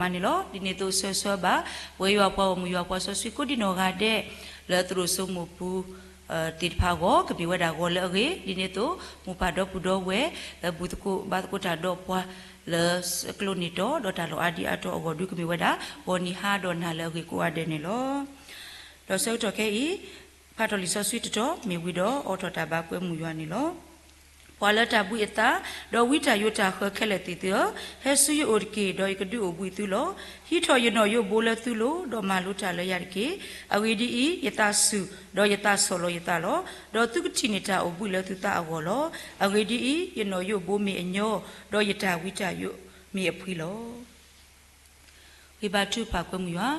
မၤန့ၣ်လီၤ. ဒ်န့ၣ်အသိးဆၢဂ့ၤဆၢဝါဘၣ် ပဝဲယွၤပှၤဂီၢ်မုၢ်ယွၤပှၤစီဆှံကိးဒံနီၢ်ဂၤဒဲး လၢသရိာ်စိမိၢ်ပူၤ သ့ၣ်တဖၣ်အဂီၢ် ကမ့ၢ်ဝဲဒၣ်ဂီၤလၢအဂ့ၤ, ဒ်န့ၣ်အသိး မိၢ်ပၢ်ဒီပုၢ်ဒီဝဲၢ် လၢဘူၣ်သကိးဘါသကိးတၢ်ဒီးပှၤ လၢကျိန့ၢ်တီဒီးတၢ်လီၢ်အါဒံအါတီၤအဂီၢ်ဒု ကမ့ၢ်ဝဲဒၣ် ဂီၤနံၤဟါဒီးနၤလၢအဂ့ၤကိးဂၤဒဲးန့ၣ်လီၤ. ဒီးဆၢကတီၢ်ခဲအံၤ ဖးထီၣ်လံာ်စီဆှံတတီၤ မ့ၢ်ဝံၤဒီးအိးထီၣ်တၢ်ဘါကွဲမုာ်ယွၤန့ၣ်လီၤ. ပှၤလၢတၢ်ဘှံးအသး ဒီးဝံတၢ်ယိးတၢ်ဃၢၤခဲလၢာ်သ့ၣ်သုဧၢ, ဟဲဆူယအိၣ်တက့ၢ်, ဒီးယကဒုးအိၣ်ဘှံးသုလီၤ. ဟံးထီၣ်ယနီၣ်ယိးဘိလၢသုလိၤ, ဒီးမၤလိတၢ်လၢယၤတက့ၢ်. အဂ့ၢ်ဒ်အံၤ, ယသးစူၤ, ဒီးယသးဆီၣ်လီၤယသးလီၤ. ဒီးသုကထံၣ်န့ၢ်တၢ်အိၣ်ဘှံးလၢသုသးအဂီၢ်လီၤ. အဂ့ၢ်ဒ်အံၤ, ယနီၣ်ယိးဘိမ့ၢ်အညီ, ဒီးယတၢ်ဝံတၢ်ယိးမ့ၢ်အဖှံလီၤ. ဂ့ၤဘါထုကဖၣ်ကွဲမုာ်ယွၤ,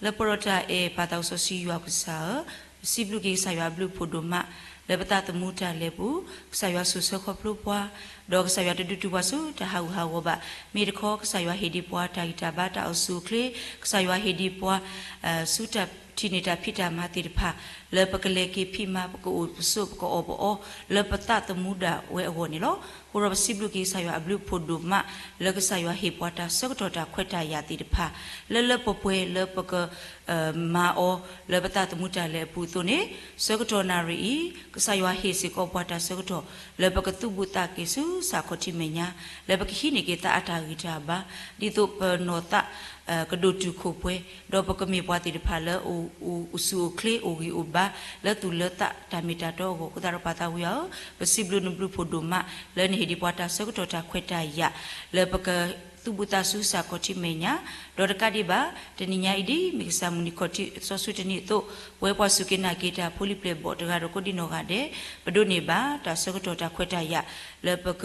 လၢပှဲၤဒီးတၢ်အဲၣ်ပၢ်သးစီဆှံယွၤပကစၢ်ဧၢ, ပစံးဘျုးက့ၤကစၢ်ယွၤအဘျုးအဖှိၣ်ဒိၣ်မး, လၢပသးသမူတၢ်လဲၤပူၤ, ကစၢ်ယွၤဆိၣ်ဆၢခီဖျိပှၤ, ဒီးကစၢ်ယွၤတဒုးတုၤပှၤဆူတၢ်ဟးဂူာ်ဟးဂီၤဘၣ်, မ့ၢ်တခီကစၢ်ယွၤဟ့ၣ်ဒံးပှၤတၢ်ဂံၢ်တၢ်ဘါတၢ်အိၣ်ဆူၣ်အိၣ်ချ့, ကစၢ်ယွၤဟ့ၣ်ဒံးပှၤ ဆူတၢ်ထံၣ်န့ၢ်တၢ်ဖံးတၢ်မၤသ့ၣ်တဖၣ်, လၢပကလဲၤက့ၤဖံးမၤ ပကအိၣ်ပဆိး ပကအီၣ်ပအီ လၢပသးသမူဒၣ်ဝဲအဂီၢ်န့ၣ်လီၤ. အဃိဒီးပစံးဘျုးက့ၤကစၢ်ယွၤအဘျုးအဖှိၣ်ဒိၣ်မး လၢကစၢ်ယွၤဟ့ၣ်ပှၤတၢ်ဆၢကတီၢ်တၢ်ခွဲးတၢ်ယာ်သ့ၣ်တဖၣ်, လၢလၢပှဲၤပှဲၤလၢပက မၤအီၤ လၢပသးသမူတၢ်လဲၤအပူၤအသိးန့ၣ်, ဆၢကတီၢ်နၣ်ရံၣ်အံၤ ကစၢ်ယွၤဟ့ၣ်စ့ၢ်ကီးပှၤတၢ်ဆၢကတီၢ် လၢပကသူၣ်ဘူၣ်သးက့ၤဆူစးခီၣ်ထံးမဲာ်ညါ, လၢပကဟံးန့ၢ်က့ၤသးအတၢ်ဂံၢ်တၢ်ဘါ, ဒ်သိးပနီၢ်သး ကဒိၣ်တုာ်ခိၣ်ပှဲၤ, ဒီးပကမ့ၢ်ပှၤသ့ၣ်တဖၣ်လၢ အိၣ်ဆူၣ်အိၣ်ချ့ အိၣ်ဂံၢ်အိၣ်ဘါ လၢသူၣ်လၢသးတၢ်မ့ၢ်တၢ်တီအဂီၢ်. အဃိသတးဒီးပၢ်သးဝံယွၤဧၢ, ပစံးဘျုးနဘျုးဖှိၣ်ဒိၣ်မး လၢနဟ့ၣ်ဒံးပှၤတၢ်ဆၢကတီၢ်တၢ်ခွဲးတၢ်ယာ် လၢပကသူၣ်ဘူၣ်သးဆူစးခီၣ်ထံးမဲာ်ညါ, ဒီးတကးဒံးဘၣ် တနံၤညါအံၤဒ်မ့ၢ်ကစၢ်မုၢ်နံၤခီၣ်ထံးစီဆှံတနံၤအသိး, ပဝဲပှၤစူၢ်က့ၤနာ်က့ၤတၢ်ဖိလံၤပျဲၢ်ဘီၣ်တဂၤဒီးကိးဒံနီၢ်ဂၤဒဲး, ပဒိးန့ၢ်ဘၣ်တၢ်ဆၢကတီၢ်တၢ်ခွဲးတၢ်ယာ် လၢပက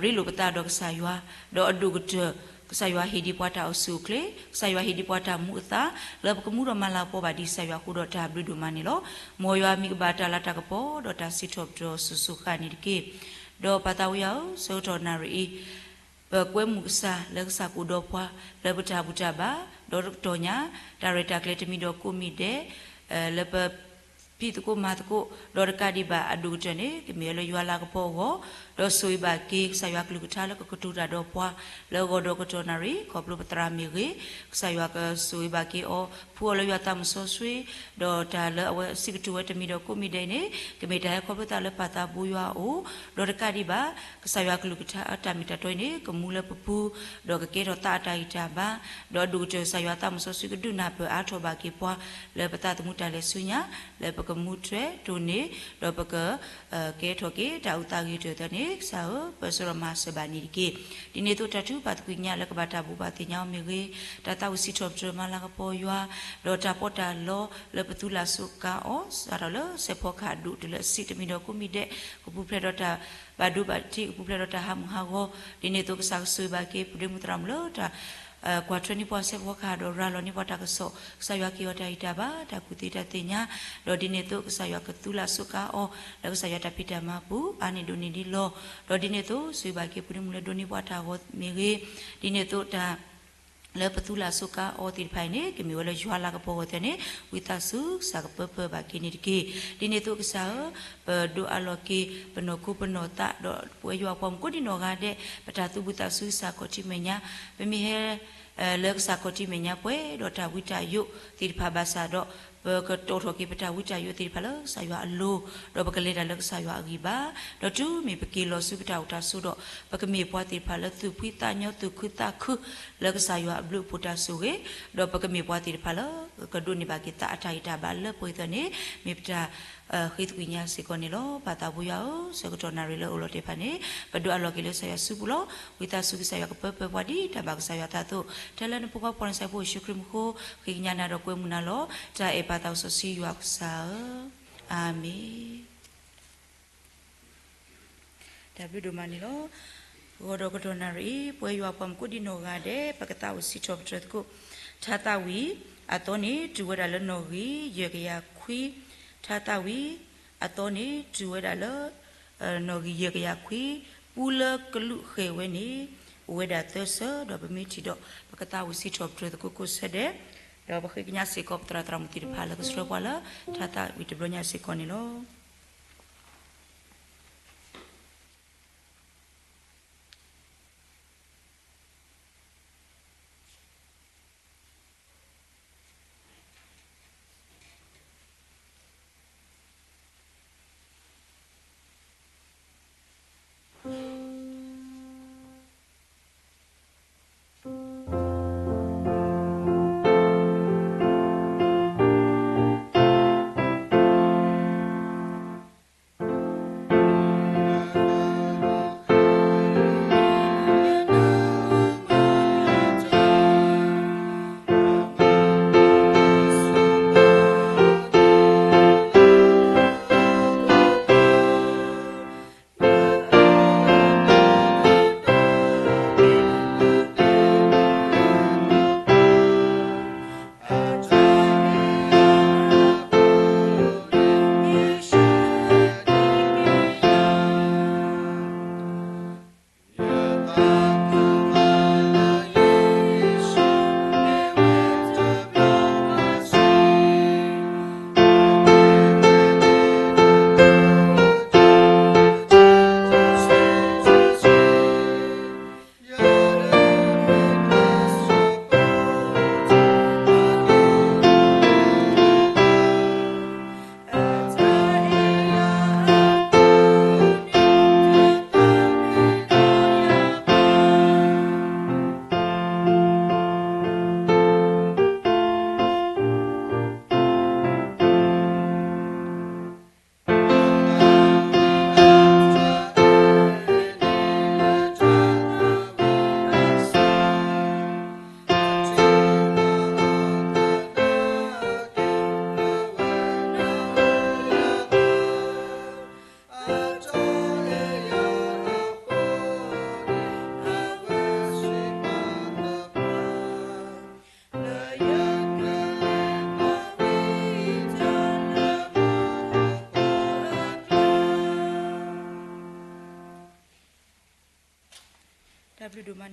ရ့လိာ်ပသးဒီးကစၢ်ယွၤ, ဒီးအဒိၣ်ကတၢၢ် ကစၢ်ယွၤဟ့ၣ်ဒံးပှၤတၢ်အိၣ်ဆူၣ်အိၣ်ချ့, ကစၢ်ယွၤဟ့ၣ်ဒံးပှၤတၢ်မူအသး လၢပကမူဒီးမၤလၤကပီၤဘၣ်ဒံးကစၢ်ယွၤအဃိဒီးတၢ်ဘျုးဒိၣ်မးန့ၣ်လီၤ. မ်ယွၤမံၤကဘၣ်တၢ်လၤတၢ်ကပီၤ ဒီးတၢ်စံးထီၣ်ပတြၢၤစိၤစိၤဃၣ်န့ၣ်တက့ၢ်. ဒီးပၢ်သးဝံယွၤဧၢ, ဆၢကတီၢ်နၣ်ရံၣ်အံၤ ပကွဲမုာ်ကစၢ်လၢကစၢ်ကအိၣ်ဒီးပှၤ လၢပတၢ်ဘူၣ်တၢ်ဘါ, ဒီးတကတီၢ်ညါ တၢ်ရဲၣ်တၢ်ကျဲၤတမံၤဒီးကိးမံၤဒဲး, လၢပ ဖံးသကိးမၤသကိး, ဒီးတကးဒံးဘၣ်အဒိၣ်ကတၢၢ်န့ၣ် ကမ့ၢ်ဝဲလၢယွၤလၤကပီၤအဂီၢ်, ဒီးဆိၣ်ဂ့ၤဘၣ်က့ၤကစၢ်ယွၤကလုၢ်ကထါလၢကကတိၤတၢ်ဒီးပှၤ လၢအဂီၢ်ဒီးကတီၢ်နၣ်ရံၣ် ခီဖျိပသရၣ်မ့ၢ်ဂ့ၤ, ကစၢ်ယွၤကဆိၣ်ဂ့ၤဘၣ်က့ၤအီၤ ဖှူအီၤလၢယွၤသးမုၢ်စီဆှံ, ဒီးတၢ်လၢအဝဲစံးကတိၤဝဲတမံၤဒီးကိးမံၤဒဲးအံၤန့ၣ် ကမ့ၢ်တၢ်ဟဲခီဖျိသးလၢပၢ်သးဘိယွၤအအိၣ်, ဒီးတကးဒံးဘၣ် ကစၢ်ယွၤကလုၢ်ကထါတၢ်မ့ၢ်တၢ်တီအံၤန့ၣ် ကမူလၢပပူၤ, ဒီးကကဲထီၣ်သးအတၢ်ဂံၢ်တၢ်ဘါ, ဒီးအဒိၣ်ကတၢၢ်ကစၢ်ယွၤသးမုၢ်စီဆှံကဒုးနၢ်ပၢၢ်အါထီၣ်ဘၣ်က့ၤပှၤ လၢပသးသမူတၢ်လဲၤဆူညါ, လၢပကမူထွဲတိၢ်န့ၢ်, ဒီးပက ကဲထီၣ်က့ၤတၢ်အုၣ်သးဂံၢ်တၢၢ်သၢန့ၣ် ကစၢ်ဧၢ, ပၢၢ်ဆၢဒီးမၤစၢၤဘၣ်န့ၣ်တက့ၢ်. ဒ်န့ၣ်အသိးတၢ်ထုကဖၣ်သကွံာ်ညါလၢကဘၣ်တၢ်ဘိးဘၣ်သ့ၣ်ညါအီၤမ့ၢ်ဂ့ၤ, တၢ်သးဝံၣ်စံးထီၣ်ပတြၢၤမၤလၤကပီၤယွၤ, ဒီးတၢ်ပီးတၢ်လီလၢပသူလၢ်စိးကါအီၤ စးထီၣ်လၢစဲးဖီကဟၣ်ဒိၣ်တုၤလၢအဆံးတမံၤဒီးကိးမံၤဒဲး, ကပူၤဖျဲးဒီးတၢ်ဘၣ်ဒိဘၣ်ထံး, ကပူၤဖျဲးဒီးတၢ်ဟးမုၢ်ဟးဂီၤ, ဒ်န့ၣ်အသိးကစၢ်ကဆိၣ်ဂ့ၤဘၣ်က့ၤ ပဒ့မုၣ်သရၣ်မုၣ်လၢတၢ် ကွၢ်ထွဲန့ၢ်ပှၤစဲးဖီကဟၣ်ဒီးရၤလီၤန့ၢ်ပှၤတၢ်ကစီၣ်, ကစၢ်ယွၤက့ၤအီၤတၢ်ဂံၢ်တၢ်ဘါ, တၢ်ကူၣ်သ့တၢ်သ့ၣ်ညါ, ဒီးဒ်န့ၣ်အသိးကစၢ်ယွၤကသူလၢ်စိးကါအီၤ လၢကစၢ်ယွၤတၢ်ဖံးတၢ်မၤပူၤ အါန့ၢ်ဒိၣ်န့ၢ်ဒ်လီၤ. ဒီးဒ်န့ၣ်အသိး ဆိၣ်ဂ့ၤဘၣ်က့ၤပဒ့မုၣ်လၢဒိးန့ၢ်ပှၤတၢ်ဂီၤမ့ၢ်ဂ့ၤ, ဒ်န့ၣ်အသိးတၢ် လၢပသူလၢ်စိးကါအီၤသ့ၣ်တဖၣ်အံၤန့ၣ် ကမ့ၢ်ဝဲလၢယွၤလၤကပီၤအဂီၢ်သ့ၣ်န့ၣ် ဝံသးစူၤကစၢ်ကပၢပၢဘၣ်က့ၤန့ၣ်တက့ၢ်. ဒ်န့ၣ်အသိးကစၢ်ဧၢ, ပဒိးအးလီၤက့ၤပနီၢ်ခိပနီၢ်သးဒီးပဝဲယွၤပှၤမုၣ်ကိးဒံနီၢ်ဂၤဒဲး ပတၢ်သူၣ်ဘံၣ်သးစူၤစးခီၣ်ထံးမဲာ်ညါ, ပမ့ၢ်ဟဲ လၢကစးခီၣ်ထံးမဲာ်ညါပှဲၤဒီးတၢ်ဝံတၢ်ယိးသ့ၣ်တဖၣ်ဘၣ်ဆၣ်ဒီး ပကတီၣ်ထီၣ်က့ၤပတၢ်ဝံတၢ်ယိးသ့ၣ်တဖၣ်လၢကစၢ်ယွၤအလိၤ, ဒီးပကလဲၤတၢ်လၢကစၢ်ယွၤအဂံၢ်ဘါ, ဒီးတုၤမ့ၢ်ပက့ၤလီၤဆူပတၢ်အိၣ်တၢ်ဆိးဒီး ပကမ့ၢ်ပှၤသ့ၣ်တဖၣ်လၢသူၣ်ဖှံသးညီသူၣ်ခုသးခု လၢကစၢ်ယွၤအဘျုးအဖှိၣ်တၢ်ဆိၣ်ဂ့ၤ, ဒီးပကမ့ၢ်ပှၤသ့ၣ်တဖၣ်လၢ ကဒိးန့ၢ်ဘၣ်က့ၤသးအတၢ်ဂံၢ်တၢ်ဘါလၢပှဲၤအသးန့ၣ် မ့ၢ်ပတၢ် ဃ့သကွံာ်ညါစ့ၢ်ကီးန့ၣ်လီၤ. ပၢ်သးဘိယွၤဧၢ, ဆၢကတီၢ်နၣ်ရံၣ်လၢအအိၣ်လီၤတ့ၢ်တဖၣ်န့ၣ် ပဒိးအးလီၤက့ၤလၢကစၢ်ယွၤစုပူၤလီၤ. ဝံသးစူၤကစၢ်ယွၤကပၢပၢပှၤဒ်တၢ်ဘၣ်ကစၢ်ယွၤအသးအသိး, ထဲလၢနဖိခွါပှၤနဆဲးဖိယ့ၣ်ၡူးခရံာ်မူခိၣ် ဃ့ကညးနၤဒီးကွဲမုာ်နၤလီၤ. တၢ်အဲၣ်ပၢ်သးစီဆှံယွၤကစၢ်ဧၢ, အၤမ့ၣ်. တၢ်ဘျုးဒိၣ်မးန့ၣ်လီၤ. ဂီၤဒီးကတီၢ်နၣ်ရံၣ်အံၤ ပဝဲယွၤပှၤမုၣ်ကိးဒံနီၢ်ဂၤဒဲး ပကသးအိၣ်စံးထီၣ်ပတြၢၤသကိး, ထါသးဝံၣ်အသီန့ၣ် တုၤဝဲဒၣ်လၢနီၣ်ဂံၢ်ယဲၢ်ကယၤခွံ, ထါသးဝံၣ်အသီန့ၣ် တုၤဝဲဒၣ်လၢ နီၣ်ဂံၢ်ယဲၢ်ကယၤခွံ, ပူလၢကလူးဃဲၤဝဲန့ၣ် အိၣ်ဝဲဒၣ်သၢစၢၤ, ဒီးပမ့ၢ်ထံၣ်ဒီး ပကသးအိၣ်စံးထီၣ်ပတြၢၤသကိးကိးဆၢဒဲး, ဒီးပဃ့ကညးစ့ၢ်ကီးပသရၣ်သရၣ်မုၣ်သ့ၣ်တဖၣ်လၢကဆှၢပှၤလၢ ထါသးဝံၣ်တဘျီညါစ့ၢ်ကီးန့ၣ်လီၤ.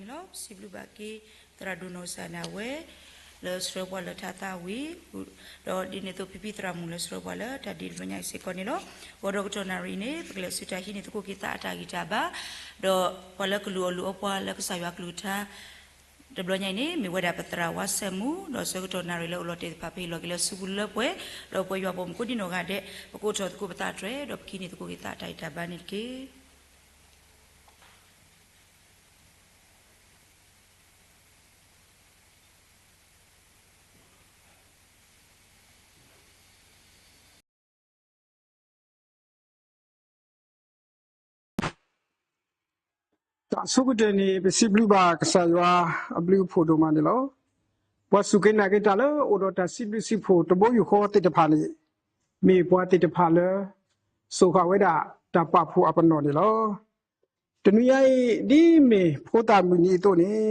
န့ၣ်လီၤ. ပစံးဘျုးဘၣ်က့ၤ သရၣ်ဒိၣ်နီၢ်ကစၢ်ဒၣ်ဝဲ လၢဆှၢပှၤလၢထါသးဝံၤ ဒီးဒ်န့ၣ်အသိးဖံဖံသရၣ်မုၣ်လၢဆှၢပှၤလၢတၢ်ဒ့တဘျီညါအံၤစ့ၢ်ကီးန့ၣ်လီၤ. ဂီၤဒီးကတီၢ်နၣ်ရံၣ်န့ၣ် ပကလဲၤဆူတၢ်ဟံးန့ၢ်သကိးက့ၤသးအတၢ်ဂံၢ်တၢ်ဘါ, ဒီးပှၤလၢကလူၤအီၣ်လူၤအီပှၤလၢကစၢ်ယွၤကလုၢ်ကထါ တဘျီညါအံၤန့ၣ် မ့ၢ်ဝဲဒၣ်ပသရၣ်ဝါစဲးမူ ဒီးဆၢကတီၢ်နၣ်ရံၣ်လၢအိၣ်လီၤတဲာ်တဖၣ် ပဟ့ၣ်လီၤက့ၤလၢစုပူၤလၢပှဲၤ, ဒီးပဝဲယွၤပိာ်မုၣ်ကိးဒံနီၢ်ဂၤဒဲး ပကအိးထီၣ်သကိးပသးတြဲၤ ဒီးပကဟံးန့ၢ်သကိးက့ၤသးအတၢ်ဂံၢ်တၢ်ဘါန့ၣ်တက့ၢ်. တၢ်ဆိကတၢၢ်န့ၣ် ပစံးဘျုးဘၣ်ကစၢ်ယွၤအဘျုးအဖှိၣ်ဒိၣ်မးန့ၣ်လီၤ. ပှၤစူၢ်က့ၤနာ်က့ၤတၢ်လၢအိၣ်ဒီးတၢ်စံးဘျုးစံးဖှိၣ်တဘိယူၢ်ဃီသ့ၣ်တဖၣ်န့ၣ် မ့ၢ်ပှၤသ့ၣ်တဖၣ်လၢ စိာ်ဃာ်ဝဲဒၣ်တၢ်ပာ်ဖှိၣ်အပနီၣ်န့ၣ်လီၤ. တနွံညါအံၤ ဒ်မ့ၢ်ဖိသၣ်မုၢ်နံၤအသိးန့ၣ်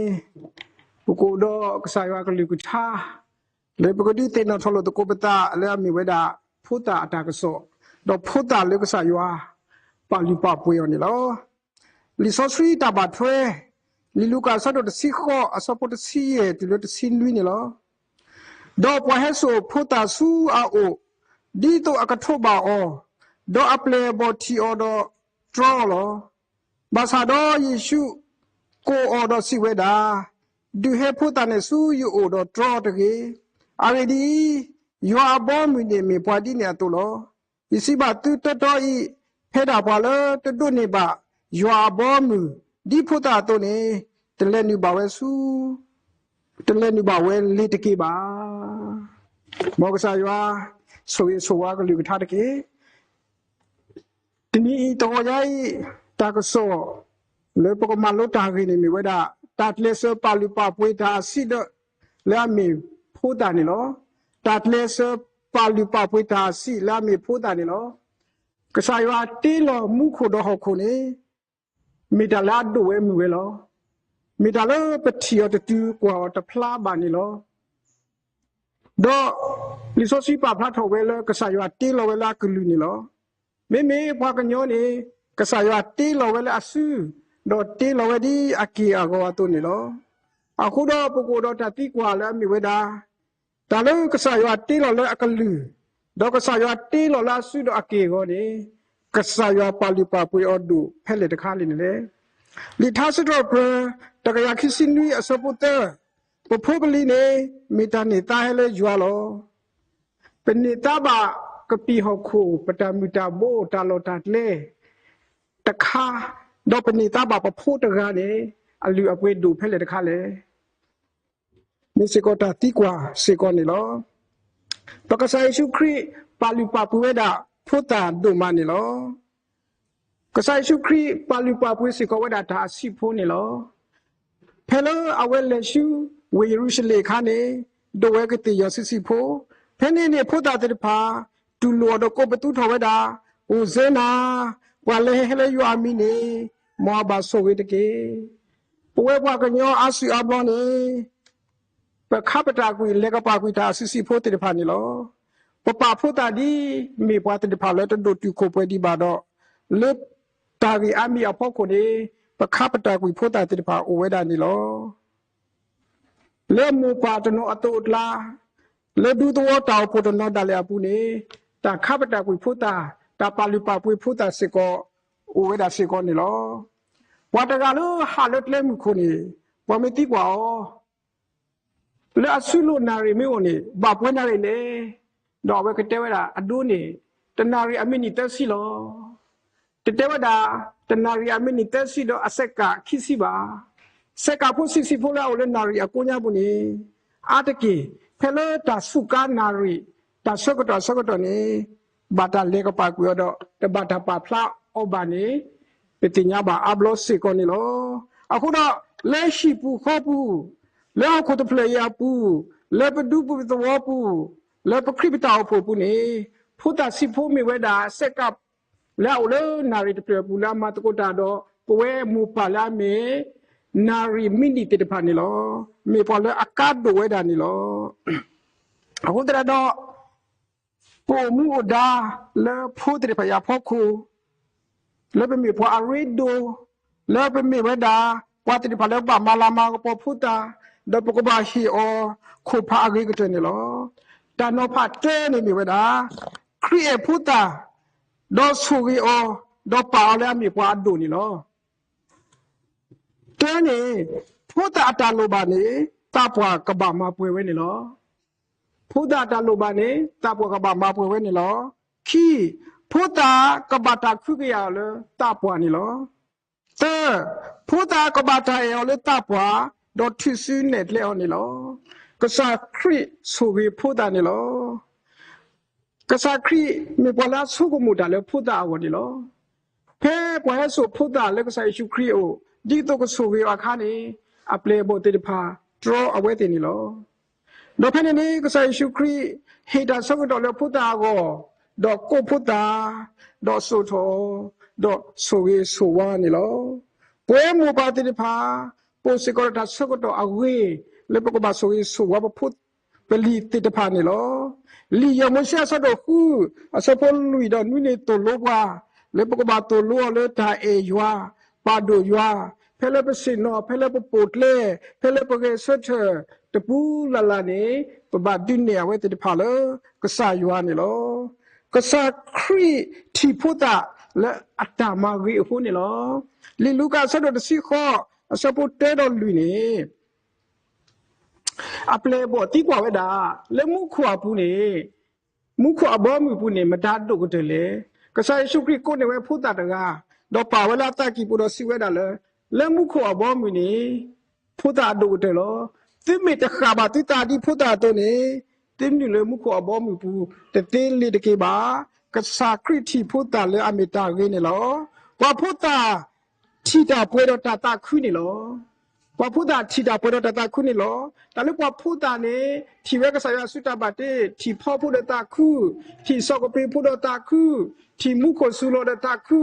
ပကအိၣ်ဒီးကစၢ်ယွၤကလုၢ်ကထါ လၢပကဒုးသ့ၣ်နီၣ်ထီၣ်လိာ်သကိးပသးလၢအမ့ၢ်ဝဲဒၣ် ဖိသၣ်အတၢ်ကစီၣ်, ဒီးဖိသၣ်လၢကစၢ်ယွၤ ပာ်လုၢ်ပာ်ပှ့ၤအီၤန့ၣ်လီၤ. လံာ်စီဆှံတၢ်ဘၣ်ထွဲ လံာ်လူၤကၣ်အဆၢဒိၣ်တဆံဃိး အဆၢဖိတဆံယဲၢ်တုၤလၢတဆံနွံန့ၣ်လီၤ. ဒီးပှၤဟဲစိာ်ဖိသၣ်ဆူအအိၣ်, ဒ်သိးအကထိးဘၣ်အီၤ, ဒီးအပျဲၢ်အဘီၣ်ထံၣ်အီၤဒီးတြီအီၤလီၤ. ဘၣ်ဆၣ်ဒီးယ့ၣ်ၡူးကိးအီၤဒီးစံးဝဲဒၣ်, ဒုးဟဲဖိသၣ်န့ၣ်ဆူယအိၣ်ဒီးတြီတဂ့ၤ. အဂ့ၢ်ဒ်အံၤ, ယွၤအဘီအမုၢ်န့ၣ်မ့ၢ်ပှၤဒ်န့ၣ်အသိးလီၤ. ယစံးဘၣ်သုတီတီအံၤ, ဖဲဒၣ်ပှၤလၢတဒိးန့ၢ်ဘၣ်ယွၤအဘီအမုၢ် ဒ်ဖိသၣ်အသိးန့ၣ်, တလဲၤနုာ်ဘၣ်ဝဲဆူ တလဲၤနုာ်ဘၣ်ဝဲလ့ၤတက့ၢ်ဘၣ်. မ်ကစၢ်ယွၤ ဆိၣ်ဂ့ၤဆိၣ်ဝါကလုၢ်ကထါတက့ၢ်. တနံၤအံၤတဂီၤညါအံၤ တၢ်ကစီၣ် လၢပကမၤလိတၢ်ဂ့ၢ်န့ၣ် မ့ၢ်ဝဲဒၣ် တၢ်ကျဲးစၢးပာ်လုၢ်ပာ်ပှ့ၤတၢ်အဆံးဒီး လၢအမ့ၢ်ဖိသၣ်န့ၣ်လီၤ. တၢ်ကျဲးစၢးပာ်လုၢ်ပာ်ပှ့ၤတၢ်အဆံးလၢအမ့ၢ်ဖိသၣ်န့ၣ်လီၤ. ကစၢ်ယွၤတ့လီၤမူခိၣ်ဒီးဟီၣ်ခိၣ်န့ၣ် မ့ၢ်တၢ်လၢအဒိၣ်ဝဲမုၢ်ဝဲလီၤ. မ့ၢ်တၢ်လၢပထံၣ်အီၤတတုၤကွၢ်အီၤတဖျါဘၣ်န့ၣ်လီၤ. ဒီးလံာ်စီဆှံပာ်ဖျါထီၣ်ဝဲလၢကစၢ်ယွၤတ့လီၤဝဲလၢအကလုၢ်န့ၣ်လီၤ. မ့မ့ၢ်ပှၤကညီန့ၣ် ကစၢ်ယွၤတ့လီၤဝဲလၢအစု ဒီးတ့လီၤဝဲဒ်အက့ၢ်အဂီၤအသိးန့ၣ်လီၤ. အဃိဒီးပကအိၣ်ဒီးတၢ်သံကွၢ်လၢအမ့ၢ်ဝဲဒၣ် တၢ်လၢကစၢ်ယွၤတ့လီၤလၢအကလုၢ်, ဒီးကစၢ်ယွၤတ့လီၤလၢအစုဒီးအက့ၢ်အဂီၤန့ၣ် ကစၢ်ယွၤပာ်လုၢ်ပာ်ပှ့ၤအီၤဒိၣ်ဖဲလဲၣ်တခါလဲၣ်န့ၣ်လဲၣ်. လံာ်ထါစံးထီၣ်ပတြၢၤ တကယၤခံဆံနွံအဆၢဖိသၢ, ပဖိပလံၤန့ၣ် မ့ၢ်တၢ်န့ၢ်သါဟဲလၢယွၤလီၤ. ပန့ၢ်သါဘၣ်ကပံာ်ဟီၣ်ခိၣ် ပတၢ်မုၢ်တၢ်ဘိ တၢ်လီၢ်တၢ်ကျဲတခါ, ဒီးပန့ၢ်သါဘၣ်ပဖိတဂၤန့ၣ် အလုၢ်အပှ့ၤဒိၣ်ဖဲလဲၣ်တခါလဲၣ်. မ့ၢ်စ့ၢ်ကီးတၢ်သံကွၢ်စ့ၢ်ကီးန့ၣ်လီၤ. ပကစၢ်ယ့ၣ်ၡူးခရံာ် ပာ်လုၢ်ပာ်ပှ့ၤဝဲဒၣ်ဖိသၣ်ဒိၣ်မးန့ၣ်လီၤ. ကစၢ်ယ့ၣ်ၡူးခရံာ် ပာ်လုၢ်ပာ်ပှ့ၤစ့ၢ်ကီးဝဲဒၣ်တၢ်အဆံးဖိန့ၣ်လီၤ. ဖဲလၢအဝဲလဲၤဆူဝ့ၢ်ယရူၤၡလ့ၣ်အခါန့ၣ် ဒိးဝဲကသ့ၣ်ယီၤဆံးဆံးဖိ, ဖဲန့ၣ်န့ၣ် ဖိသၣ်သ့ၣ်တဖၣ် တူၢ်လိာ်အီၤဒီးကိးပသူထီၣ်ဝဲဒၣ်, အိၣ်စ့နၤ, ပှၤလၢဟဲလၢယွၤအမံၤန့ၣ် မ်အဘၣ်ဆိၣ်ဂ့ၤတက့ၢ်. ပဝဲပှၤကညီအါစုအါဘျီန့ၣ် ပခါပတာ်ကွံာ် လဲၤကပာ်ကွံာ်တၢ်အဆံးဆံးဖိသ့ၣ်တဖၣ်န့ၣ်လီၤ. ပပာ်ဖိသၣ်ဒ်မ့ၢ်ပှၤသ့ၣ်တဖၣ်လၢတဒိၣ်တုာ်ခိၣ်ပှဲၤဒံးဘၣ်ဒီး, လၢတၢ်ဂ့ၢ်အါမံၤအဖီခိၣ်န့ၣ် ပခါပတာ်ကွံာ်ဖိသၣ်သ့ၣ်တဖၣ်အိၣ်ဝဲဒၣ်န့ၣ်လီၤ. လၢမိၢ်ပၢ်တနီၤအသိးအကျါ, လၢဒူသဝီတၢ်အိၣ်ဖှိၣ်တနီၤဒၣ်လဲာ်အပူၤန့ၣ်, တၢ်ခါပတာ်ကွံာ်ဖိသၣ်, တၢ်ပာ်လုၢ်ပာ်ပှ့ၤဖိသၣ်စ့ၢ်ကီး အိၣ်ဝဲဒၣ်စ့ၢ်ကီးန့ၣ်လီၤ. ပှၤတဂၤလၢဟးလၢကျဲမုၢ်ခိၣ်န့ၣ်, ပှၤမ့ၢ်သံကွၢ်အီၤ လၢအစုလိၣ်နၣ်ရံၣ်မ့ၢ်အိၣ်န့ၣ် ဘၣ်ပှဲၤနၣ်ရံၣ်လဲၣ်. ဒီးအဝဲကတဲဝဲဒၣ် အဒိန့ၣ် တနၣ်ရံၣ်အမံးနံးသၢဆံလီၤ. တတဲဝဲဒၣ် တနၣ်ရံၣ်အမံးနံးသၢဆံဒီးအစဲးကးခံဆံဘၣ်. စဲးကးဖိဆံးဆံးဖိလၢအအိၣ်လၢနၣ်ရံၣ်အကိးညါပူၤန့ၣ် အါတက့ၢ် ဖဲလၢတၢ်စူးကါနၣ်ရံၣ် တၢ်ဆၢကတီၢ်ဆၢကတီၢ်န့ၣ် ဘၣ်တၢ်လဲၤကပာ်ကွံာ်အီၤဒီး တဘၣ်တၢ်ပာ်ဖျါအီၤဘၣ်န့ၣ် ပသ့ၣ်ညါဘၣ်အါဘျီစ့ၢ်ကီးန့ၣ်လီၤ. အဃိဒီး လၢဟံၣ်ပူၤဃီပူၤ, လၢဟီၣ်ခိၣ်တဖျၢၣ်အံၤအပူၤ, လၢပဒူပသဝီပူၤ, လၢပခရံာ်ပတၢ်အိၣ်ဖှိၣ်ပူၤန့ၣ် ဖိသၣ်ဆံးဖိမ့ၢ်ဝဲဒၣ်စဲးကး လၢအအိၣ်လၢနၣ်ရံၣ်တဖျၢၣ်အပူၤလၢအမၤသကိးတၢ်ဒီး ပဝဲမိၢ်ပၢ်လၢအမ့ၢ် နၣ်ရံၣ်မံးနံးသ့ၣ်တဖၣ်န့ၣ်လီၤ. မ့ၢ်ပှၤလၢအကါဒိၣ်ဝဲဒၣ်န့ၣ်လီၤ. အဃိသတးဒီး ပအိၣ်မူအိၣ်ဒါလၢဖိသ့ၣ်တဖၣ်အံၤအဖီခိၣ်, လၢပမ့ၢ်ပှၤအရ့ဒိၣ်, လၢပမ့ၢ်ဝဲဒၣ် ပှၤသ့ၣ်တဖၣ်လၢဘၣ်မၤလၤမၤကပီၤဖိသၣ်, ဒီးပကဘၣ်ဟ့ၣ်အီၤခိၣ်ဖးအဂ့ၤကတၢၢ်န့ၣ်လီၤ. တၢ်နီၤဖးတၢန့ၣ်မ့ၢ်ဝဲဒၣ် ခရံာ်အဲၣ်ဖိသၣ်, ဒီးဆိၣ်ဂ့ၤအီၤ, ဒီးပာ်အီၤလၢအမ့ၢ်ပှၤအဒိၣ်န့ၣ်လီၤ. တၢန့ၣ်, ဖိသၣ်အတၢ်လိၣ်ဘၣ်န့ၣ် သးပှၢ်ကဘၣ်မၤပှဲၤဝဲန့ၣ်လီၤ. ဖိသၣ်အတၢ်လိၣ်ဘၣ်န့ၣ် သးပှၢ်ကဘၣ်မၤပှဲၤဝဲန့ၣ်လီၤ. ခံ, ဖိသၣ်ကဘၣ်တၢ်ခုကယာ်အီၤလၢသးပှၢ်န့ၣ်လီၤ. သၢ, ဖိသၣ်ကဘၣ်တၢ်အဲၣ်အီၤလၢသးပှၢ်, ဒီးထုးစုနဲၣ်ကျဲအီၤန့ၣ်လီၤ. ကစၢ်ခရံာ်ဆိၣ်ဂ့ၤဖိသၣ်န့ၣ်လီၤ. ကစၢ်ခရံာ်မ့ၢ်ပှၤလၢအဆိကမိၣ်တၢ်လၢဖိသၣ်အဂီၢ်န့ၣ်လီၤ. ဖဲပှၤဟဲစိာ်ဖိသၣ်လၢကစၢ်ယ့ၣ်ၡူးခရံာ်အအိၣ် ဒ်သိးကဆိၣ်ဂ့ၤအီၤအခါန့ၣ်, အပျဲၢ်အဘီၣ်သ့ၣ်တဖၣ် တြီအဝဲသ့ၣ်န့ၣ်လီၤ. ဒီးဖဲန့ၣ်န့ၣ် ကစၢ်ယ့ၣ်ၡူးခရံာ် ဟ့ၣ်တၢ်ဆၢကတီၢ်လၢဖိသၣ်အဂီၢ်, ဒီးကိးဖိသၣ်, ဒီးစိာ်ထီၣ်, ဒီးဆိၣ်ဂ့ၤဆိၣ်ဝါန့ၣ်လီၤ. ပဝဲမိၢ်ပၢ်သ့ၣ်တဖၣ် ပအိၣ်စ့ၢ်ကီးဒီးတၢ်ဆၢကတီၢ်အဂ့ၤ လၢပကဘၣ်ဆိၣ်ဂ့ၤဆိၣ်ဝါပဖိ ပလံၤသ့ၣ်တဖၣ်န့ၣ်လီၤ. လံာ်ယီၢ်မိၤၡ့အဆၢဒိၣ်ဃု အဆၢဖိလွံၢ်ဒီးနွံန့ၣ်သိၣ်လိပှၤ လၢပကဘၣ်သိၣ်လိအီၤလၢတၢ်အဲၣ်ယွၤ, ပာ်ဒိၣ်ယွၤ, ဖဲလၢပဆ့ၣ်နီၤ, ဖဲလၢပပိာ်ကျဲ, ဖဲလၢပဂဲၤဆၢထၢၣ်တပူၤလၢ်လၢ်န့ၣ်, ပဘၣ်ဒုးနဲၣ်အဝဲသ့ၣ်တဖၣ်လၢကစၢ်ယွၤန့ၣ်လီၤ. ကစၢ်ခရံာ်ထံၣ်ဖိသၣ်လၢအတၢ်မၤဂ့ၤအဃိန့ၣ်လီၤ. လံာ်လူၤကၣ်အဆၢဒိၣ်တဆံဃိး အဆၢဖိတၢဒီးလွံၢ်န့ၣ် အပျဲၢ်အဘီၣ်သံကွၢ်ဝဲဒၣ်, လၢမူခိၣ်အပူၤန့ၣ်, မူခိၣ်အဘီအမုၢ်အပူၤန့ၣ် မတၤဒိၣ်ကတၢၢ်လဲၣ်. ကစၢ်ယ့ၣ်ၡူးခရံာ်ကိးန့ၢ်ဝဲဖိသၣ်တဂၤ, ဒီးပာ်ဝဲလၢအသးကံၢ်ပူၤဒီးစံးဝဲဒၣ်လၢ, လၢမူခိၣ်အဘီအမုၢ်န့ၣ် ဖိသၣ်အဒိၣ်ကတၢၢ်လီၤ. သုမ့ၢ်တဃၣ်ဘၣ်သုသးဒ်ဖိသၣ်အသိးန့ၣ်, သုနုာ်လၢမူခိၣ်အဘီအမုၢ်ပူၤ တသ့လၢၤတက့ၢ်ဘၣ်. ကစၢ်ခရံာ်ထံၣ်ဖိသၣ်လၢအမ့ၢ်တၢ်ဂ့ၤန့ၣ်လီၤ. ပှၤဖိသၣ် ထံၣ်တၢ်ပှဲၤဒီးတၢ်သးခုန့ၣ်လီၤ. ပှၤဖိသၣ်ထံၣ်တၢ်ပှဲၤဒီးတၢ်သးခုန့ၣ်လီၤ. တၢ်လၢပှၤဖိသၣ်န့ၣ် ထံၣ်ဝဲကစၢ်ယွၤအစုတၢ်ဘၣ်တ့, ထံၣ်ဖီဖိဒီးသးခု, ထံၣ်စီၤကပ့းဖိဒီးသးခု, ထံၣ်မူခိၣ်စူၤလီၤဒီးသးခု,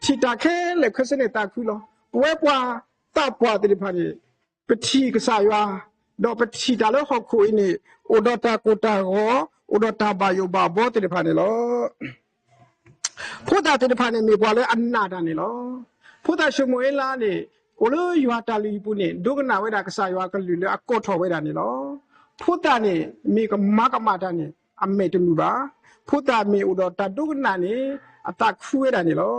ထံၣ်တၢ်ခဲလၢာ်ခဲဆ့န့ၣ်သးခုလီၤ. ပဝဲပှၤသးပှၢ်သ့ၣ်တဖၣ်န့ၣ် ပထံၣ်ကစၢ်ယွၤ, ဒီးပထံၣ်တၢ်လၢဟီၣ်ခိၣ်အံၤန့ၣ် အိၣ်ဒီးတၢ်ကိၢ်တၢ်ဂီၤ, အိၣ်ဒီးတၢ်ဘၣ်ယိၣ်ဘၣ်ဘီသ့ၣ်တဖၣ်န့ၣ်လီၤ. ဖိသၣ်သ့ၣ်တဖၣ်န့ၣ် မ့ၢ်ပှၤလၢအနာ်တၢ်န့ၣ်လီၤ. ဖိသၣ်ၡမူၤအ့လးန့ၣ် အိၣ်လၢယွၤတၢ်လုၢ်ဟံၣ်ပူၤန့ၣ် ဒိကနၣ်ဝဲဒၣ်ကစၢ်ယွၤအကလုၢ်လၢအကိးထီၣ်ဝဲဒၣ်န့ၣ်လီၤ. ဖိသၣ်န့ၣ် မ့ၢ်ကမၤကမၣ်တၢ်န့ၣ် အမဲာ်တမုာ်ဘၣ်. ဖိသၣ်မ့ၢ်အိၣ်ဒီးတၢ်ဒိကနၣ်န့ၣ် အသးခုဝဲဒၣ်န့ၣ်လီၤ.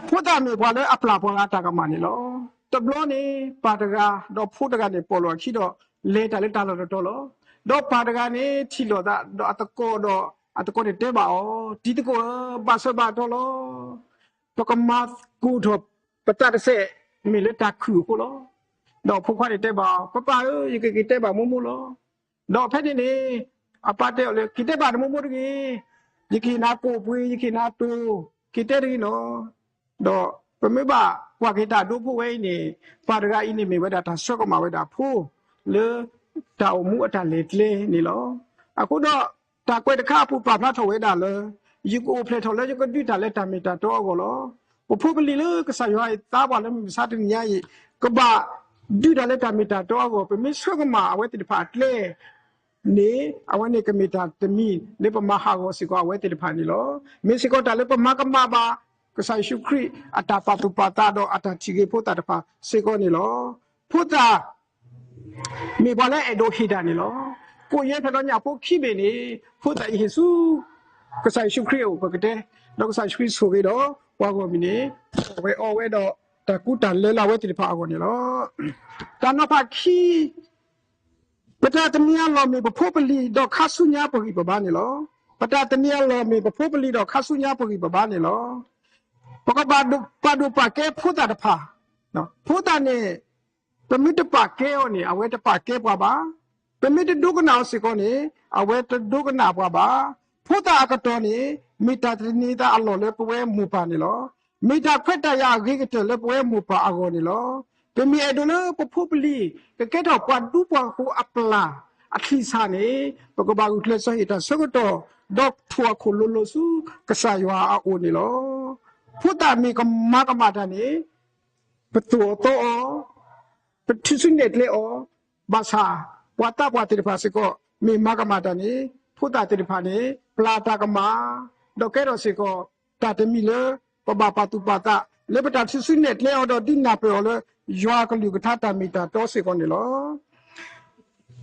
ဖိသၣ်မ့ၢ်ပှၤလၢအပျၢ်ပှၤဂၤတၢ်ကမၣ်န့ၣ်လီၤ. တဘျီန့ၣ် ပၢ်တဂၤ ဒီးဖိတဂၤန့ၣ် ပိာ်လိာ်အခံဒီး လဲၤတၢ်လၢတၢ်လီၢ်တတီၤလီၤ. ဒီးပၢ်တဂၤန့ၣ် ထံၣ်လိာ်သးဒီးအသကိးဒီး အသကိးန့ၣ်တဲဘၣ်အီၤ, တံၤသကိးဧၢ, ဘၣ်ဆၢဘၣ်တီၤလီၤ. ပကမၤကိၢ်ထီၣ်ပသးတစဲး မ့ၢ်လၢတၢ်ခုၣ်အဃိလီၤ. ဒီးဖိခွါန့ၣ်တဲဘၣ်အီၤ, ပၢ်ပၢ်ဧၢ, ယကက့ၤတဲဘၣ်မိၢ်မိၢ်လီၤ. ဒီးဖဲန့ၣ်န့ၣ် အပၢ်တဲအီၤလၢ က့ၤတဲဘၣ်နမိၢ်မိၢ်တဂ့ၤ, ယကဟ့ၣ်နၤကိၣ်ပှ့ၤ, ယကဟ့ၣ်နၤတိၤ, က့ၤတဲတဂ့ၤနီၤ. ဒီးပမ့ၢ်ဘၣ်ကွၢ်က့ၤတၢ်ဒိဖိဝဲအံၤန့ၣ်, ပၢ်တဂၤအံၤန့ၣ်မ့ၢ်ဝဲဒၣ်တၢ်ဆှၢကမၣ်ဝဲဒၣ်ဖိ လၢတၢ်အိၣ်မူအတၢ်လဲၤကျဲန့ၣ်လီၤ. အဃိဒီး တၢ်ကွဲးတခါအပူၤပာ်ဖျါထီၣ်ဝဲဒၣ်လၢ ယကအိၣ်ဖျဲၣ်ထီၣ်လၢယကဒုးတၢ်လၢတၢ်မ့ၢ်တၢ်တီအဂီၢ်လီၤ. ပဖိပလံၤလၢကစၢ်ယွၤအံၤသါပှၤလၢမုၢ်မဆါတနံၤညါအံၤ ကဘၣ်ဒုးတၢ်လၢတၢ်မ့ၢ်တၢ်တီအဂီၢ် ပမ့ၢ်ဆှၢကမၣ်အဝဲသ့ၣ်တဖၣ်အကျဲ န့ၣ် အဝဲန့ၣ်ကမ့ၢ်တၢ်တမံၤလၢပမၤဟးဂီၤစ့ၢ်ကီးအဝဲသ့ၣ်တဖၣ်န့ၣ်လီၤ. မ့ၢ်စ့ၢ်ကီးတၢ်လၢပမၤကမၣ်ဘၣ် ကစၢ်ယ့ၣ်ၡူးခရံာ်အတၢ်ပာ်သူၣ်ပာ်သးဒီးအတၢ်ထံၣ်ဂ့ၤဖိသၣ်တဖၣ်စ့ၢ်ကီးန့ၣ်လီၤ. ဖိသၣ် မ့ၢ်ပှၤလၢအအဲၣ်ဒိးဟ့ၣ်တၢ်န့ၣ်လီၤ. ကိၣ်ယဲၢ်ဖဲဒီးညၣ်ဖိခံဘ့ၣ်န့ၣ် ဖိသၣ်အံၤဟ့ၣ်ဆူ ကစၢ်ယ့ၣ်ၡူးခရံာ်အအိၣ်ပကတဲ, ဒီးကစၢ်ယ့ၣ်ၡူးခရံာ်ဆိၣ်ဂ့ၤဒီးပှၤဂီၢ်မုၢ်န့ၣ် အီၣ်ဝဲအီဝဲဒီးတၢ်ကူတၢ်လဲလၢအဝဲသ့ၣ်တဖၣ်အဂီၢ်န့ၣ်လီၤ. တၢ်နီၤဖးခံ ပတၢ်သန့ၤအလီၢ်မ့ၢ်ပဖိပလံၤဒီးခါဆူညါပဂံၢ်ပဘါန့ၣ်လီၤ. ပတၢ်သန့ၤအလီၢ်မ့ၢ်ပဖိပလံၤဒီးခါဆူညါပဂံၢ်ပဘါန့ၣ်လီၤ. ပကဘၣ်ဒိးပာ်ဒိၣ်ပာ်ကဲဖိသၣ်တဖၣ်, ဖိသၣ်န့ၣ် ပမ့ၢ်တပာ်ကဲအီၤန့ၣ် အဝဲတပာ်ကဲပှၤဘၣ်. ပမ့ၢ်တဒိကနၣ်အီၤစ့ၢ်ကီးန့ၣ် အဝဲတဒိကနၣ်ပှၤဘၣ်. ဖိသၣ်အကတီၢ်န့ၣ် မ့ၢ်တၢ်သန့ၤသးအလီၢ်လၢပဝဲမိၢ်ပၢ်န့ၣ်လီၤ. မ့ၢ်တၢ်ခွဲးတၢ်ယာ်အဂ့ၤကတၢၢ်လၢပဝဲမိၢ်ပၢ်အဂီၢ်န့ၣ်လီၤ. ပမ့ၢ်အဲၣ်ဒိးလၢပဖိပလံၤ ကကဲထီၣ်ပှၤဒူပှၤယိၤအပျၢ်အချံၣ်စၢ်န့ၣ် ပကဘၣ်ဂုာ်ကျဲးစၢးဟ့ၣ်တၢ်ဆၢကတီၢ် ဒီးထိၣ်အခိၣ်လိၤလိၤဆူကစၢ်ယွၤအအိၣ်န့ၣ်လီၤ. ဖိသၣ်မ့ၢ်ကမၤကမၣ်တၢ်န့ၣ် ပသိၣ်အီၤသီအီၤ, ပထုးစုနဲၣ်ကျဲအီၤ, ဘၣ်ဆၣ် ပှၤသးပှၢ်သ့ၣ်တဖၣ်စ့ၢ်ကီး မ့ၢ်မၤကမၣ်တၢ်န့ၣ် ဖိသၣ်သ့ၣ်တဖၣ်န့ၣ် ပျၢ်တၢ်ကမၣ်, ဒီးကဲထီၣ်စ့ၢ်ကီး တၢ်တမံၤလၢ ပဘၣ်ပာ်သူၣ်ပာ်သး လၢပတၢ်ထုးစုနဲၣ်ကျဲအီၤဒီးဒုးနၢ်ပၢၢ်အီၤလၢ ယွၤအကလုၢ်ကထါတၢ်မ့ၢ်တၢ်တီစ့ၢ်ကီးန့ၣ်လီၤ.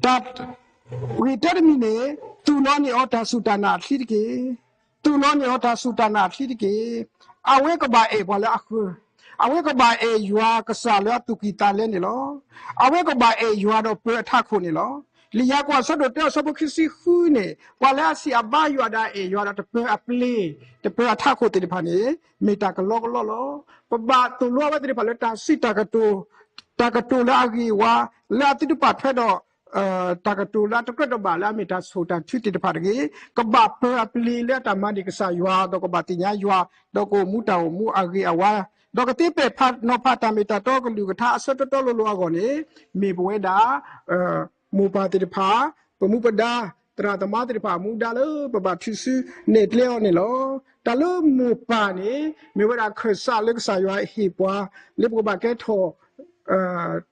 တၢ်ဂ့ၢ်တၢတမံၤန့ၣ်, သူၣ်လီၤန့ၢ်အီၤတၢ်စူၢ်တၢ်နာ်အချံတက့ၢ်. သူၣ်လီၤန့ၢ်အီၤတၢ်စူၢ်တၢ်နာ်အချံတက့ၢ်. အဝဲကဘၣ်အဲၣ်ပှၤလၢအဃၢၤ, အဝဲကဘၣ်အဲၣ်ယွၤကစၢ်လၢအသူၣ်ကံၢ်သးလဲန့ၣ်လီၤ. အဝဲကဘၣ်အဲၣ်ယွၤဒီးပၢအထးခိၣ်န့ၣ်လီၤ. လံာ်ယၤကိာ်အဆၢဒိၣ်တၢအဆၢဖိခံဆံဃုန့ၣ်, ပှၤလၢအစံးအဘါယွၤဒီးအဲၣ်ယွၤဒီးတပၢအပျ့ၤ, တပၢအထးခိၣ်သ့ၣ်တဖၣ်န့ၣ်, မ့ၢ်တၢ်ကလီကလီလီၤ. ပဘၣ်သိၣ်လိအဝဲသ့ၣ်တဖၣ်လၢတၢ်စံးတၢ်ကတိၤ, တၢ်ကတိၤလၢအဂ့ၤအဝါ, လၢအသုတပာ်ထွဲဒီး တၢ်ကတိၤလၢအတကြၢးတဘၣ်လၢအမ့ၢ်တၢ်ဆိၣ်တၢ်ထုသ့ၣ်တဖၣ်တဂ့ၤ, ကဘၣ်ပၢအပျ့ၤလၢအတၢ်မၤန့ၢ်ကစၢ်ယွၤ, ဒီးကဘၣ်သ့ၣ်ညါယွၤ, ဒီးကအိၣ်မူတၢ်အိၣ်မူအဂ့ၤအဝါ, ဒီးကသ့ပဲာ်ဖးနီၤဖးတၢ်မ့ၢ်တၢ်တီကလုၢ်ကထါအဆၢတီတီလိၤလိၤအဂီၢ်န့ၣ်, မ့ၢ်ပဝဲဒၣ် မိၢ်ပၢ်သ့ၣ်တဖၣ်, ပမူပဒါ, သရၣ်သမါသ့ၣ်တဖၣ်အမူဒါလၢပဘၣ်ထုးစုနဲၣ်ကျဲအီၤန့ၣ်လီၤ. တၢ်လၢမိၢ်ပၢ်န့ၣ် မ့ၢ်ဝဲဒၣ်ခၢၣ်စးလၢကစၢ်ယွၤဟ့ၣ်ပှၤ လၢပကဘၣ်ကဲထီၣ်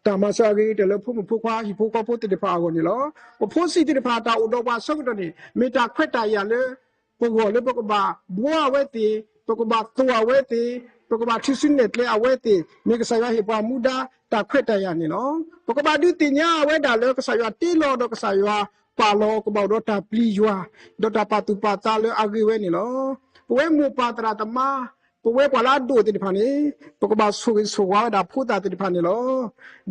တၢ်မၤစၢၤအဂ့ၤကတၢၢ်လၢဖိမုၣ်ဖိခွါဟံၣ်ဖိဃီဖိသ့ၣ်တဖၣ်အဂီၢ်န့ၣ်လီၤ. ပဖိဆံးသ့ၣ်တဖၣ်တၢ်အိၣ်ဒီးပှၤအဆၢကတီၢ်န့ၣ် မ့ၢ်တၢ်ခွဲးတၢ်ယာ်လၢ ပဂီၢ်လၢပကဘၣ်ဘှီအဝဲသ့ၣ်, ပကဘၣ်သိၣ်အဝဲသ့ၣ်, ပကဘၣ်ထုးစုနဲၣ်ကျဲအဝဲသ့ၣ်, မ့ၢ်ကစၢ်ယွၤဟ့ၣ်ပှၤမူဒါတၢ်ခွဲးတၢ်ယာ်န့ၣ်လီၤ. ပကဘၣ်ဒုးသ့ၣ်ညါဝဲဒၣ်လၢကစၢ်ယွၤတ့လီၤဒီးကစၢ်ယွၤပာ်လီၤ ကဘၣ်အိၣ်ဒီးတၢ်ပျံၤယွၤ, ဒီးတၢ်ပာ်သူၣ်ပာ်သးလၢအဂ့ၤဝဲန့ၣ်လီၤ. ပဝဲမိၢ်ပၢ်သရၣ်သမါ ပဝဲပှၤလၢအဒိၣ်သ့ၣ်တဖၣ်န့ၣ် ပကဘၣ်ဆိၣ်ဂ့ၤဆိၣ်ဝါဝဲဒၣ်ဖိသၣ်သ့ၣ်တဖၣ်န့ၣ်လီၤ.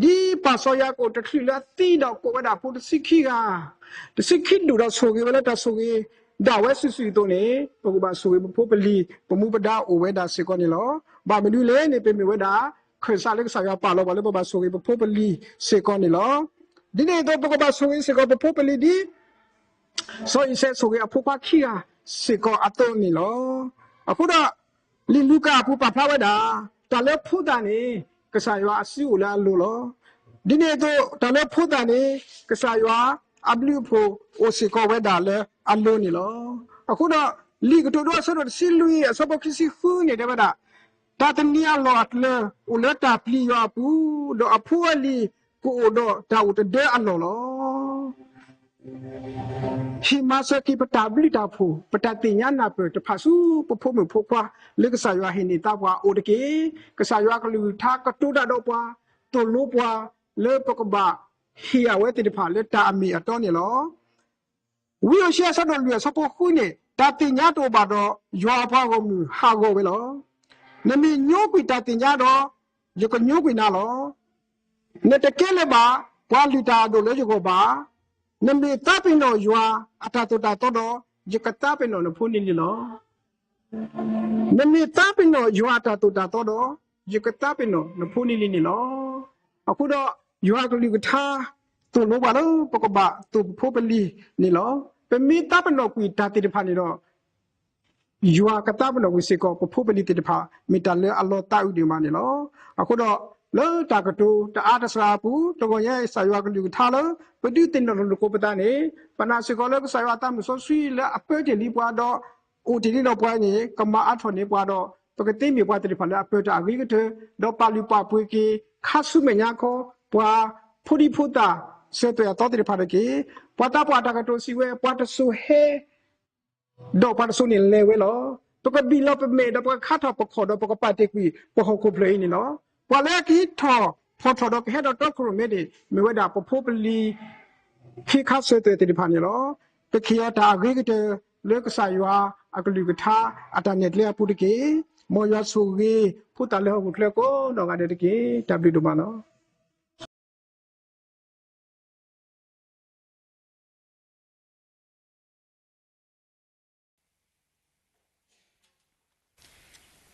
ဒ်ပၢ်စီၤယၤကိာ်တချုးလၢအသံဒီးကိးဝဲဒၣ်ဖိတဆံခံဂၤ, တဆံခံဒူၣ်ဒီးဆိၣ်ဂ့ၤဝဲလၢတၢ်ဆိၣ်ဂ့ၤဒၣ်ဝဲစုာ်စုာ်အသိးန့ၣ်, ပကဘၣ်ဆိၣ်ဂ့ၤပဖိပလံၤ ပမူပဒါအိၣ်ဝဲဒၣ်စ့ၢ်ကီးန့ၣ်လီၤ. ဘၣ်မနုၤလဲၣ်န့ၣ် ပမ့ၢ်ဝဲဒၣ် ခၢၣ်စးလၢကစၢ်ယွၤပာ်လီၤပှၤလၢပဘၣ်ဆိၣ်ဂ့ၤပဖိပလံၤစ့ၢ်ကီးန့ၣ်လီၤ. ဒ်န့ၣ်အသိး ပကဘၣ်ဆိၣ်ဂ့ၤစ့ၢ်ကီးပဖိပလံၤဒ် စီၤအံၤစဲးဆိၣ်ဂ့ၤအဖိခွါခံဂၤစ့ၢ်ကီးအသိးန့ၣ်လီၤ. အဃိဒီး လံာ်လူၤကၣ်အပူၤပာ်ဖျါဝဲဒၣ် တၢ်လၢဖိသၣ်န့ၣ် ကစၢ်ယွၤအစုအိၣ်လၢအလိၤလီၤ. ဒ်န့ၣ်အသိး တၢ်လၢဖိသၣ်န့ၣ် ကစၢ်ယွၤအဘျုးအဖှိၣ်အိၣ်စ့ၢ်ကီးဝဲဒၣ်လၢအလိၤန့ၣ်လီၤ. အဃိဒီး လံာ်ကတိၤဒိအဆၢဒိၣ်တဆံလွံၢ်အဆၢဖိခံဆံဃုန့ၣ် တဲဝဲဒၣ် တၢ်သန့ၤအလီၢ်အကျၢၤ အိၣ်လၢတၢ်ပျံၤယွၤအပူၤ, ဒီးအဖိအလံၤကအိၣ်ဒီးတၢ်အိၣ်တဒၢအလီၢ်လီၤ. ဟ့ၣ်မၤစၢၤက့ၤပတၢ်ဘျုးတၢ်ဖှိၣ် ပတၢ်သ့ၣ်ညါနၢ်ပၢၢ်တဖၣ်ဆူပဖိမုၣ်ဖိခွါ လၢကစၢ်ယွၤဟ့ၣ်န့ၢ်သါပှၤအိၣ်တက့ၢ်. ကစၢ်ယွၤကလုၢ်ကထါကတိၤတၢ်ဒီးပှၤ, သိၣ်လိပှၤ လၢပကဘၣ်ဟ့ၣ်အဝဲသ့ၣ်တဖၣ်လၢတၢ်အမ့ၢ်အတီန့ၣ်လီၤ. ဝံအ့ၣ်ၡံယၤအဆၢဒိၣ်လွံၢ်အဆၢဖိဃုန့ၣ်, တၢ်သ့ၣ်ညါတအိၣ်ဘၣ်ဒီး ယွၤအပှၤဂီၢ်မုၢ်ဟးဂီၤဝဲလီၤ. နမ့ၢ်ညိကွံာ်တၢ်သ့ၣ်ညါဒီး ယကညိကွံာ်နၤလီၤ. နတကဲလၢၤဘၣ်ပှၤလုၢ်တၢ်အဒိၣ်လၢယဂီၢ်ဘၣ်. နမ့ၢ်သးပ့ၤနီၣ်ယွၤအတၢ်သိၣ်တၢ်သီဒီး, ယကသးပ့ၤနီၣ်နဖိနလံၤလီၤ. နမ့ၢ်သးပ့ၤနီၣ်ယွၤအတၢ်သိၣ်တၢ်သီဒီး, ယကသးပ့ၤနီၣ်နဖိနလံၤန့ၣ်လီၤ. အဃိဒီး ယွၤကလုၢ်ကထါ သိၣ်လိပှၤလၢပကဘၣ်သိၣ်ပဖိပလံၤန့ၣ်လီၤ. ပမ့ၢ်သးပ့ၤနီၣ်ကွံာ်တၢ်သ့ၣ်တဖၣ်န့ၣ်ဒီး ယွၤကသးပ့ၤနီၣ်ကွံာ်စ့ၢ်ကီး ပဖိပလံၤသ့ၣ်တဖၣ် မ့ၢ်တၢ်လၢအလီၤသးအုးဒံးမးန့ၣ်လီၤ. အဃိဒီး လၢတၢ်ကတိၤတအါတစှၤအပူၤ တဂီၤညါအံၤကစၢ်ယွၤကလုၢ်ကထါလၢ ပဒုးသ့ၣ်နီၣ်လိာ်သကိးပသးန့ၣ် ပနာ်စ့ၢ်ကီးလၢကစၢ်ယွၤအသးမုၢ်စီဆှံလၢအပၢတ့ၢ်လံပှၤဒီး အိၣ်တ့ၢ်လံဒီးပှၤန့ၣ် ကမၤအါထီၣ်န့ၢ်ပှၤဒီး ပကသ့မ့ၢ်ပှၤသ့ၣ်တဖၣ်လၢအပၢတၢ်အဂ့ၤကတၢၢ် ဒီးပာ်လုၢ်ပာ်ပှ့ၤက့ၤ ခါဆူမဲာ်ညါခီ ပှၤဖိဒံဖိသၣ် စၢၤသွဲၣ်အသီသ့ၣ်တဖၣ်တက့ၢ်. ပှၤသးပှၢ်တၢ်ကတိၤစံးဝဲ ပှၤတစိၤဟဲ ဒီးပှၤတစိၤန့ၣ်လဲၤဝဲလီၤ. ပကဘံၣ်လီၤပမဲာ်ဒီးပကခါထီၣ်ပခီၣ်ဒီးပကပာ်တ့ၢ်ကွံာ်ပဟီၣ်ခိၣ်ဖျၢၣ်အံၤန့ၣ်လီၤ. ပှၤလၢအကဟံးထီၣ်ဖီၣ်ထီၣ်ဒီးကဟဲဒီးတီခိၣ်ရိၣ်မဲန့ၣ် မ့ၢ်ဝဲဒၣ်ပဖိပလံၤ ဟံးခါစၢၤသွဲၣ်သ့ၣ်တဖၣ်န့ၣ်လီၤ. ပကဟ့ၣ်အီၤတၢ်အဂ့ၤကတၢၢ်လၢကစၢ်ယွၤအကလုၢ်ကထါအတၢ်နဲၣ်ကျဲအပူၤတက့ၢ်. မ်ယွၤဆိၣ်ဂ့ၤ ဖိသၣ်လၢဟီၣ်ခိၣ်ချၢကိးနီၢ်ဂၤဒဲးတက့ၢ်. တၢ်ဘျုးဒိၣ်မးလီၤ.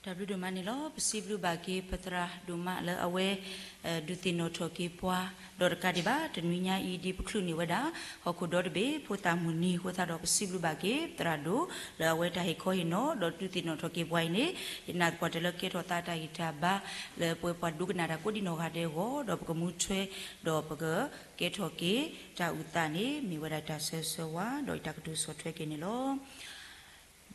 တၢ်ဘျုးဒိၣ်မးန့ၣ်လီၤ. ပစံးဘျုးဘၣ်က့ၤပသရၣ်ဒိၣ်မးလၢအဝဲ ဒုးသ့ၣ်နီၣ်ထီၣ်က့ၤပှၤ ဒီးတကးဒံးဘၣ် တနွံညါအံၤဒ်ပချုးန့ၢ်ဝဲဒၣ် ဟီၣ်ခိၣ်ဒီတဘ့ၣ် ဖိသၣ်မုၢ်နံၤအဃိသတးဒီး ပစံးဘျုးဘၣ်က့ၤသရၣ်ဒိၣ် လၢအဝဲတၢ်ဟ့ၣ်ခီဟ့ၣ်နီၤ ဒီးဒုးသ့ၣ်နီၣ်ထီၣ်က့ၤပှၤအံၤန့ၣ် ယနာ်သပှၢ်တၢၢ်လၢကဲထီၣ်သးတၢ်ဂံၢ်တၢ်ဘါ လၢပဝဲပှၤဒိကနၣ်တၢ်ကိးဒံးနီၢ်ဂၤဒဲးအဂီၢ် ဒီးပကမူထွဲ ဒီးပကကဲထီၣ်က့ၤ တၢ်အုၣ်သးန့ၣ် မ့ၢ်ဝဲဒၣ်တၢ်ဆၢဂ့ၤဆၢဝါ ဒီးတၢ်ကတိၤဆီၣ်ထွဲက့ၤန့ၣ်လီၤ.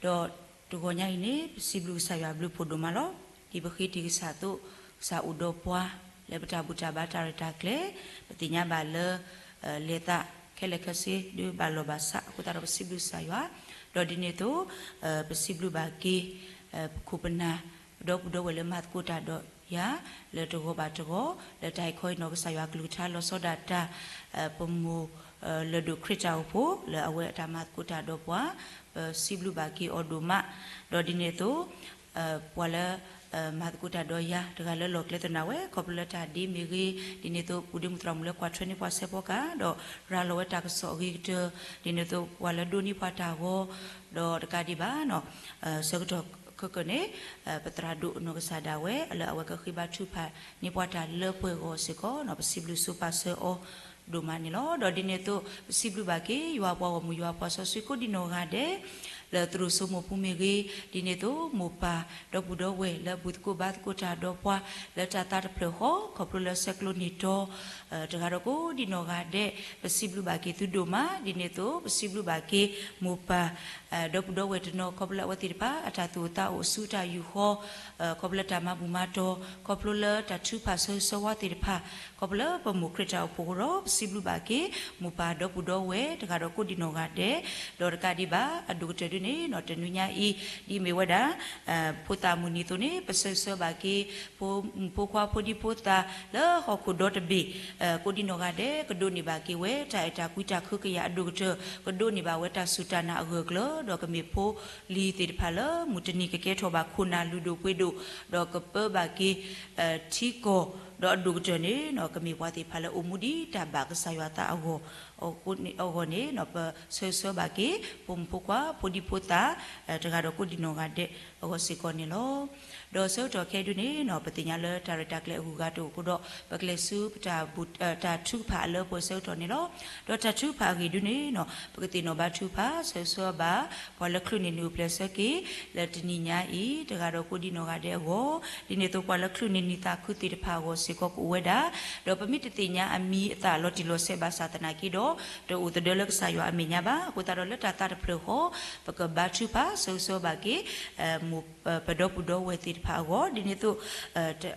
ဒီးတဂီၤညါအံၤန့ၣ် ပစံးဘျုးကစၢ်ယွၤအဘျုးအဖှိၣ်ဒိၣ်မးလီၤ. ဒ်ပဃ့တံၢ်ကစၢ်အသိး ကစၢ်အိၣ်ဒီးပှၤ လၢပတၢ်ဘူၣ်တၢ်ဘါတၢ်ရဲၣ်တၢ်ကျဲၤ ပသ့ၣ်ညါဘၣ်လၢ လဲၤသးခဲလၢာ်ခဲဆ့ ဒ်ဘၣ်လီၢ်ဘၣ်စးအဃိသတးဒီး ပစံးဘျုးကစၢ်ယွၤ ဒီးဒ်န့ၣ်အသိး ပစံးဘျုးဘၣ်က့ၤ ပခိၣ်ပနၢ် ဒီပုၢ်ဒီဝဲၢ်လၢမၤသကိးတၢ်ဒီးယၤ လၢတဂီၤဘၣ်တဂီၤ လၢတၢ်ဟဲခီအံၤနီၢ်ကစၢ်ယွၤအကလုၢ်ကထါလီၤဆီဒၣ်တၢ် ပမိၢ် လၢၢ်ဒိၣ်ခရံာ်တၢ်အိၣ်ဖှိၣ် လၢအဝဲအတၢ်မၤသကိးတၢ်ဒီးပှၤ ပစံးဘျုးဘၣ်က့ၤအီၤဒိၣ်မး ဒီးဒ်န့ၣ်အသိး ပှၤလၢ မၤသကိးတၢ်ဒီးယၤ တဂၤလၢလီၢ်ကျဲသနၢ်ဝဲ ခီဖျိလၢတၢ်ဒ့မ့ၢ်ဂ့ၤ ဒ်န့ၣ်အသိး ပူၤဒ့မုၣ်သရၣ်မုၣ်လၢကွၢ်ထွဲန့ၢ်ပှၤစဲးဖီကဟၣ် ဒီးရၤလီၤဝဲတၢ်ကစီၣ်အဂ့ၤကတၢၢ် ဒ်န့ၣ်အသိး ပှၤလၢဒိးန့ၢ်ပှၤတၢ်ဂီၤ ဒီးတကးဒံးဘၣ် ဆၢကတီၢ်ခဲကနံၣ်န့ၣ် ပသရၣ်ဒိၣ်နီၢ်ကစၢ်ဒၣ်ဝဲ လၢအဝဲကဃ့ဘါထုကဖၣ်န့ၢ်ပှၤတၢ်လၢပှဲၤဂီၤစ့ၢ်ကီး ပစံးဘျုးဆိပာ်စၢၤအီၤ ဒိၣ်မးန့ၣ်လီၤ. ဒီးဒ်န့ၣ်အသိး ပစံးဘျုးဘၣ်က့ၤ ယွၤပှၤဂီၢ်မုၢ်ယွၤပှၤစီဆှံကိးဒံနီၢ်ဂၤဒဲး လၢသရိာ်စိမိၢ်ပူၤမ့ၢ်ဂ့ၤ ဒ်န့ၣ်အသိး မိၢ်ပၢ်ဒီပုၢ်ဒီဝဲၢ်လၢဘူၣ်သကိးဘါသကိးတၢ်ဒီးပှၤ လၢတၢ်သးတဖျၢၣ်ဃီ ခီဖျိလၢဆဲးကျိးနံၣ်တီ တဂၤဒီးကိးဒံနီၢ်ဂၤဒဲး ပစံးဘျုးဘၣ်က့ၤသုဒိၣ်မး ဒ်န့ၣ်အသိး ပစံးဘျုးဘၣ်က့ၤ မိၢ်ပၢ် ဒီပုၢ်ဒီဝဲၢ်တနီၤ ခီဖျိလၢအဝဲသ့ၣ်တဖၣ် အတၢ်သူၣ်အိၣ်သးအိၣ်အစုတၢ်ယူၢ်ဃီ ခီဖျိလၢတၢ်မၤဘူၣ်မၤတီၤ ခီဖျိလၢတၢ်ထုကဖၣ်ဆၢဂ့ၤဆၢဝါသ့ၣ်တဖၣ် ခီဖျိလၢပမိၢ်ခရံာ်တၢ်အိၣ်ဖှိၣ်အဃိဒီး ပစံးဘျုးဘၣ်က့ၤ မိၢ်ပၢ်ဒီပုၢ်ဒီဝဲၢ် တဂၤဒီးကိးဒံနီၢ်ဂၤဒဲး ဒီးတကးဒံးဘၣ် အဒိၣ်ကတၢၢ်ဒုန့ၣ် တနွံညါအံၤ ဒ်မ့ၢ်ဝဲဒၣ် ဖိသၣ်မုၢ်နံၤအသိးန့ၣ် ပဆၢဂ့ၤဆၢဝါဘၣ်က့ၤ ဖိမုၣ်ဖိခွါဖိဒံဖိသၣ် လၢဟီၣ်ခိၣ်ဒီတဘ့ၣ် ကိးဒံနီၢ်ဂၤဒဲး ကဒိးန့ၢ်ဘၣ်က့ၤဝဲ တၢ်အဲၣ်တၢ်ကွံတၢ်ကဟုကယာ်အဒိၣ်ကတၢၢ် ကဒိးန့ၢ်ဘၣ်ဝဲတၢ်စူၢ်တၢ်နာ်အဂၢၢ်အကျၢၤ ဒီးကမ့ၢ်ဖိလံၤသ့ၣ်တဖၣ်လၢ မုၢ်တနံၤကကဲထီၣ်ဘၣ်ခိၣ်နၢ်လုၢ်ဒိၣ်ပှ့ၤဒိၣ် ဒီးကပၢဘၣ်က့ၤ ထံကီၢ် ဒီးအဒိၣ်ကတၢၢ်န့ၣ် ကမ့ၢ်ပှၤသ့ၣ်တဖၣ်လၢအိၣ်မူဒ်တၢ်ဘၣ်ကစၢ်ယွၤသးအဂီၢ် အဂီၢ်န့ၣ် ပဆၢဂ့ၤဆၢဝါဘၣ်က့ၤ ဖိမုၣ်ဖိခွါ ဖိဒံဖိသၣ် တဂၤဒီးကိးဒံနီၢ်ဂၤဒဲးအဂီၢ်စ့ၢ်ကီးန့ၣ်လီၤ. ဒီးဆၢကတီၢ်ခဲအံၤဒုန့ၣ် ပသ့ၣ်ညါလၢတၢ်ရဲၣ်တၢ်ကျဲၤအဂုၤအဂၤတအိၣ်အဃိဒီး ပကလဲၤဆူပတၢ်ဘူၣ် တၢ်ထုကဖၣ်အလၢပှဲၤဆၢကတီၢ်န့ၣ်လီၤ. ဒီးတၢ်ထုကဖၣ်အဂ့ၢ်ဒုန့ၣ် ပကသ့ၣ်နီၣ်ဘါထုကဖၣ် ဆၢဂ့ၤဆၢဝါဘၣ် ပှၤလၢချုးန့ၢ်နံၣ်အိၣ်ဖျဲၣ်ဆၢက့ၤ လၢတနံၤညါအံၤ တဂၤဒီးကိးဒံနီၢ်ဂၤဒဲးအဂီၢ် ဒ်န့ၣ်အသိးပှၤလၢချုးန့ၢ်နံၣ်သးခုသ့ၣ်တဖၣ်အဂီၢ်စ့ၢ်ကီးကအိၣ်ဝဲဒၣ် ဒီးပမ့ၢ်တသ့ၣ်ညါအမံၤအသၣ်လီၤတံၢ်လီၤဆဲးဘၣ်ဆၣ်သနာ်က့ဒီး တအိၣ်သဒၢလၢကစၢ်ယွၤအမဲာ်ညါဘၣ်. အဃိသတးဒီးလၢတၢ်သးတဖျၢၣ်ဃီ ပကဘါထုကဖၣ် ဆၢဂ့ၤဆၢဝါဘၣ်က့ၤ မိၢ် ပဒီပုၢ်ဒီဝဲၢ်သ့ၣ်တဖၣ်အဂီၢ် ဒ်န့ၣ်အသိး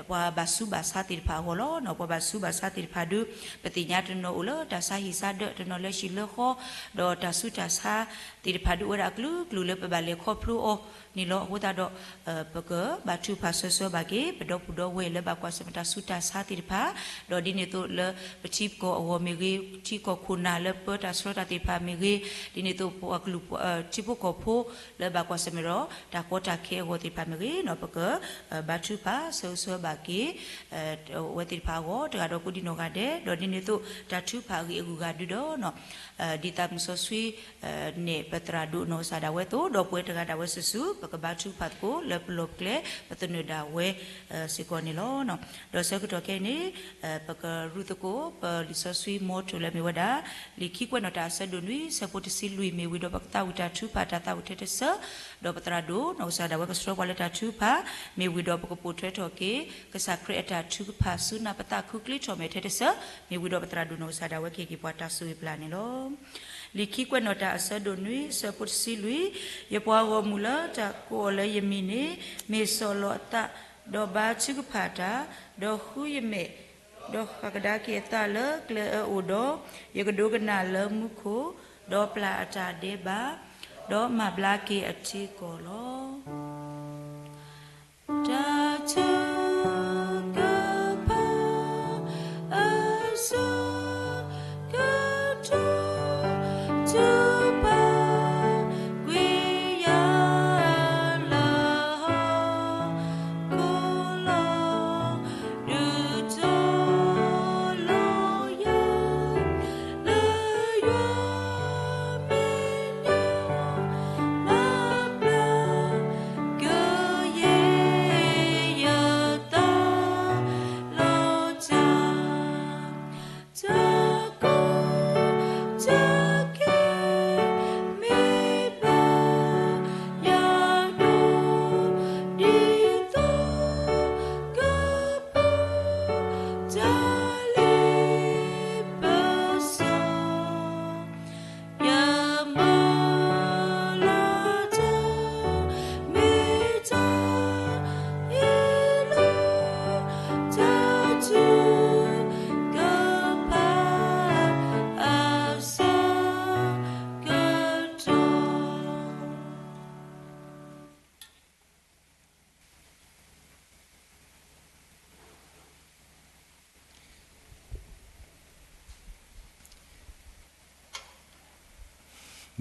ပှၤဘၣ်ဆူးဘၣ်ဆါသ့ၣ်တဖၣ်အဂီၢ်လီၤ. ပှၤဘၣ်ဆူးဘၣ်ဆါသ့ၣ်တဖၣ်ဒု ပသ့ၣ်ညါတနီၤအိၣ်လၢတၢ်ဆါဟံၣ်ဆါဒၢး တနီၤလၢဟံၣ်လၢဃီ ဒီးတၢ်ဆူးတၢ်ဆါသ့ၣ်တဖၣ်ဒုအိၣ်ဝဲဒၣ်အကလုာ်ကလုာ်လၢပဘၣ်လဲၤခီဖျိအီၤန့ၣ်လီၤ. အဃိသတးဒီး ပကဘါထုကဖၣ်ဆၢဂ့ၤဆၢဝါဘၣ်က့ၤ ပဒီပုၢ်ဒီဝဲၢ်လၢဘၣ်ကွၢ်ဆၢၣ်မဲာ်တၢ်ဆူးတၢ်ဆါသ့ၣ်တဖၣ် ဒီးဒ်န့ၣ်အသိးလၢပထံပကီၢ်အဂီၢ်မ့ၢ်ဂ့ၤ ထံကီၢ်ခိၣ်နၢ်လၢပၢတၢ်ဆှၢတၢ်သ့ၣ်တဖၣ်မ့ၢ်ဂ့ၤ ဒ်န့ၣ်အသိးပှၤကလုာ် ထံဖိကီၢ်ဖိလၢဘၣ်ကွၢ်ဆၢၣ်မဲာ်ဒီးတၢ်ကီတၢ်ခဲအဂီၢ်သ့ၣ်တဖၣ်မ့ၢ်ဂ့ၤ ပက ဘါထုကဖၣ်ဆၢဂ့ၤဆၢဝါဘၣ်က့ၤ အဝဲသ့ၣ်တဖၣ်အဂီၢ် တဂၤဒီးကိးဒံနီၢ်ဂၤဒဲး ဒီးဒ်န့ၣ်အသိး တၢ်ထုကဖၣ်အဂ့ၢ်အဂုၤအဂၤဒုဒီး ဒ်သးမုၣ်စီဆှံ န့ၣ် ပသရၣ်ဒိၣ်နီၢ်ကစၢ်ဒၣ်ဝဲအသိး ဒီးပဝဲတဂၤဒၣ်ဝဲစုာ်စုာ် ပကဘါထုကဖၣ်သကိးလၢပလီၢ်ပကျဲ ပသနၢၣ်ဒၣ်ဝဲ စ့ၢ်ကီးန့ၣ်လီၤ. ဒီးဆၢကတီၢ်ခဲအံၤန့ၣ် ပကရူၢ်သကိး ပလံာ်စီဆှံမီထိၣ်လၢမ့ၢ်ဝဲဒၣ် လံာ်ခံကွဲးနီၣ်တၢ်အဆၢဒိၣ်နွံ ဆၢဖိတဆံလွံၢ် မ့ၢ်ဝံၤဒီးပကသးဝံၣ်တၢ်ထုကဖၣ် တၢ်သးဝံၣ်ထဲတစၢ ဒီးပသရၣ်ဒိၣ်နီၢ်ကစၢ်ဒၣ်ဝဲကဆှၢပှၤလၢတၢ်ထုကဖၣ် မ့ၢ်ဝံၤဒီးပကပိာ်ထွဲထီၣ်က့ၤ ကစၢ်ခရံာ်အတၢ်ထုကဖၣ်ဆူနၢ်ပသးခုချ့ထီၣ်မဲာ်ထဲတစၢ မ့ၢ်ဝံၤဒီးပသရၣ်ဒိၣ်နီၢ်ကစၢ်ဒၣ်ဝဲကဟ့ၣ်က့ၤပှၤတၢ်ဆိၣ်ဂ့ၤပျၢ်န့ၣ်လီၤ. လံာ်ခံကွဲးနီၣ်တၢ်အဆၢဒိၣ်နွံ ဆၢဖိတဆံလွံၢ် ယပှၤဂီၢ်မုၢ်လၢတၢ်ကိးအီၤလၢယမံၤန့ၣ် မ့ၢ်ဆီၣ်လီၤအသး ဒီးဘါထုကဖၣ်တၢ်, ဒီးဃုယမဲာ်, ဒီးဃၣ်ကဒါက့ၤအသးလၢကျဲအၢအိၣ်ဒီး, ယကဒိကနၣ်လၢမူခိၣ်, ဒီးပျၢ်အတၢ်ဒဲးဘး, ဒီးမၤဘျါက့ၤအထံကီၢ်လီၤ. တၢ်ထုကဖၣ် အစိကတၢၢ် ထုကဖၣ်ကွံာ်ယၤလၢဟီၣ် ခိၣ်လီၤ ဒုးတီၤလီၤယၤ လၢယွၤမဲာ်ညါ မၤဘျါ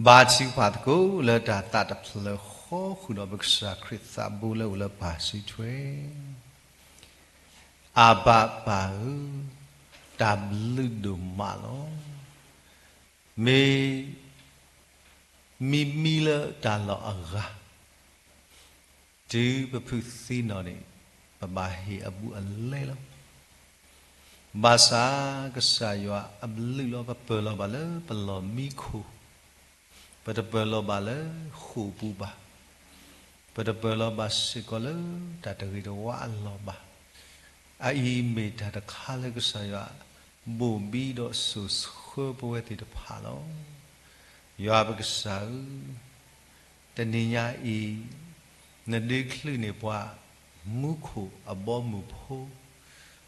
ဘါထုကဖၣ်သကိးလၢတၢ်သးတဖျၢၣ်ဃီ ဃုာ်ဒီးပကစၢ်ခရံာ်သးဘိလၢအိၣ်လၢပၢ်စုထွဲ. အဘၤပၢ်ဧၢ, တၢ်ဘျုးဒိၣ်မးလီၤ. မ့ၢ် မံမံလၢတၢ်လီၢ်အဂၤ တုၤပဖုသံနီၣ်န့ၣ် ပဘၣ်ဟ့ၣ်အဘူးအလဲလီၤ. ဘၣ်ဆၣ်ကစၢ်ယွၤအဘျုးလီၤ ပပၢၤလီၤဘၣ်လၢပလီၢ်မံခိၣ်, ပတပၢၤလီၤဘၣ်လၢဃိာ်ပူၤဘၣ်, ပတပၢၤလီၤဘၣ်စ့ၢ်ကီးလၢတၢ်တဂ့ၤတဝါအလီၢ်ဘၣ်. အအံၤမ့ၢ်တၢ်တခါလၢကစၢ်ယွၤ ဘိၣ်ဘံဒီးစိာ်ဆှၢပဝဲသ့ၣ်တဖၣ်လီၤ. ယွၤပကစၢ်ဧၢ, တနံၤညါအံၤ နဒုးချုးန့ၢ်ပှၤမူခိၣ်အဘီအမုၢ်ဖိ,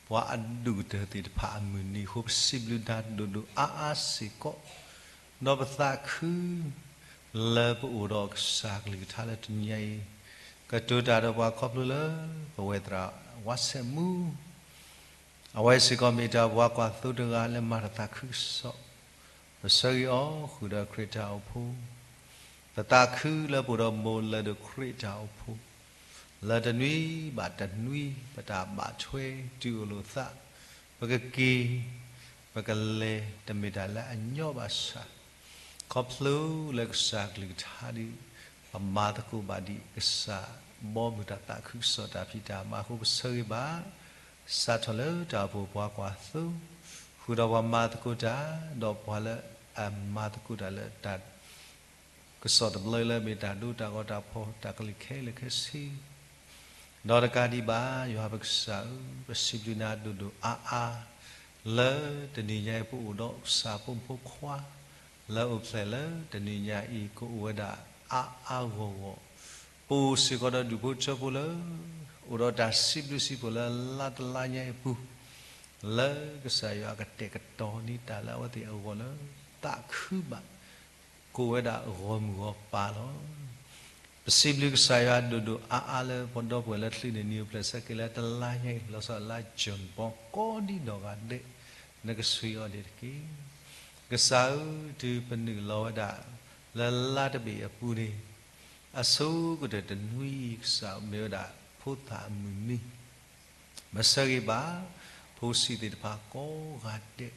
ပှၤအဒိၣ်ကတၢၢ်သ့ၣ်တဖၣ်အမုၢ်နံၤအဃိ ပစံးဘျုးနၤဒိၣ်ဒိၣ်အါအါစ့ၢ်ကီး, ဒီးပသးခု လၢပအိၣ်ဒီးကစၢ်ကလုၢ်ကထါလၢတနံၤညါအံၤ, ကတိၤတၢ်ဒီးပှၤခီဖျိလၢ ပဝဲသရၣ်ဝါဆဲးမူ အဝဲစ့ၢ်ကီးမ့ၢ်တၢ်ပှၤကွၢ်သိတဂၤလၢမၤတၢ်သးခုကစီၣ်, ပဆၢဂ့ၤအီၤဃုာ်ဒီးခရံာ်တၢ်အိၣ်ဖှိၣ်, ပသးခုလၢပအိၣ်ဒီးမိၢ်လၢဒိၣ်ခရံာ်တၢ်အိၣ်ဖှိၣ်, လၢတနွံဘၣ်တနွံ ပတၢ်ဘၣ်ထွဲတုၤအိၣ်လိာ်သး, ပကက့ၤ ပကလဲၤ တမ့ၢ်တၢ်လၢအညီဘၣ်ဆၣ် ခီဖျိလၢကစၢ်ကလုၢ်ကထါဒီး ပမၤသကိးဘၣ်ဒံးကစၢ်ဘီမုၢ်တၢ်သးခုကစီၣ်တၢ်ဖံးတၢ်မၤအဃိ ပဆၢဂ့ၤဘၣ်, စးထီၣ်လၢတၢ်အိၣ်ဖှိၣ်ပှၤကွၢ်သိ, ဃုာ်ဒီးပှၤမၤသကိးတၢ်, ဒီးပှၤလၢအမၤသကိးတၢ်လၢတၢ် ကစီၣ်တဘျီလၢမ့ၢ်တၢ်ဒိတၢ်ဂီၤတၢ်ဖီၣ်တၢ်ကလုၢ်ခဲလၢာ်ခဲဆ့ ဒီးတကးဒံးဘၣ် ယွၤပကစၢ်ဧၢ, ပစံးဘျုးနၤဒိၣ်ဒိၣ်အါအါ, လၢတနံၤညါအံၤပအိၣ်ဒီးကစၢ်ဖိမုၣ်ဖိခွါ, လၢအိၣ်ဖျဲၣ်လၢတနံၤညါအံၤ ကအိၣ်ဝဲဒၣ်အါအါဂီၢ်ဂီၢ်, ပအိၣ်စ့ၢ်ကီးဒီးဒူၣ်ဖိထၢဖိလၢ အိၣ်ဒီးတၢ်စံးဘျုးစံးဖှိၣ်လၢလါတလါညါအံၤအပူၤ, လၢကစၢ်ယွၤကတဲာ်ကတီၤန့ၢ်တၢ်လၢအဝဲသ့ၣ်အဂီၢ်လၢ သးခုဘၣ် ကအိၣ်ဝဲဒၣ်ဂီၢ်မုၢ်ဂီၢ်ပၤလီၤ. ပစံးဘျုးကစၢ်ယွၤဒိၣ်ဒိၣ်အါအါလၢပဒီပုၢ်ဝဲၢ်လၢချံးန့ၢ်နံၤအိၣ်ဖျဲၣ်ဆၢက့ၤလၢတလါညါအံၤ လီၤဆီဒၣ်တၢ်လါ June ဘီ ကိးဒံနီၢ်ဂၤဒဲး နကဆှံအီၤဒံးတက့ၢ်. ကစၢ်ဧၢ, တုၤပနုာ်လီၤဝဲဒၣ် လၢလါတဘ့ၣ်အပူၤန့ၣ် အဆိကတၢၢ်တနွံအံၤ ကစၢ်မ့ၢ်ဝဲဒၣ်ဖိသၣ်အမုၢ်နံၤ မ့ၢ်ဆၢဂ့ၤဘၣ် ဖိဆံးသ့ၣ်တဖၣ်ကိးဂၤဒဲး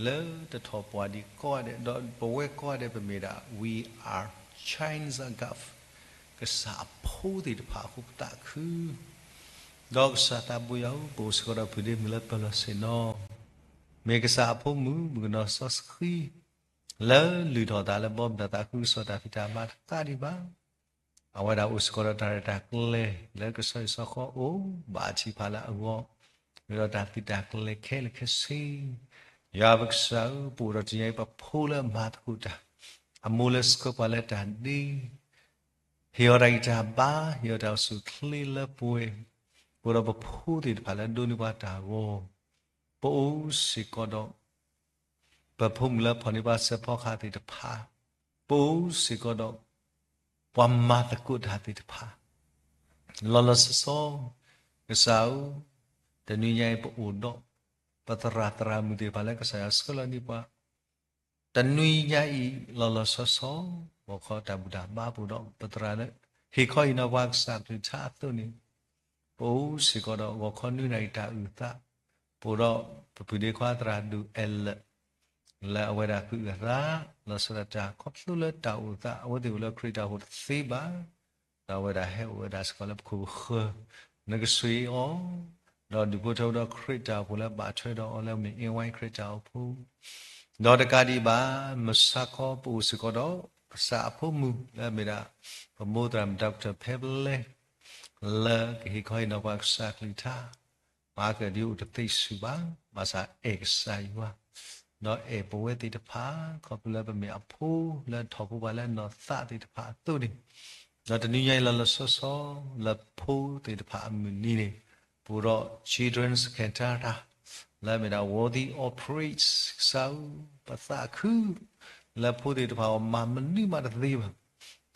လၢတထီၣ်ပှၢ်ဒံးကိးဂၤဒဲး ဒီးပဝဲကိးဂၤဒဲး ပမ့ၢ်ဒၣ် we are children of God, ကစၢ်အဖိသ့ၣ်တဖၣ်အဃိပသးခု, ဒီးကစၢ်သးဘိယွၤဧၢ, ပအိၣ်စ့ၢ်ကီးဒီးဖုဒ့မုၣ်လၢပၢၤလီၢ်ဆ့ၣ်နီၤ, မ့ၢ်ကစၢ်အဖိမုၣ် မုၣ်ကနီၤစီဆှံ လၢလုၢ်ထီၣ်သးလၢဘီမုၢ်တၢ်သးခုကစီၣ်တၢ်ဖံးတၢ်မၤတကးဒံးဘၣ် အဝဲဒၣ်အိၣ်စ့ၢ်ကီးဒီးတၢ်ရဲၣ်တၢ်ကျဲၤလၢကဆီယံာ်စီၤဃီအိၣ်ဘၣ်အထံးဖးလၢအဂီၢ်, မ့ၢ်ဒီးတၢ်သုးတၢ်ကျဲၤခဲလၢာ်ခဲဆ့, ယွၤပကစၢ်ဧၢ, ပအိၣ်ဒီးတနံၤညါအံၤ ပဖိလၢအမၤသကိးတၢ်, အမိၢ်လၢဆှၢပှၤလၢတၢ်ဒ့, ဟ့ၣ်အီၤတၢ်ဂံၢ်တၢ်ဘါ, ဟ့ၣ်အီၤတၢ်အိၣ်ဆူၣ်အိၣ်ချ့လၢပှဲၤ, ပအိၣ်ဒီးပဖိသ့ၣ်တဖၣ်လၢဒိးန့ၢ်ပှၤတၢ်ဂီၤ, ပအိၣ်စ့ၢ်ကီးဒီး ပဖိမုၣ်လၢဖီၣ်န့ၢ်ပှၤစဲးဖီကဟၣ်သ့ၣ်တဖၣ်, ပအိၣ်စ့ၢ်ကီးဒီး ပှၤမၤသကိးတၢ်သ့ၣ်တဖၣ်, လီၤလီၤဆီဆီ, ကစၢ်ဧၢ, တနံၤညါအံၤပအိၣ်ဒီး ပသရၣ်သရၣ်မုၣ်သ့ၣ်တဖၣ်လၢကစၢ်ယွၤဆှၢလီၤန့ၢ်ပှၤ တနွံညါအံၤ လီၤလီၤဆီဆီ, ဂီၤခီတၢ်ဘူၣ်တၢ်ဘါပူၤဒီး ပသရၣ်လၢ ဟ့ၣ်ခီဟ့ၣ်နီၤပှၤကစၢ်ကလုၢ်ကထါအသိးန့ၣ်, ပအိၣ်စ့ၢ်ကီးဒီး ဂီၤခီနွံနၣ်ရံၣ်တၢ်အုၣ်သး, ပအိၣ်ဒီးပပုၢ်ဒ့ခွါသရၣ်ဒိၣ်အဲၣ်လၢာ် လၢအဝဲဒၣ်ကအုၣ်အသး လီၤဆီဒၣ်တၢ်ခီဖျိလၢတၢ်အိၣ်သး အဝဲသ့ၣ်အိၣ်လၢခရံာ်တၢ်အိၣ်ဖှိၣ်တသ့ဘၣ်, ဒီးအဝဲဒၣ်ဟဲအိၣ်ဝဲဒၣ်စ့ၢ်ကီးလၢပခိၣ်ပဃၢၤ, နကဆှံအီၤ, ဒီးဒူၣ်ဖိထၢဖိဒီးခရံာ်တၢ်အိၣ်ဖှိၣ်လၢဘၣ်ထွဲဒီးအီၤလၢအမ့ၢ် အ့ဝါ ခရံာ်တၢ်အိၣ်ဖှိၣ်, ဒီးတကးဒံးဘၣ် မုၢ်ဆါခီပအိၣ်စ့ၢ်ကီးဒီး ကစၢ်အဖိမုၣ်လၢအမ့ၢ်ဒၣ် ပမိၢ်သရၣ်မုၣ် doctor ဖဲပလဲ လၢကဟ့ၣ်ခီဟ့ၣ်နီၤပှၤကစၢ်ကလုၢ်ကထါ, ပှၤကဒုးအိၣ်တသ့ဆူၣ်ဘၣ်, ဘၣ်ဆၣ်အဲၣ်ကစၢ်ယွၤ, ဒီးအဲၣ်ပဝဲသ့ၣ်တဖၣ် ခီဖျိလၢပမ့ၢ်အဖိလၢထီၣ်ဖိပှၤလၢအနီၢ်သးသ့ၣ်တဖၣ်အသိးန့ၣ်, ဒီးတနွံညါအံၤလီၤလီၤဆီဆီ လၢဖိသ့ၣ်တဖၣ်အမုၢ်နံၤန့ၣ်, ပအိၣ်ဒီး Children's Cantata လၢအမ့ၢ်ဒၣ် Worthy of Praise ကစၢ်ဧၢ, ပသးခု လၢဖိသ့ၣ်တဖၣ်အီၤမၤမနုၤမးတသ့ဘၣ်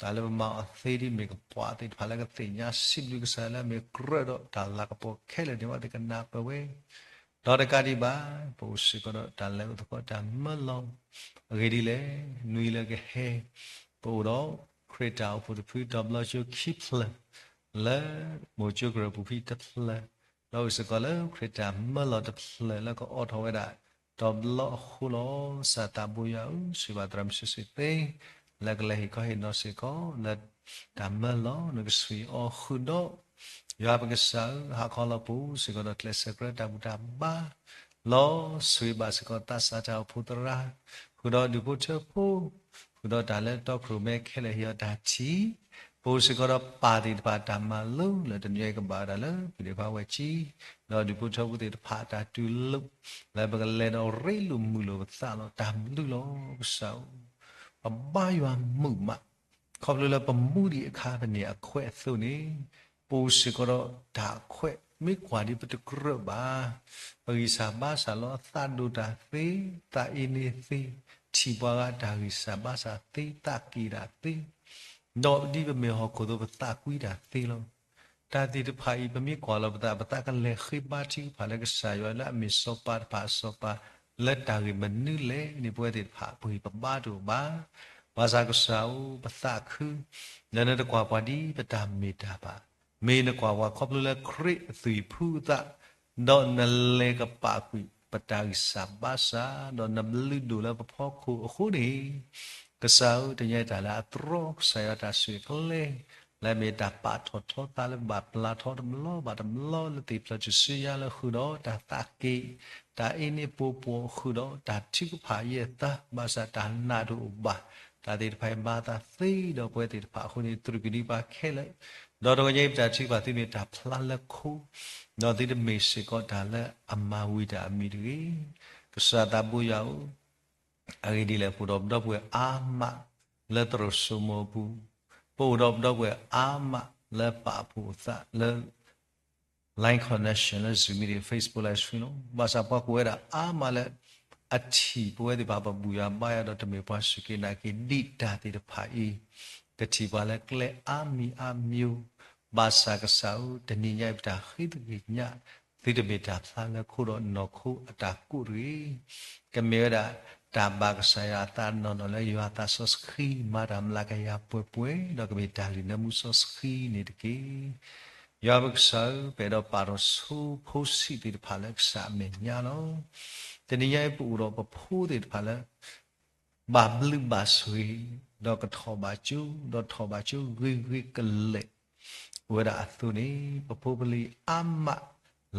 တၢ်လၢပမၤအီၤသ့ဒ်မ့ၢ်ကပှၤသ့ၣ်တဖၣ်လၢ ကသ့ၣ်ညါစံးဘျုးကစၢ်လၢအမ့ၢ်ကြၢးဒီးတၢ်လၤကပီၤခဲလၢာ်န့ၣ် အဝဲသ့ၣ်ကနၢ်ပၢၢ်ဝဲ, ဒီး ဒီးတကးဒံးဘၣ် ပအိၣ်စ့ၢ်ကီးဒီးတၢ်လဲၤအိၣ်သကိးတၢ်မၢလီၤ. အဂ့ၢ်ဒ်လဲၣ်, နွံလၢကဟဲ ပအိၣ်ဒီးခရံာ်တၢ်အိၣ်ဖှိၣ်တဖု တဘျီကၠိခံဖျၢၣ် လၢမိၤကၠိကရၢၢ်ပူၤဖဲတဖျၢၣ်, ဒီးအိၣ်စ့ၢ်ကီးလၢခရံာ်တၢ်မၢလီၤတဖျၢၣ်လၢကအိးထီၣ်ဝဲဒၣ် တဘျီအဃိလီၤ. ကစၢ်သးဘိယွၤဧၢ, ဆိၣ်ဂ့ၤဘၣ်သရၣ်မုၣ်စီဆှံသ့ လၢကလဲၤဟ့ၣ်ခီဟ့ၣ်နီၤစ့ၢ်ကီး လၢတၢ်မၢလီၤ နကဆိၣ်ဂ့ၤအီၤဃုာ်ဒီး ယွၤပကစၢ်ဧၢ, ဟးခီလီၤပအိၣ်စ့ၢ်ကီးဒီး ကျဲးစၢးကြၢးတၢ်ဘူၣ်တၢ်ဘါလီၤ. ဆိၣ်ဂ့ၤဘၣ်စ့ၢ်ကီးသးစၢ်တၢ်အိၣ်ဖှိၣ်သရၣ်, ဃုာ်ဒီးဒူၣ်ဖိထၢဖိ, ဃုာ်ဒီးတၢ်လၢတီခိၣ်ရိၣ်မဲခဲလၢာ်ဟ့ၣ်အီၤတၢ်ထံၣ်, ပအိၣ်စ့ၢ်ကီးဒီးပၢ်သ့ၣ်တဖၣ်တၢ်မၤလိလၢတနံၤအံၤကဘၣ်ဝဲဒၣ်လၢ ဖုၣ်ဒ့ခွါဝဲၢ်ကံ, ဒီးဒူၣ်ဖိထၢဖိသ့ၣ်တဖၣ်တၢ်တူၢ်လိာ် လၢပကလဲၤဒီးရ့လိာ်မုာ်လိာ်ပသးလီၤ. တၢ်ဘျုးလီၤကစၢ်ဧၢ, ပဘါယွၤမုာ်မး ခီဖျိလၢပမူဒံးအခါပန့ၢ်အခွဲးအသိးန့ၣ်, ပအိၣ်စ့ၢ်ကီးဒီးတၢ်အခွဲး မ့ၢ်ကွၢ်ဒ်ပတကြၢးဘၣ်, ပဂံၢ်စၢ်ဘါစၢ်လီၤ. သးဒိၣ်တၢ်သ့, သးအ့န့ၢ်သ့, ထံၣ်ပှၤဂၤတၢ်ဂံၢ်စၢ်ဘါစၢ်သ့, သးက့ၣ်တၢ်သ့, ဒီးဒ်ပမ့ၢ်ဟီၣ်ခိၣ်သိးပသးကွံတၢ်သ့လီၤ. တၢ်သ့ၣ်တဖၣ်အံၤ ပမ့ၢ်ကွၢ်လီၤပသး ပသးကလဲၤဃ့ဘါထုကဖၣ်လၢကစၢ်ယွၤလၢအမ့ၢ်စီၤပၤတဖၣ်အစီၤပၤ လၢတၢ်ဂ့ၢ်မနုၤလဲၣ်န့ၣ် ပဝဲသ့ၣ်တဖၣ် ပဂံၢ်ပဘါတအိၣ်ဘၣ်. ဘၣ်ဆၣ်ကစၢ်ဧၢ, ပသးခု, လၢနတကွၢ်ပှၤဒ်ပတၢ်မ့ၢ်တၢ်ဘၣ်, မ့ၢ်နကွၢ်ပှၤခီဖျိလၢခရံာ်အသွံၣ်ဖုအသး, ဒီးနလဲၤကပာ်ကွံာ်ပတၢ်ဂံၢ်စၢ်ဘါစၢ်, ဒီးနဘျုးဒိၣ်လၢပဖီခိၣ်အဃိန့ၣ်, ကစၢ်ဧၢ, တနံၤအံၤတၢ်လၢအတြီကစၢ်ယွၤတၢ်ဆိၣ်ဂ့ၤကျဲ လၢအမ့ၢ်တၢ်ပာ်ထီၣ်ထီသးလၢဘၣ်ပျၢ်ထီတဘျီဘၣ်တဘျီလၢသ့ၣ်ဖျၢၣ်ထူၣ်စုညါလၢဃုာ်ဒီးတၢ်သးက့ၣ်, တၢ်အ့န့ၢ်ပိာ်ပိာ်ဃုာ်ဒီးတၢ်ထုကဖၣ်ယဲၢ်သး ဘၣ်ဆၣ်တၢ်နာ်တအိၣ်ဘၣ်, တၢ်သ့ၣ်တဖၣ်အံၤမၤသးသ့ဒီးပဝဲသ့ၣ်တဖၣ်အဃိန့ၣ် တြူၢ်ကဒံပှၤခဲလၢာ်, ဒီးတဂီၤညါအံၤပတၢ်ထုကဖၣ်သုမ့ၢ်တၢ်ဖျါလၢခိ, ဒီးသုတမ့ၢ်စ့ၢ်ကီးတၢ်လၢအမၤဝံၤတၢ်အမံၤတဂ့ၤ. ကစၢ်သးဘိယွၤဧၢ, အဂ့ၢ်ဒ်လဲၣ် ပအိၣ်ဒီးပဒီပုၢ်ဝဲၢ်အါမးလၢသရိာ်စိမိၤအပူၤ, ပအိၣ်ဒီးပဒီပုၢ်ဝဲၢ်အါမးလၢပာ်ဖှိၣ်အသးလၢ line connection လၢ Zoom meeting, Facebook live stream လီၤ. ဘၣ်ဆၣ်ပှၤကိးဝဲဒၣ်အါမးလၢ အထံၣ်ပဝဲသ့ၣ်တဖၣ် ပဘူၣ်ယွၤဘါယွၤဒီးတမ့ၢ်ပှၤစူၢ်က့ၤနာ်က့ၤဒံးတၢ်သ့ၣ်တဖၣ်အံၤ, ကထံၣ်ပှၤလၢကျဲအါမံၤအါမံၤ, ဘၣ်ဆၣ်ကစၢ်ဧၢ, တနံၤညါအံၤပတၢ်ဃ့သက့ၤညါ, သုတမ့ၢ်တၢ်ဖျါလၢခိဒီးနီၢ်ခိအတၢ်ကိးတဂ့ၤ. ကမ့ၢ်ဝဲဒၣ် တၢ်ဘၣ်ကစၢ်ယွၤအသးနီၢ်နီၢ်လၢယွၤအသးစီဆှံ မၤတၢ်မျးကယၤပှဲၤပှဲၤ, ဒီးကမ့ၢ်တၢ်လုၢ်နၢမူစီဆှံန့ၣ်တက့ၢ်. ယွၤပကစၢ်ဧၢ, ပအဲၣ်ဒိးပာ်ထီၣ်ဆိဖိဆံးသ့ၣ်တဖၣ်လၢကစၢ်အမဲာ်ညါလီၤ. တနံၤညါအံၤပအိၣ်ဒီးပဖိသ့ၣ်တဖၣ်လၢ ဘၣ်ဘျုးဘၣ်ဆိၣ်ဂ့ၤ, ဒီးကထီၣ်ဘၣ်ကၠိ, ဒီးထီၣ်ဘၣ်ကၠိဂ့ၤဂ့ၤကလဲာ်, အိၣ်ဝဲဒၣ်အသိးန့ၣ်, ပဖိပလံၤအါမး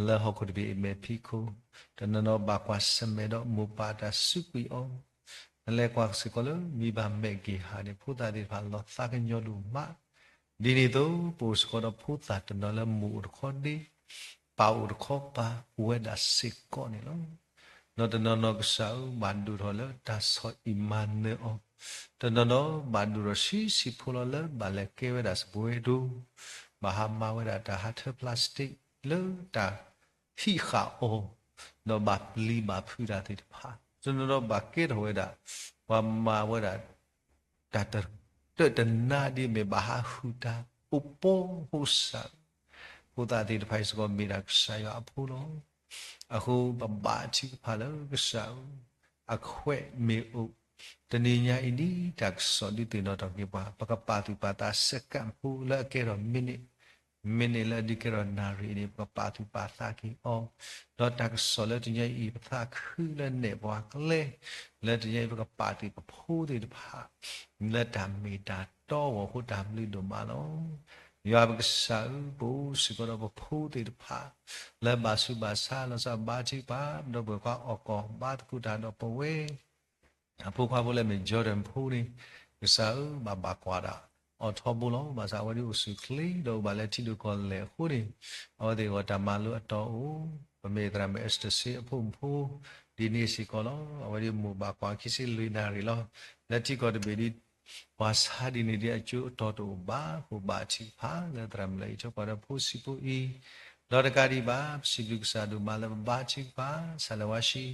လၢဟီၣ်ခိၣ်တဘ့ၣ်အမဲာ်ဖံးခိၣ်, တနီၤနီၤဘၣ်ကွၢ်ဆၢၣ်မဲာ်ဒီးမိၢ်ပၢ်တၢ်စူးကွံာ်အီၤ, နလဲၤကွၢ်စ့ၢ်ကီးလၢ မံၤဘၣ်မဲာ်က့ၤဟးန့ၣ် ဖိသၣ်သ့ၣ်တဖၣ်လီၤသးကညီၤဒိၣ်မး, ဒ်န့ၣ်အသိး ပအိၣ်စ့ၢ်ကီးဒီးဖိသၣ်တနီၤလၢမိၢ်အိၣ်တခီဒ့, ပၢ်အိၣ်တခီပၢ် အိၣ်ဝဲဒၣ်စ့ၢ်ကီးန့ၣ်လီၤ. ဒီးတနီၤနီၤကစၢ်ဧၢ, ဘၣ်ဒိၣ်ထီၣ်လၢတၢ်ဆီၣ်အံၣ်မၤနၢၤအီၤ, တနီၤနီၤဘၣ်ဒိၣ်ထီၣ်ဆံးဆံးဖိလီၤလၢဘၣ်လဲၤကဲဝဲဒၣ်စပွဲဒိ, ဘၣ်ဟးမၤဝဲဒၣ်တၢ်ဟးထၢ plastic လၢတၢ်ဟံးဃာ်အီၤ, ဒီးဘၣ်ပျံၤဘၣ်ဖုးတၢ်သ့ၣ်တဖၣ်, တနီၤနီၤဘၣ်ကဲထီၣ်ဝဲဒၣ်, ပှၤမၤဝဲဒၣ် တၢ်တတၢၢ်တနါဒ်အမ့ၢ်ဘၣ်ဟးဟုၣ်တၢ် အိၣ်ပိာ်ဖိစၢ်, ဖိသၣ်သ့ၣ်တဖၣ်အံၤစ့ၢ်ကီးမ့ၢ်ဒၣ်ကစၢ်ယွၤအဖိလီၤ. အဃိပဘါထုကဖၣ်လၢကစၢ်ဧၢ, အခွဲးမ့ၢ်အိၣ်, တနံၤညါအံၤဒ်တၢ်ကစီၣ်ဒုးသ့ၣ်နီၣ်ထီၣ်က့ၤပှၤ ပကပာ်သူၣ်ပာ်သး second ဖိလၢအကဲထီၣ် minute, minute လၢအဒုးကဲထီၣ်နၣ်ရံၣ်န့ၣ် ပကပာ်သူၣ်ပာ်သးက့ၤအီၤ, ဒီးတၢ်ကစီၣ်လၢတနံၤညါအံၤ ပသးခုလၢနဲၣ်ပှၤကျဲ, လၢတနံၤညါအံၤ ပကပာ်သူၣ်ပဖိသ့ၣ်တဖၣ် လၢတၢ်မ့ၢ်တၢ်တီအဂီၢ်အဃိ တၢ်ဘျုးဒိၣ်မးလီၤ. ယွၤပကစၢ်ဧၢ, ပအိၣ်စ့ၢ်ကီးဒီးပဖိသ့ၣ်တဖၣ် လၢဘၣ်ဆူးဘၣ်ဆါ လီၤဆီဘါထုကဖၣ် ဒီပုၢ်ဝဲၢ်ခွါအီၣ်ကီၢ် ဘါသကိးတၢ်ဒီးပဝဲ အဖိခွါဖိလၢမ့ၢ် Jordan ဖိန့ၣ်, ကစၢ်ဧၢ, ဘၣ်ဘၣ်ကွၢ်ဒၣ်အီၤထီဘိလီၤ. ဘၣ်ဆၣ်အဝဲဒၣ်အိၣ်ဆူၣ်ချ့ ဒီးအိၣ်ဘၣ်လၢထံဒိၣ်ကီၢ်လဲၢ်အဃိန့ၣ်, အဝဲသ့ၣ်အဂီၢ်တၢ်မၤလိအတီအအိၣ်, ပမ့ၢ်သရၣ်မုၣ် Esther စ့အဖိမုၣ်ဖိ ဒ်န့ၣ်စ့ၢ်ကီးလီၤ. အဝဲဒၣ်မိၢ်ဘၣ်ကွၢ်ခံဆံလွံၢ်နၣ်ရံၣ်လီၤ. လၢထံကီၢ်တဘ့ၣ်ဒ် ပှၤဆါဒ်န့ၣ်ဒ်အကၠိအတီတအိၣ်ဘၣ်အဃိ ဘါထုကဖၣ်လၢသရၣ်မုၣ်လၢအံးထွဲကွၢ်ဒီးဖိဆံးဖိအံၤ, ဒီးတကးဒံးဘၣ် ပစံးဘျုးကစၢ်ဒိၣ်မးလၢပဘါထုကဖၣ် ဆၢလၢဝါဆံး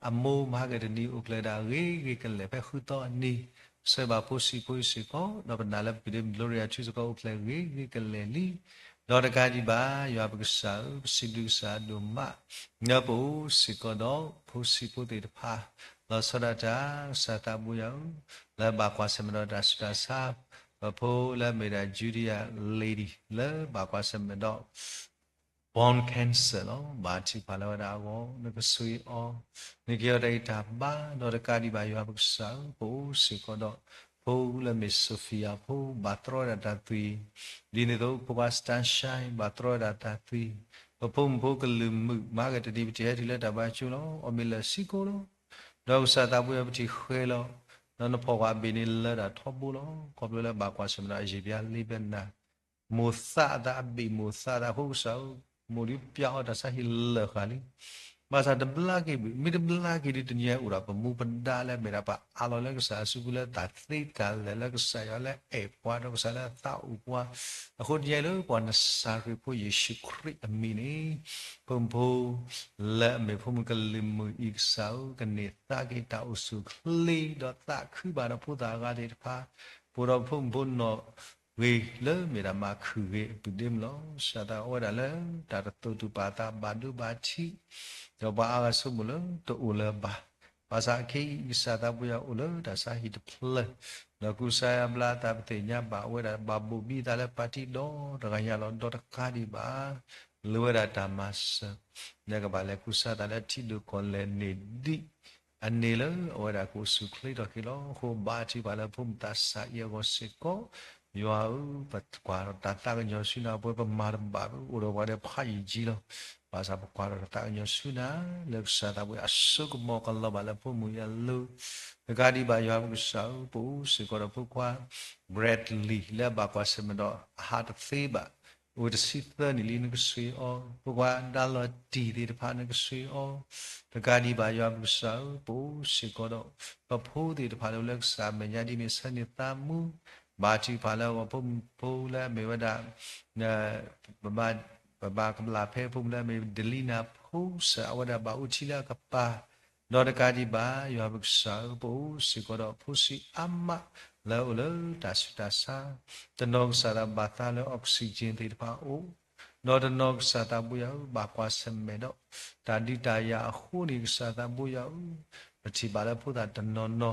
အမိၢ်မဟါကတနံၤအိၣ်ဖျဲၣ်ဒၣ်ဂ့ၤဂ့ၤကလဲာ် ဖဲဃုသီအနံၤ, ဆှၢဘၣ်ဖိဆံးဖိအံၤစ့ၢ်ကီး, ဒီးပနာ်လၢပပုၢ်ဒ့ Gloria ထူစ့ၢ်ကီးအိၣ်ဖျဲၣ်ဂ့ၤဂ့ၤကလဲာ်လံ. ဒီးတကးဒံးဘၣ် ယွၤပကစၢ်ဧၢ, ပစံးဘျုးကစၢ်ဒိၣ်မး, လၢပအိၣ်စ့ၢ်ကီးဒီးဖိဆံးဖိသ့ၣ်တဖၣ်, လီၤဆီဒၣ်တၢ် ကစၢ်သးဘိယွၤဧၢ, လၢဘၣ်ကွၢ်ဆၢၣ်မဲာ်ဒီးတၢ်ဆူးတၢ်ဆါ, ပဖိလၢအမ့ၢ်ဒၣ် Julia Lady လၢဘၣ်ကွၢ်ဆၢၣ်မဲာ်ဒီး bone cancer လီၤ. ဘါထုကဖၣ်လၢဝဲဒၣ်အဂီၢ် နကဆိၣ်ဂ့ၤအီၤ, နကဟ့ၣ်အီၤတၢ်ဂံၢ်တၢ်ဘါ, ဒီးတကးဒံးဘၣ် ယွၤပကစၢ်ဧၢ, ပအိၣ်စ့ၢ်ကီးဒီး ဖိလၢမ့ၢ် Sophia ဖိ ဘၣ်တြီဝဲဒၣ်တၢ်သွံၣ်, ဒ်န့ၣ်အသိး ဖိခွါ Sunshine ဘၣ်တြီဝဲဒၣ်တၢ်သွံၣ်, ပဖိမုၣ်ဖိကလုာ်မုာ် မၤကတနံၤ ပထံၣ်ဟဲတုၤလၢတၢ်ဘါဆိလီၤ, အီၣ်မ့ၤလၢာ်ဆံကိလီၤ. ဒီးကစၢ်သးဘိယွၤ ပထံၣ်ဃဲလီၤ, ဒီးနဖီၣ်ကွၢ်အဘ့ၣ်န့ၣ်လၢတၢ်ထီဘိလီၤ. ခီဖျိလၢဘၣ်ကွၢ်ဆၢၣ်မဲာ်ဒီးအယံာ်ဘျါလံဘဲနၤ မိၢ်သးအသး အဘ့ၣ်မိၢ်သးအသးအဃိ ကစၢ်ဧၢ, မိၢ်ဒုးပျၢ်အီၤတၢ်ဆါဟံၣ်လၢာ်ဃာ်လံ. ဘၣ်ဆၣ်တဘျါက့ၤဘၣ်, မ့ၢ်တဘျါက့ၤဒီး တနံၤအံၤအိၣ်ဒီးပမူပဒါလၢအမ့ၢ်ဒၣ်ပှၤအးလီၤလၢကစၢ်အစုပူၤ လၢတၢ်သ့တၢ်လၢာ် လၢကစၢ်ယွၤလၢအဲၣ်ပှၤ ဒီးကစၢ်လၢအသးအိၣ်ပှၤ, အဃိတနံၤအံၤလၢပှၤနစၤရ့းဖိယ့ၣ်ၡူးခရံာ်အမံၤန့ၣ်, ဖိမုၣ်ဖိ လၢအမ့ၢ်ဖိမုၣ်ကလုာ်မုာ်အံၤ ကစၢ်ဧၢ, ကန့ၢ်သါက့ၤတၢ်အိၣ်ဆူၣ်အိၣ်ချ့ ဒီးသးခုဘၣ်ဒီးဖိသၣ်အဂၤသ့ၣ်တဖၣ်, ပအိၣ်ဒီးဖိမုၣ်ဖိနီၢ်ဂ့ၤလၢမ့ၢ်ဒၣ်မၤခုၣ်ဂ့ၤအပုၢ်ဒ့မုၣ်လီၤ. ကစၢ်သးအိၣ်ဝဲဒၣ်လၢတၢ်တသိၣ်တူၢ်ပာ်သးဘၣ်ဒိဘၣ်ထံး, ဒီးပှၤအါဂၤဆိကမိၣ်လၢတအိၣ်လၢၤဘၣ်. ဘၣ်ဆၣ်ခဲအံၤ ကစၢ်သးဘိယွၤအိၣ်လၢတၢ်ဆါဟံၣ်တဖျၢၣ်, ဒီးကူစါယါဘျါအသး ပသ့ၣ်ညါဘၣ်ဝဲဒၣ် ဘၣ်ဘိၣ်ဘံသးလၢပၣ်ထံဒီတဂၤညါလီၤ. ဒီးတကးဒံးဘၣ် လိၣ်ဝဲဒၣ်တၢ်မၤစၢၤ, နကဘၣ်လဲၤကူစါသးလၢထံဒိၣ်ကီၢ်လဲၢ်န့ၣ်ဒံး အန့ၣ်လၢအဝဲဒၣ်ကအိၣ်ဆူၣ်အိၣ်ချ့ထီၣ်က့ၤလီၤ. အဃိဘါထုကဖၣ်လၢဖိမုၣ်သးစၢ်အံၤအဂီၢ်စ့ၢ်ကီး, ယွၤဧၢ, ပကွၢ်ဒီးတၢ်သးကညီၤဆူနၤ, ပဝဲပမၤတဘၣ်ဘၣ် အိၣ်ဒီးပှၤဒီးဖးယံာ်ကၠံလီၤ. ဘၣ်ဆၣ်ပကွၢ်ဒီးတၢ်သးကညီၤဆူနၤ, လၢကစၢ်သးဘိယွၤအစိကမီၤကလီၤဘၣ်လၢဖိမုၣ်အံၤအလိၤ, တကးဒံးဘၣ် ယွၤပကစၢ်ဧၢ, ပအိၣ်စ့ၢ်ကီးဒီးဖိခွါ Bradley လၢအဘၣ်ကွၢ်ဆၢၣ်မဲာ်ဒီးအဟးတသ့ဘၣ်, အိၣ်တဆံသၢနံၣ်လံ နကဆိၣ်ဂ့ၤအီၤ, ဖိခွါဒါလီၤတံၢ်သ့ၣ်တဖၣ် နကဆိၣ်ဂ့ၤအီၤ, တကးဒံးဘၣ် ယွၤပကစၢ်ဧၢ, ပအိၣ်စ့ၢ်ကီးဒီး ပဖိသ့ၣ်တဖၣ်လၢလၢကစၢ်အမဲာ်ညါဒ်မ့ၢ်ဆၢန့ၢ်သးမူ, ဘါထုကဖၣ်လၢအဂီၢ် ဖိမုၣ်ဖိလၢအမ့ၢ်ဝဲဒၣ် ပဘၣ်ကဘျၣ်ဖဲဖိမုၣ်လၢအမ့ၢ် Delina ဖိစၢ် အဝဲဒၣ်ဘၣ်အိၣ်ထံလၢအကပၤ, ဒီးတကးဒံးဘၣ် ယွၤပကစၢ်ဧၢ, ပအိၣ်စ့ၢ်ကီးဒီးဖိဆံးအါမး လၢအအိၣ်လၢတၢ်ဆူးတၢ်ဆါ, တနီၤကစၢ်သးဘၣ်သါလၢ oxygen သ့ၣ်တဖၣ်အိၣ်, ဒီးတနီၤကစၢ်သးဘိယွၤဧၢ, ဘၣ်ကွၢ်ဆၢၣ်မဲာ်ဒီး တၢ်ဒုးတၢ်ယၤအဃိန့ၣ် ကစၢ်သးဘိယွၤဧၢ, ပထံၣ်ဘၣ်လၢဖိသၣ်တနီၤနီၤ,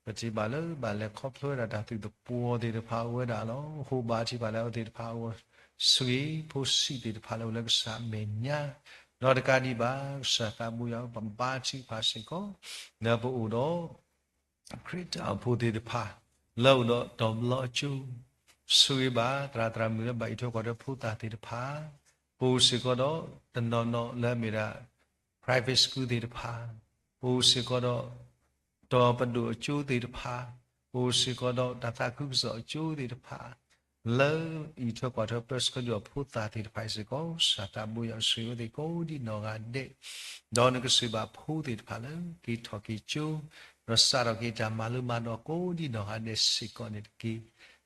ပထံၣ်ဘၣ်လၢဘၣ်လဲၤခီဖျိဝဲဒၣ်တၢ်သုးသပှီၤသ့ၣ်တဖၣ်အိၣ်ဝဲဒၣ်လီၤ. အဃိဘါထုကဖၣ်လၢအဝဲသ့ၣ်တဖၣ်အဂီၢ်, ဆိၣ်ဂ့ၤဖိဆံးသ့ၣ်တဖၣ်လၢအအိၣ်လၢကစၢ်အမဲာ်ညါ, ဒီးတကးဒံးဘၣ် ကစၢ်သးဘိယွၤဧၢ, ပဘါထုကဖၣ်စ့ၢ်ကီး လၢပအိၣ်ဒီး ခရံာ်တၢ်အိၣ်ဖှိၣ်သ့ၣ်တဖၣ် လၢအအိၣ်ဒီးတီၤဘျီအကၠိ, ဆိၣ်ဂ့ၤဘၣ်သရၣ်သရၣ်မုၣ်လၢဘၣ်အံးထွဲကွၢ်ထွဲဖိသၣ်သ့ၣ်တဖၣ်, ပအိၣ်စ့ၢ်ကီးဒီးတနီၤနီၤလၢအမ့ၢ်ဒၣ် private school သ့ၣ်တဖၣ်, ပအိၣ်စ့ၢ်ကီးဒီး တီၤပဒိၣ်အကၠိသ့ၣ်တဖၣ်, ပအိၣ်စ့ၢ်ကီးဒီးတၢ်သးခုကစီၣ်အကၠိသ့ၣ်တဖၣ်, လၢအံးထွဲကွၢ်ထွဲပၢဆှၢဒံးအီၤဖိသၣ်သ့ၣ်တဖၣ်အံၤစ့ၢ်ကီး, ကစၢ်သးဘိယွၤဆိၣ်ဂ့ၤအဝဲသ့ၣ်ကိးဒံနီၢ်ဂၤဒဲး, ဒီးနကဆိၣ်ဂ့ၤဘၣ်ဖိသ့ၣ်တဖၣ်လၢက့ၤထီၣ်က့ၤကၠိ, ဒီးစးထီၣ်က့ၤတၢ်မၤလိမၤဒိးကိးဒံနီၢ်ဂၤဒဲးစ့ၢ်ကီးန့ၣ်တက့ၢ်.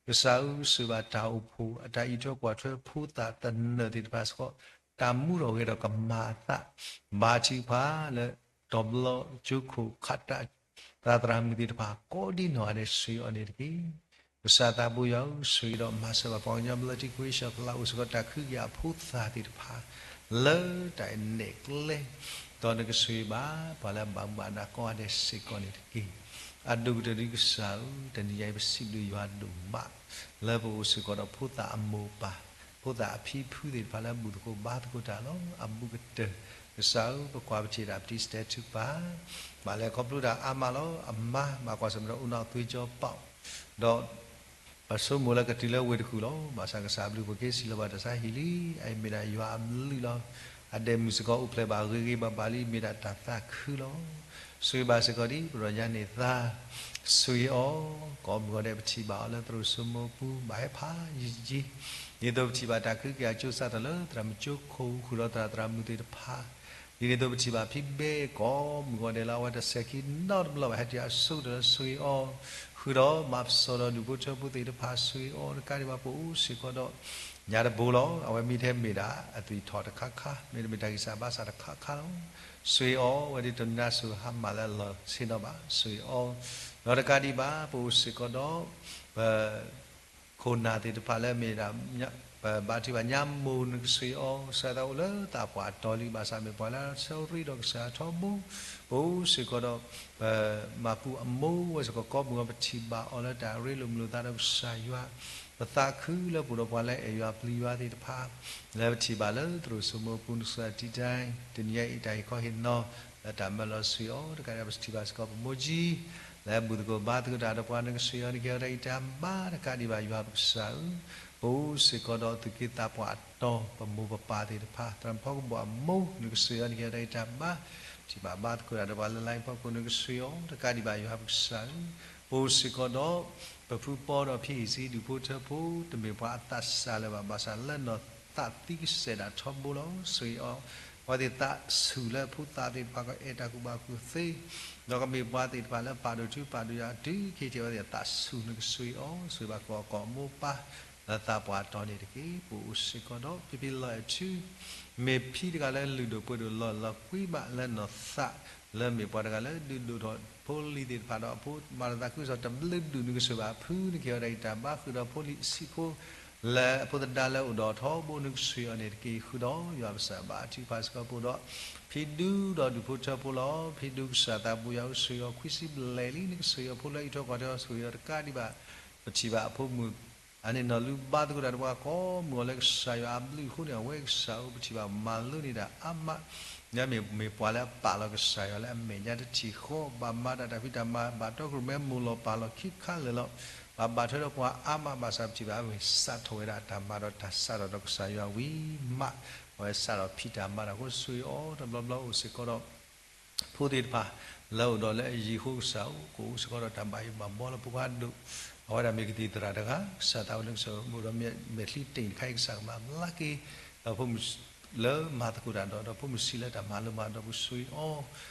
ကစၢ်ဧၢ, ဆိၣ်ဂ့ၤဘၣ်တၢ်အိၣ်ဖှိၣ်အတၢ်အံးထွဲကွၢ်ထွဲဖိသၣ်သနၢၣ်သ့ၣ်တဖၣ်စ့ၢ်ကီး, တၢ်မူထီၣ်ဂဲၤထီၣ်ကမၤအသး, ဘါထုကဖၣ်လၢ တီၤဘျီကၠိခိၣ်ခးတၢ် သရၣ်သရၣ်မုၣ်သ့ၣ်တဖၣ် ကိးဒံနီၢ်ဂၤဒဲးဆိၣ်ဂ့ၤအီၤန့ၣ်တက့ၢ်. ကစၢ်သးဘိယွၤဧၢ, ဆိၣ်ဂ့ၤဒီးမၤစၢၤဘၣ်ပှၤကညီဘျၢထံခဝ့ၡၢၣ်ဖျါ အိၣ်စ့ၢ်ကီးတၢ်ခုကယၤအဖိသၣ်သ့ၣ်တဖၣ် လၢတၢ်နဲၣ်ကျဲ, ဒီးနကဆိၣ်ဂ့ၤဘၣ်ပှၤလၢအဘၣ်မူဘၣ်ဒါကိးဂၤဒဲးစ့ၢ်ကီးန့ၣ်တက့ၢ်. အဒိၣ်ကတၢၢ်ဒ်ကစၢ်ဧၢ, တနံၤညါအံၤပစံးဘျုးယွၤဒိၣ်မး လၢပအိၣ်စ့ၢ်ကီးဒီးဖိသၣ်အမိၢ်ပၢ်, ဖိသၣ်အဖံဖုသ့ၣ်တဖၣ်လၢအဘူၣ်သကိးဘါသကိးတၢ်လီၤ. အဘူးကတၢၢ် ကစၢ်ဧၢ, ပကွၢ်ပထံၣ်တၢ်ပတံၤစတဲထူပၢ်, ဘၣ်လဲၤခီဖျိတၢ်အါမးလီၤ. အမါ ဘၣ်ကွၢ်ဆၢၣ်မဲာ်ဒီး အိၣ်နီၢ်သွ့ကၠီပီၣ်, ဒီး ပဆိကမိၣ်လၢကတုၤလၢဝ့ၢ်တကူၣ်လီၤ. ဘၣ်ဆၣ်ကစၢ်အဘျုးပက့ၤစံးလီၤဘၣ်တၢ်ဆါဟံၣ်လံ, အအံၤမ့ၢ်ဒၣ်ယွၤအဘျုးလီၤ. အဒဲးမုၢ်စ့ၢ်ကီးအိၣ်ဖျဲၣ်ဘၣ်ဂ့ၤဂ့ၤဘၣ်ဘၣ်လံ, မ့ၢ်ဒၣ်တၢ်သးခုလီၤ. ဆိၣ်ဂ့ၤဘၣ်စ့ၢ်ကီးဒ်ပဒီၣ်ညါန့ၣ်သါ, ဆိၣ်ဂ့ၤအီၤ, ကိးမုၢ်ဂီၤဒဲးပထံၣ်ဘၣ်အီၤလၢသရိာ်စိမိပူၤ ဘၣ်ဟဲဖးယံာ်ယံာ်, ဒ်သိးပထံၣ်ဘၣ်တၢ်ခုကယၤကၠိစးထီၣ်လၢသရၣ်မုၣ်ကၠိခိၣ် ဃုာ်ဒီးသရၣ်သရၣ်မုၣ်သ့ၣ်တဖၣ် ဒ်န့ၣ်အသိးပထံၣ်ဘၣ်ဖံဘဲကိးမုၢ်ဂီၤဒဲးလၢအဝဲတစဲးခံနီတဘျီဘၣ် ဟဲတုၤအဆိကတၢၢ်လၢဆိၣ်ဂ့ၤအီၤ, ဃုာ်ဒီးမၤပစီဒီးဒူၣ်ဖိထၢဖိသ့ၣ်တဖၣ်ဆိၣ်ဂ့ၤအီၤ, တကးဒံးဘၣ်ပအိၣ်စ့ၢ်ကီးဒီး ညါတဘိလီၤ. အဝဲမ့ၢ်ထဲမ့ၢ်ဒၣ်အသွံၣ်ထီၣ်တခါခါ, မ့တမ့ၢ်တၢ်ဂံၢ်စၢ်ဘါစၢ်တခါခါလီၤ. ဆိၣ်ဂ့ၤအီၤဝဲဒ်တနါစိၤဟါမၢ်လၢအလီၢ်ဆ့ၣ်နီၤဘၣ်, ဆိၣ်ဂ့ၤအီၤ, ဒီးတကးဒံးဘၣ် ပအိၣ်စ့ၢ်ကီးဒီး ပ ခိၣ်နၢ်သ့ၣ်တဖၣ်လၢမ့ၢ်ဒၣ် ပဘါထုကဖၣ်ညါမိၢ် နကဆှၢအီၤ ကစၢ်သးအိၣ်လၢသးပှၢ်တီၤလံ ဘၣ်ဆၣ်မ့ၢ်ပှၤလၢဆၢရ့ဒီးကစၢ်ထီဘိ, ပအိၣ်စ့ၢ်ကီးဒီး ပမၤပူၤအမိၢ်ဝဲစ့ၢ်ကီး ကိးမုၢ်ဂီၤ ပထံၣ်ဘၣ်အီၤလၢတၢ်ရ့လိာ်မုာ်လိာ်သးဒီးကစၢ်ယွၤ, ပသးခုလၢပအိၣ်ဒီးပှၤလၢအဲၣ်ယွၤပျံၤယွၤသ့ၣ်တဖၣ် လၢပထံၣ်ဘၣ်လၢသရိာ်စိမိပူၤ နကစၢ်တံာ်တာ် တနံၤညါအံၤတၢ်ဟ့ၣ်ခီဟ့ၣ်နီၤ လၢတၢ်မၢလီၤဆှၢအီၤ တကးဒံးဘၣ် ပထံၣ်ဘၣ်စ့ၢ်ကီးပမိၢ်ကၠံ လၢဘူၣ်သကိးဘါသကိးတၢ်ဒီးပှၤ နကဆှၢအီၤ နကဟ့ၣ်အီၤတၢ်ဂံၢ်တၢ်ဘါ တကးဒံးဘၣ်ယွၤပကစၢ်ဧၢ, ပအိၣ်စ့ၢ်ကီးဒီးသူၣ်က့သးပှၢ်အတီၤ ပမိၢ်ပပၢ်သ့ၣ်တဖၣ် သရၣ်ဖီကဘီၣ်အမိၢ် နကဆှၢအီၤ နကဟ့ၣ်အီၤတၢ်ဂံၢ်တၢ်ဘါ, ပထံၣ်ဘၣ်ဘါသကိးတၢ်ဒီးပှၤလၢ line ဖီခိၣ် နကဆှၢအီၤ တကးဒံးဘၣ်ယွၤပကစၢ်ဧၢ, ပအိၣ်စ့ၢ်ကီးဒီး ပဖုပီဒီးဖံအံၤစံ ဒူၣ်ဖိထၢဖိ တမ့ၢ်ပှၤအသးစၢ်လၢၤဘၣ် ဘၣ်ဆၣ်လၢနီၢ်သးသံကစဲးဒၣ်ထီဘိလီၤ. ဆှၢအီၤ အဝဲသ့ၣ်သးဆူၣ်လၢဖိသၣ်သ့ၣ်တဖၣ်ကအဲၣ်တၢ်ကူၣ်ဘၣ်ကူၣ်သ့, ဒီးကမ့ၢ်ပှၤသ့ၣ်တဖၣ်လၢပာ်ဒိၣ်ထူပာ်ဒိၣ်ယွၤတုၤခဲအံၤ အဝဲသ့ၣ်သးဆူၣ် နကဆှၢအီၤ ဆှၢဘၣ်ကီးကီးမိၢ်ပၢ် လၢသးပှၢ်တီၤန့ၣ်တက့ၢ်. ပအိၣ်စ့ၢ်ကီးဒီး ဖံဖံလီၤအဲၣ်ထူ မ့ၢ်ဖံတဂၤလၢလုၢ်ဒိၣ်ပှ့ၤဒိၣ်လီၢ်လီၤကွံဘၣ်လၢနီၢ်သး လၢမ့ၢ်ပှၤတဂၤလၢဒုးဒိၣ်ထီၣ်ဖိလံၤသ့ၣ်တဖၣ်ဒီး အဖိမၤတၢ်သးခုကစီၣ်တဘျုးဒူၣ် နကဆှၢဘၣ်အဖု နကဟ့ၣ်အီၤတၢ်ဂံၢ်တၢ်ဘါ ဃုာ်ဒီးဖိလံၤဆံးဖိ လၢအဖိသဒါလၢအိၣ်ဒီးထီဘိ နကဆှၢအီၤန့ၣ်တက့ၢ်. ဃုာ်ဒီးယွၤပကစၢ်ဘါထုကဖၣ်စ့ၢ်ကီး ပအိၣ်ဒီး ဖံဒူဒီးဒူၣ်ဖိထၢဖိလီၤ. ဖံဒူကစၢ်သးဘိယွၤအိၣ်ဆှၢအီၤခွံဆံဘျဲၣ်လံ နကဆှၢအီၤဖိလၢအံးထွဲကွၢ်ထွဲအီၤ ဆှၢအီၤတကးဒံးဘၣ် ပထံၣ်ဘၣ်အဖိမုၣ် အန့ၣ်နီၢ်လူဘါသကိးတၢ်ဒီးပှၤကိးမုၢ်ဂီၤလၢကစၢ်ယွၤအဘျုးအဃိန့ၣ် အဝဲကစၢ်ဧၢ ပထံၣ်ဘၣ်မၤလိန့ၢ်တၢ်အါမး မ့ၢ်ပှၤလၢအပာ်လီၤကစၢ်ယွၤလၢအမဲာ်ညါတထံၣ်ဃီ ဘၣ်မၤတၢ်တၢ်ဖံးတၢ်မၤ ဘၣ်တီခိၣ်ရိၣ်မဲမိၢ်လီၤပၢ်လီၤခံခါလၢာ်လီၤ. ဘၣ်ဘၣ်ထွဲဒီးပှၤအါမး ဘၣ်ဆၣ်ပထံၣ်ဘၣ်အဝဲစးထီၣ်ဝဲဒၣ်တၢ်မၤဒီးတၢ်စးထီၣ်ဒီးကစၢ်ယွၤဝံၤမး အဝဲစးထီၣ်ဖံးတၢ်မၤတၢ်အဃိ ဆှၢအီၤတဘျီဘျီအိၣ်စ့ၢ်ကီးဒီး ဖိသ့ၣ်တဖၣ် လၢအိၣ်ဒီးလၢအယံၤအဃိကစၢ်ဧၢ ကအိၣ်စ့ၢ်ကီးဒီးတၢ်ဘၣ်ယိၣ်ဘၣ်ဘှီလၢဖိခွါဒိၣ် အဝဲဒၣ်မ့ၢ်ကသံၣ်သရၣ်တဂၤ ကစၢ်သးအိၣ်လၢကစၢ်အိၣ်ဒီးမဲာ်ချံတ့ၢ်တခါအံၤ ကစၢ်ကမၤဘျါက့ၤ ဒီးဖိမုၣ်လၢမၤသကိးတၢ်ဒီး ဒီးဖိမုၣ်ဆံးလၢတၢ်မၤလိမၤဒိးပူၤဆှၢအီၤ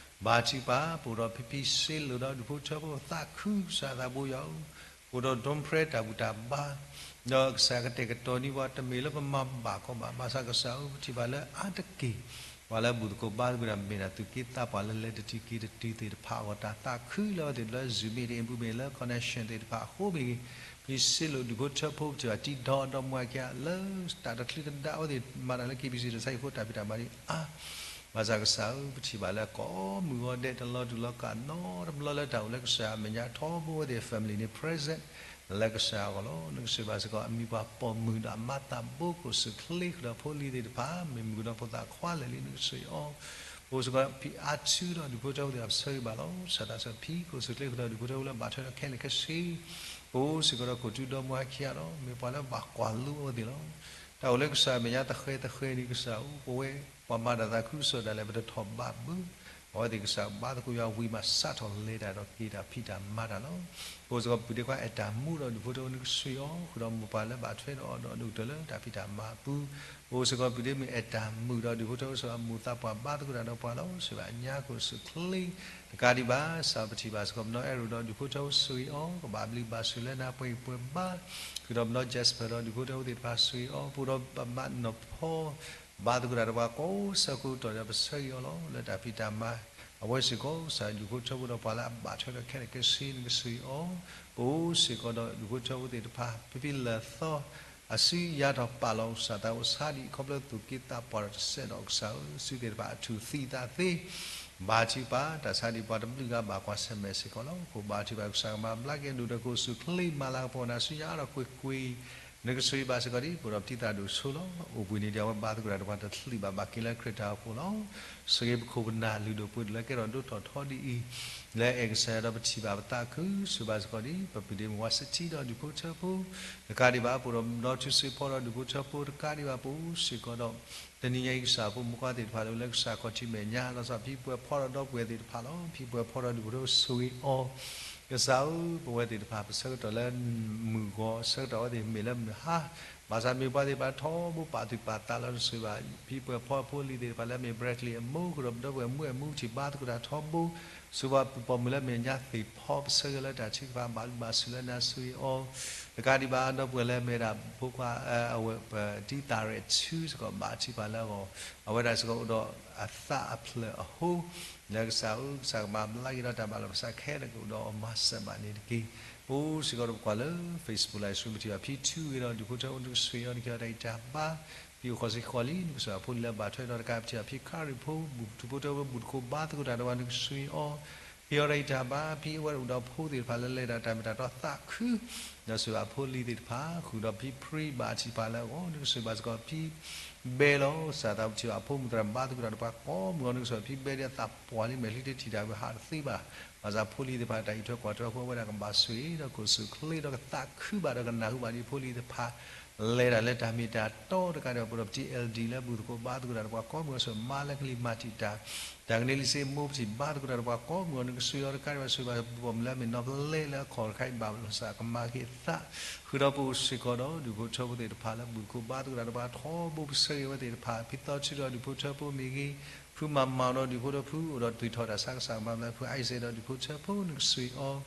ဘါထုကဖၣ် ပအိၣ်ဒီးဖံဖံစ့လိာ်ဒီးဒူၣ်ဖိထၢဖိသးခု ကစၢ်သးဘိယွၤဧၢ ပအိၣ်ဒီးဒိဖရဲတၢ်ဘူၣ်တၢ်ဘါ ဒီးကစၢ်ကတဲာ်ကတီၤန့ၢ်ပှၤ တမ့ၢ်လၢပမၤဘၣ်ကီးဘၣ် ဘၣ်ဆၣ်ကစၢ်ဧၢ ပထံၣ်ဘၣ်လၢအါတက့ၢ် ပှၤလၢဘူၣ်သကိးဘါသကိးတၢ်မ့ၢ်ဒၣ်သူၣ်က့သးပှၢ်လၢလဲၤတတုၤက့ၤတတုၤသ့ၣ်တဖၣ်အဂီၢ် တၢ်သးခုလၢအဝဲသ့ၣ်လၢ Zoom meeting အပူၤမ့ၢ်ဂ့ၤ လၢ connection သ့ၣ်တဖၣ်အဃိမ့ၢ်ဂ့ၤ ဖံစ့လိာ်ဒူၣ်ဖိထၢဖိ ပထံၣ်ဘၣ်တံၤဒီးဒီမါဝၤခံဂၤလၢ တၢ်တချုးတဒါအဝဲသ့ၣ်မၤတၢ်လၢ KBC တၢ်ဆါဟံၣ်အဃိ တၢ်ဖံးတၢ်မၤဒံးအါ ဘၣ်ဆၣ်ကစၢ်ဧၢ ပထံၣ်ဘၣ်လၢကိးမုၢ်ဂီၤဒဲး တလီၤတူၢ်လီၤကာ်နီတဘျီလၢတၢ်အိၣ်လၢကစၢ်အမဲာ်ညါထီဘိအဝဲသ့ၣ် family န့ၣ် present လၢကစၢ်အဂီၢ်လီၤ. နကဆှၢဘၣ်စ့ၢ်ကီး အမံၤပှၤပိာ်မုၣ်ဒီးအမါသးဘိ ကအိၣ်ဆူၣ်ချ့ဃုာ်ဒီးဖိလံၤသ့ၣ်တဖၣ် မ့ၢ်မုၣ်ကနီၤဖိသၣ်ခွါလၢာ်လံ နကဆှၢအီၤ ပအိၣ်စ့ၢ်ကီးဖံအါထူဒီးဒူၣ်ဖိထၢဖိသ့ၣ်တဖၣ် ပဆၢဂ့ၤဘၣ်လီၤ. ကစၢ်သးစီဆှံဖံ ကအိၣ်ဆူၣ်ချ့ဃုာ်ဒီးဒူၣ်ဖိထၢဖိလၢဘၣ်ထွဲဒီးခဲလၢာ်ခဲဆ့ ပအိၣ်စ့ၢ်ကီးဒီးခိၣ်ထူဒီမါဝၤခံဂၤဒီး မ့ၢ်ပှၤလၢဘၣ်ကွၢ်လိအဝဲသ့ၣ်လီၤ. တၢ်အိၣ်လၢကစၢ်အမဲာ်ညါသဃဲၤသဃဲၤန့ၣ် ကစၢ်ဧၢ ပဝဲပှၤမၤတၢ်သးခုကစီၣ်ဒၣ်လဲာ် ပတထီၣ်ဘးဘု အဝဲသ့ၣ်ကစၢ်ဘါသကိးယွၤဝံၤမး စးထီၣ်လဲၤတၢ်ဒီးက့ၤတၢ်ဖံးတၢ်မၤတၢ်လီၤ. ပအိၣ်စ့ၢ်ကီးပုၢ်ဒ့ခွါအဲၣ်တၢ်မူဒီးဒူၣ်ဖိထၢဖိ နကဆှၢအီၤ ဃုာ်ဒီးမိၢ်ပၢ်လၢဘၣ်ထွဲဒီးအီၤဒီးဒိၣ်ကတၢၢ်လၢတၢ်ဖံးတၢ်မၤအပူၤ ပအိၣ်စ့ၢ်ကီးပုၢ်ဒ့မုၣ်အဲၣ်တၢ်မုာ်ဒီးဒူၣ်ဖိထၢဖိ ဆှၢအမိၢ်သးပှၢ်ဘါသကိးတၢ်ဒီးပှၤလီၤ. ဆှၢဘၣ်အညါကအိၣ်ဆူၣ်ချ့ တကးဒံးဘၣ် စးပထံၣ်ဘၣ်စ့ၢ်ကီးပနီၢ်အဲၣ်ရိၣ်ဒီးဒူၣ်ဖိထၢဖိ ဆှၢအီၤ ကဘၣ်ဘျုးဘၣ်ဆိၣ်လၢနၤပှဲၤပှဲၤဘါ ဃုာ်ဒီးပနီၢ် Jasper ဒီးဒူၣ်ဖိထၢဖိသ့ၣ်တဖၣ် ဆှၢအီၤ ပအိၣ်ဒီးပမါနီၢ်ဖီ ဘါသကိးတၢ်ဒီးပှၤကိးဆၢကတီၢ်ဒီး ပဆၢဂ့ၤအီၤလီၤ လၢတၢ်ဖံးတၢ်မၤ အဝဲစ့ၢ်ကီး ကစၢ်ဒူၣ်ဖိထၢဖိဒီးပှၤလၢအဘၣ်ထွဲဒီးခဲလၢာ်ခဲဆ့ နကဆှၢအီၤ ပအိၣ်စ့ၢ်ကီးဒီးဒူၣ်ဖိထၢဖိသ့ၣ်တဖၣ် ဖံဖံလၢာ်သီ အစုယၤထီၣ်ပာ်လီၤ ကစၢ်သးအိၣ်ဆါဒံး ခီဖျိသူၣ်က့သးပှၢ်ဒီးတစဲးဒီးကစၢ်ဧၢ စုသ့ၣ်တဖၣ်အထူၣ်သံသးသ့ ဘါထုကဖၣ် တၢ်ဆါဒံးပှၤတဘျုးဂၤဘၣ်ကွၢ်ဆၢၣ်မဲာ်စ့ၢ်ကီးလီၤ. ပဘါထုကဖၣ်ကစၢ်ကမၤဘျါက့ၤဒိၣ်ဒီးကအိၣ်ဆူၣ်ချ့မၤလၤကပီၤနၤ စုညါအါထီၣ်ကွ့ၢ်ကွ့ၢ် နကဆှၢဘၣ်စ့ၢ်ကီးဒံး ပအိၣ်ဒီးပတံၤသရၣ်ဒိၣ်ဆိလီၤ. အိၣ်ဘှံးနံၤဒံးအဝဲဘါသကိးတၢ်ဒီးပှၤတချုးဘၣ်ဘၣ်က့ၤလၢခရံာ်တၢ်အိၣ်ဖှိၣ်လီၤ. ဆှၢက့ၤပခိၣ်ပနၢ်လုၢ်ဒိၣ်ပှ့ၤဒိၣ်လၢကဲထီၣ်ဒိၣ်ထီၣ်ထီဒ်အံၤ လၢအဲၣ်ကစၢ်ယွၤဒီးပထံၣ်ဘၣ်ပသးခု ဆှၢဘၣ်စ့ၢ်ကီးဒံး ပပုၢ်ဒ့မုၣ်ဝါစထံဒီးဒူၣ်ဖိထၢဖိ တကးဒံးဘၣ် ပအိၣ်ဒီးပနီၢ်ထူစ့ဖီဒီးဒူၣ်ဖိထၢဖိ တကးဒံးဘၣ် ပအိၣ်စ့ၢ်ကီးဒီး တနံၤညါအံၤကစၢ်ဖိမုၣ်ခွါသ့ၣ်တဖၣ်လၢ လၢကစၢ်ခီၣ်ထံးမဲာ်ညါ လီၤဆီဖံပှဲၤဖီဒီးဒီပုၢ်ဝဲၢ်သ့ၣ်တဖၣ်လီၤ. ဖံပှဲၤဖီဒီးဒူၣ်ဖိထၢဖိ ဆှၢက့ၤအီၤ ကစၢ်ဧၢ ပဝဲသ့ၣ်တဖၣ် ပဆၢကတီၢ်လၢမုၢ်ဂီၤ ဆၢကတီၢ်ဝဲသ့ၣ်မ့ၢ်လၢမုၢ်ဟါ ဘၣ်ဆၣ်မ့ၢ်ပှၤသ့ၣ်တဖၣ်ထီဘိပာ်သူၣ်ပာ်သးလီၤ နဆှၢဘၣ် ဖံပှဲၤဖီဖိလံၤသ့ၣ်တဖၣ်လၢမ့ၢ် Bradley အမိၢ် ဃုာ်ဒီးပဒီပုၢ်ဝဲၢ်မုၣ်အမိၢ် ပထံၣ်ဘါသကိးတၢ်ထီဘိ ဆူပှၤပပိာ်မုၣ်လၢမဲာ်ညါသ့ၣ်ဖီ ပဆၢဂ့ၤလၢတၢ်ထုကဖၣ် ဘၣ်လုၢ်ဘၣ်စူၣ်လၢနၤ ဆှၢက့ၤအီၤ တကးဒံးဘၣ် ဒီပုၢ်ဝဲၢ်လၢမ့ၢ်ဒၣ်ဖိခွါ အဝဲပတံၤသရၣ်ထူစ့ၢ်ကီး ဘါထုကဖၣ်လၢအဂီၢ် အဝဲဒၣ်စ့ၢ်ကီးအိၣ်ဒီးအသးအဖျၢၣ်အဟိ လၢကစၢ်ဧၢ ကစၢ်ကမၤဘျါက့ၤဒီးတၢ်ဘၣ်လီၤပစးခဲလၢာ်ကအိၣ်ဒီးအီၤမၤစၢၤဘၣ်န့ၣ်တက့ၢ်. ပအိၣ်စ့ၢ်ကီးဒီးပကွၢ်လၢ Facebook လၢ ဆူမထံၣ်ဘၣ် ဖံထူဂ့ၤဒီး ဒုးဖိထၢဖိ နကဆှၢအီၤ နကဟ့ၣ်အီၤတၢ်အံးတၢ်ဘါ, ဖံအိၣ်ဃီၤစ့ၢ်ဃီၤလံ နကစၢ်ဖိလံၤလၢဘၣ်ထွဲဒီးတကး ပထံၣ်ဘၣ်ဖံခရံာ်ဖိ ဒုးဖိထၢဖိ ဘူၣ်သကိးဘါသကိးတၢ်ဒီးပှၤ နကဆှၢအီၤ ဟ့ၣ်အီၤတၢ်အံးတၢ်ဘါ, ဖံအဝဲဒၣ်အိၣ်ဒီးဖိသ့ၣ်တဖၣ်လၢလဲၤတၢ်တၢ်မ့ၢ်တၢ်တီသးခု ဒီးစှၤဘၣ်ဖိလံၤသ့ၣ်တဖၣ် ဃုာ်ဒီးဖံဖရံဘၣ်ထံၣ်တဖၣ်လၢအဂီၢ် နကစၢ်ဘၣ်စ့ၢ်ကီးဖံဘဲလီၤ ကစၢ်သးပထံၣ်ဘၣ်ဖိမုၣ်သရၣ်ဘါသကိးတၢ်ဒီးပှၤကိးမုၢ်ဂီၤ နကစၢ်ဖံဘဲဒ်အသးပှၢ်လံ မဲာ်ချံတထံၣ်တၢ်ဝဲဟးတသ့ဘၣ်. ဘၣ်ဆၣ်ဖိလံၤသ့ၣ်တဖၣ်တၢ်အံးထွဲကွၢ်ထွဲအဃိ အဝဲဒၣ်ကဘၣ်ဆိၣ်ဂ့ၤဒီး ကအိၣ်ဆူၣ်အိၣ်ချ့ဒီးကသးခုဘၣ်ဒီးကနၢ်ဟူဘၣ်ဒ်ဖိလံၤသ့ၣ်တဖၣ် လဲၤတၢ်လၢတၢ်မ့ၢ်တၢ်တီတကးဒီး ပအိၣ်ဒီးပတံ LD လၢဘူၣ်သကိးဘါသကိးတၢ်ဒီးပှၤကိးမုၢ်ဂီၤ ဆိၣ်မါလၢကလံၤမၤတံာ်တာ် တၢ်ကန့ၢ်လံစ့မိၢ် ပထံၣ်ဘါသကိးတၢ်ဒီးပှၤကိးမုၢ်ဂီၤ နကစၢ်အီၤတကးဒံးဘၣ် ဆိၣ်ဂ့ၤဘၣ်ပိာ်မုၣ်လၢအမ့ၢ်နီၢ်ဖလဲလၢအခီၣ်တခါအံၤဘၣ်လီၤ ကစၢ်ကမၤက့ၤအသး ဃုာ်ဒီးပအိၣ်စ့ၢ်ကီးဒီး ဒုးဖိထၢဖိသ့ၣ်တဖၣ်လၢဘူၣ်သကိးဘါသကိးတၢ်ဒီးပှၤထီဘိ ပဆၢဂ့ၤဝဲသ့ၣ်တဖၣ် ဖံသီထူဒီးဒုးဖိထၢဖိမ့ၢ်ဂ့ၤ ဖုမၤမၤဒီးဒုးဖိထၢဖိ အိၣ်ဒီးသွံၣ်ထီၣ်တၢ်ဆါ ကစၢ်ကမၤဘျါ ဖုအံၤစဲးဒီးဒုးဖိထၢဖိ နကစၢ်အီၤ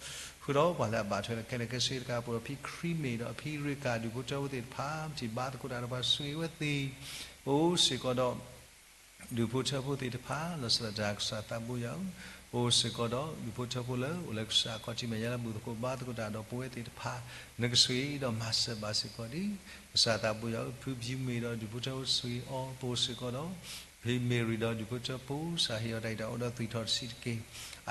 ဃုာ်ဒီးပှၤလၢအဘၣ်ထွဲဒီးခဲလၢာ်ခဲဆ့တကး ပအိၣ်ဒီးဖံခရံမ့ၢ်ဒီးဖံရ့ကၤ ဒုးဖိထၢဖိသ့ၣ်တဖၣ် ပထံၣ်ဘါသကိးတၢ်ဒီးပှၤဆိၣ်ဂ့ၤဝဲသ့ၣ် ပအိၣ်စ့ၢ်ကီးဒီး ဒုးဖိထၢဖိသ့ၣ်တဖၣ် လီၤစၢ်လၢတၢ်ကစၢ်သးဘိယွၤဧၢ, ပအိၣ်စ့ၢ်ကီးဒီး ဒုးဖိထၢဖိလၢအိၣ်လၢကစၢ်အခီၣ်ထံးမဲာ်ညါလၢ ဘူၣ်သကိးဘါသကိးတၢ်ဒီးပဝဲသ့ၣ်တဖၣ် နကစၢ်ဒီးမၤစၢၤဘၣ်စ့ၢ်ကီးဒံး ကစၢ်သးဘိယွၤဧၢ, ဖုဘျူးမ့ၢ်ဒီးဒုးဖိထၢဖိဆိၣ်ဂ့ၤအီၤ, ပအိၣ်စ့ၢ်ကီးဒီး ဖံမ့ရံဒီးဒုးဖိထၢဖိ ကစၢ်ဟ့ၣ်အီၤတၢ်အံးတၢ်အီဒီးသွံၣ်ထီၣ်တဆံးတက့ၢ်.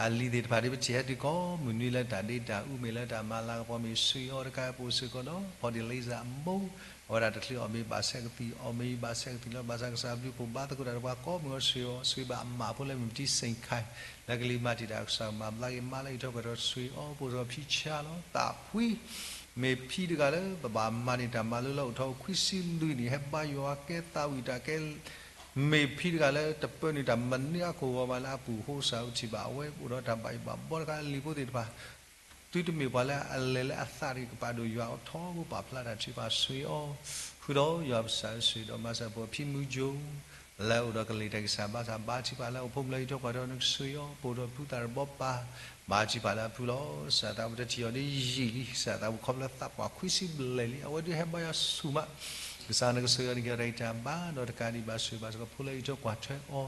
အလံၤသ့ၣ်တဖၣ်ဒ်ပထံၣ်ဟဲတုၤကိးမုၢ်နွံလၢတၢ်ဒ့တၢ်အူမ့ၢ်လၢတၢ်မၤလၤကပီၤမ့ၢ်ဆိၣ်ဂ့ၤအီၤတကး ပအိၣ်စ့ၢ်ကီးဒီး ဖီဒံလံစၢ်အမိၢ် အဝဲဒၣ်တချုးအီၣ်မ့ၤဘၣ်ဆဲးကသံၣ် အီၣ်မ့ၤဘၣ်ဆဲးကသံၣ်လီၤ. ဘၣ်ဆၣ်ကစၢ်ဘျုးဖှိၣ်ဘါသကိးတၢ်ဒီးပှၤကိးမုၢ်ဂီၤဆိၣ်ဂ့ၤအီၤ ဆိၣ်ဂ့ၤဘၣ်အမါဖိလၢမုၢ်တံၢ်စ့ၣ်ခါ လၢကလံၤမၤတံာ်တာ် ကစၢ်မၤဘျါက့ၤမါလၢအံးထွဲကွၢ်ထွဲဆိၣ်ဂ့ၤအီၤ, ပအိၣ်စ့ၢ်ကီးဖံဆါလီၤ သးဖှံ မ့ၢ်ဖံတဂၤလၢပဘၣ်မၤန့ၢ်တၢ်မၤလိလၢအိၣ်ထီၣ်ခွံဆံလွံၢ်နံၣ် ဟဲဘါယွၤကဲသးဝံၣ်တၢ်ကဲ မ့ၢ်ဖံတဂၤလၢတပၢနုာ်တၢ်မနုၤအကဝီၤဘၣ်လၢအပူၤအဃိ ကစၢ်ပထံၣ်ဘၣ်အဝဲအိၣ်ဒီးတၢ်ဘၣ်ယိၣ်ဘၣ်ဘီတခါ လံၤဖိသ့ၣ်တဖၣ် သုတမ့ၢ်ပှၤလၢအလဲၤလၢအသးတဂ့ၤ ကပာ်ဒိၣ်ယွၤအီၤထီဘိ ပာ်ဖျါတၢ်ထုကဖၣ်ဆိၣ်ဂ့ၤအီၤ, ဃုာ်ဒီးယွၤပစံးဆိၣ်ဂ့ၤဒီးမၤစၢၤပှၤဖံမုၢ်ကၠိ လၢအိၣ်ဒီးကလံၤတၢ်ဂံၢ်စၢ်ဘါစၢ် ဘါထုကဖၣ်လၢအိၣ်ဖိမုၣ်လၢအံးထွဲကွၢ်ထွဲ နကဆိၣ်ဂ့ၤအီၤ, ပအိၣ်ဒီးဖုသၣ်တဘီပၢ် ဘါထုကဖၣ်လၢအဖုလီၤ. ကစၢ်သးပတထံၣ်အီၤဒ်ယံာ်လံ ကစၢ်သးပခီဖျိလၢသးပှၢ်ခွံဆံဘျဲၣ်လံ အဝဲဒုးဟဲဘါယွၤဆူၣ်မး ကစၢ်နကဆိၣ်ဂ့ၤအီၤ နကဟ့ၣ်အီၤတၢ်အံးတၢ်ဘါ ဒီးတကးဒံးဘၣ်ဆိၣ်ဂ့ၤဘၣ်စ့ၢ်ကီးဖိလၢအံးထွဲကွၢ်ထွဲအီၤ,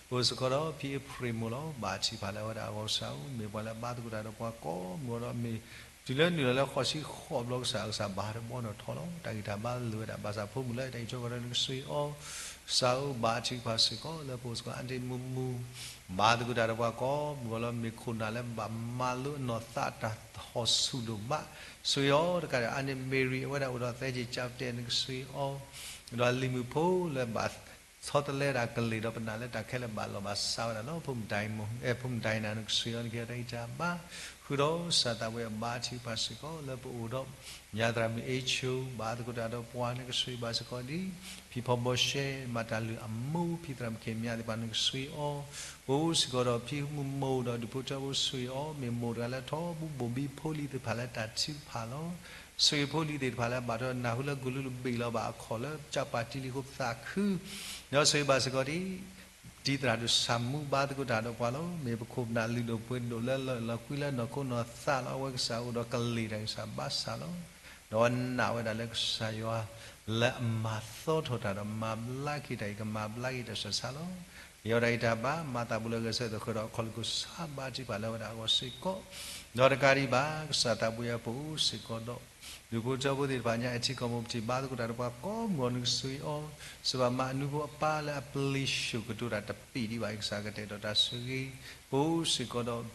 ပအိၣ်စ့ၢ်ကီးဒီးဖံအ့ဖြ့ၣ်မိၢ်လီၤ. ဘါထုကဖၣ်လၢအဝဲဒၣ်အဂီၢ် ကစၢ်ဧၢ မ့ၢ်ပှၤလၢအဘါသကိးတၢ်ဒီးပှၤကိးမုၢ်ဂီၤဒီးမ့ၢ် တုၤလၢနုာ်လီၤလၢဃိးဆံဃိးဘျီ ကစၢ် ကစၢ်ဘၣ်တဘီနီၣ်ထီလီၤ. တၢ်ဂံၢ်တၢ်ဘါလၢာ်ဝဲဒၣ် ဘၣ်ဆၣ်ဖိမုၣ်လၢတၢ်အံးထွဲကွၢ်ထွဲ နကဆိၣ်ဂ့ၤအီၤ, ကစၢ်ဧၢ ဘါထုကဖၣ်စ့ၢ်ကီးလၢပအိၣ်စ့ၢ်ကီး အါတံၢ်မူမူ ဘါသကိးတၢ်ဒီးပှၤကိးမုၢ်ဂီၤလီၤ. မ့ၢ်ခိၣ်နၢ်လၢဘၣ်မၤလိအနီၢ်သးတၢ်ဟီၣ်ဆူၣ်ဒိၣ်မး ဆိၣ်ဂ့ၤအီၤတကးဒီး အါန့ၢ်မ့ရံ အဝဲဒၣ်အိၣ်ဒီးသဲက့ၤကၠးပတဲ နကဆိၣ်ဂ့ၤအီၤ, ဒီးလံၤမုၣ်ဖိလၢဘၣ်ဆီတလဲတၢ်ကလ့ၢ်ဒီးပနာ်လၢတၢ်ခဲလၢာ်ဘၣ်လီၢ်ဘၣ်စးဝဲဒၣ်လီၤ. ဖိမုၣ်ဒိၣ်မုၣ် အဲ ဖိမုၣ်ဒိၣ်နၤ နကဆိၣ်ဂ့ၤအီၤ နကဟ့ၣ်အီၤတၢ်ဂံၢ်တၢ်ဘါ, ဃုာ်ဒီးကစၢ်သးဝဲအဘါထုကဖၣ်စ့ၢ်ကီးလၢပအိၣ်ဒီး ညါသရၣ်မုၣ်အ့ဆိ ဘါသကိးတၢ်ဒီးပှၤ နကဆိၣ်ဂ့ၤဘၣ်စ့ၢ်ကီးဒ် ဖံဖီဘီရှဲ မၤတၢ်လုၢ်အမိၢ် ဖံသရၣ်မုၣ်ခ့မၠါသ့ၣ်တဖၣ် နကဆိၣ်ဂ့ၤအီၤ, ပအိၣ်စ့ၢ်ကီးဒီးဖံမုၢ်မိၢ်ဒီးဒုးဖိထၢဖိ ဆိၣ်ဂ့ၤအီၤ မ့ၢ်မိၢ်တဂၤလၢထီဘိဘိၣ်ဘံဖိလံၤသ့ၣ်တဖၣ်လၢတၢ်ထုကဖၣ်လီၤ. ဆိၣ်ဂ့ၤဖိလံၤသ့ၣ်တဖၣ်လၢဘၣ်ထွဲနၢ်ဟူလၢကလူးတဘ့ၣ်လီၤ ဘၣ်အခီၣ်လၢကၠၢ်ပၤတံလံအဃိသးခု ဒီးဆိၣ်ဂ့ၤဘၣ်စ့ၢ်ကီးဒ် တံၤသရၣ်ဒိၣ်ဆၣ်မူ ဘါသကိးတၢ်ဒီးပှၤလီၤ. မ့ၢ်ပခိၣ်ပနၢ်လုၢ်ဒိၣ်ပှ့ၤဒိၣ်လၢလီၤကွံလၢနီၢ်ခိနီၢ်သးလီၤ. အဝဲကစၢ်အိၣ်ဒီးကလ့ၢ်တၢ်ဂံၢ်စၢ်ဘါစၢ်လီၤ. ဒီးနာ်ဝဲဒၣ်လၢကစၢ်ယွၤ လၢအမၤသီထီၣ်တၢ်ဒီးမၤဘျါက့ၤတၢ်အံၤ ကမၤဘျါက့ၤတၢ်ဆၢဆါလီၤ. ယဲဒၣ်အံၤတၢ်ဘါ မၤသးဘူးလၢဂဲၤဆၢထၢၣ်ဃုာ်ဒီးအခီၣ်လ့ၣ်ခိၣ်ဆၣ် ဘါထုကဖၣ်လၢဝဲဒၣ်အဂီၢ်စ့ၢ်ကီး, ဒီးတကးဒံးဘၣ် ကစၢ်သးပူၤယဲပအိၣ်စ့ၢ်ကီးဒီး ဒုးဖိထၢဖိသ့ၣ်တဖၣ်ညါ အဲၣ်ထံကီၢ်မိၢ် ပထံၣ်ဘါသကိးတၢ်ဒီးပှၤကိးမုၢ်ဂီၤ နကဆိၣ်ဂ့ၤအီၤ, စၢဘၣ်မၤအနူဖိအပၢ်လၢအပျံၤဆိၣ်ကတိၤတၢ်တပ့ၢ်ဒံးဘၣ် ကစၢ်ကတဲာ်ကတီၤတၢ်ဆိၣ်ဂ့ၤ, ပအိၣ်စ့ၢ်ကီးဒီး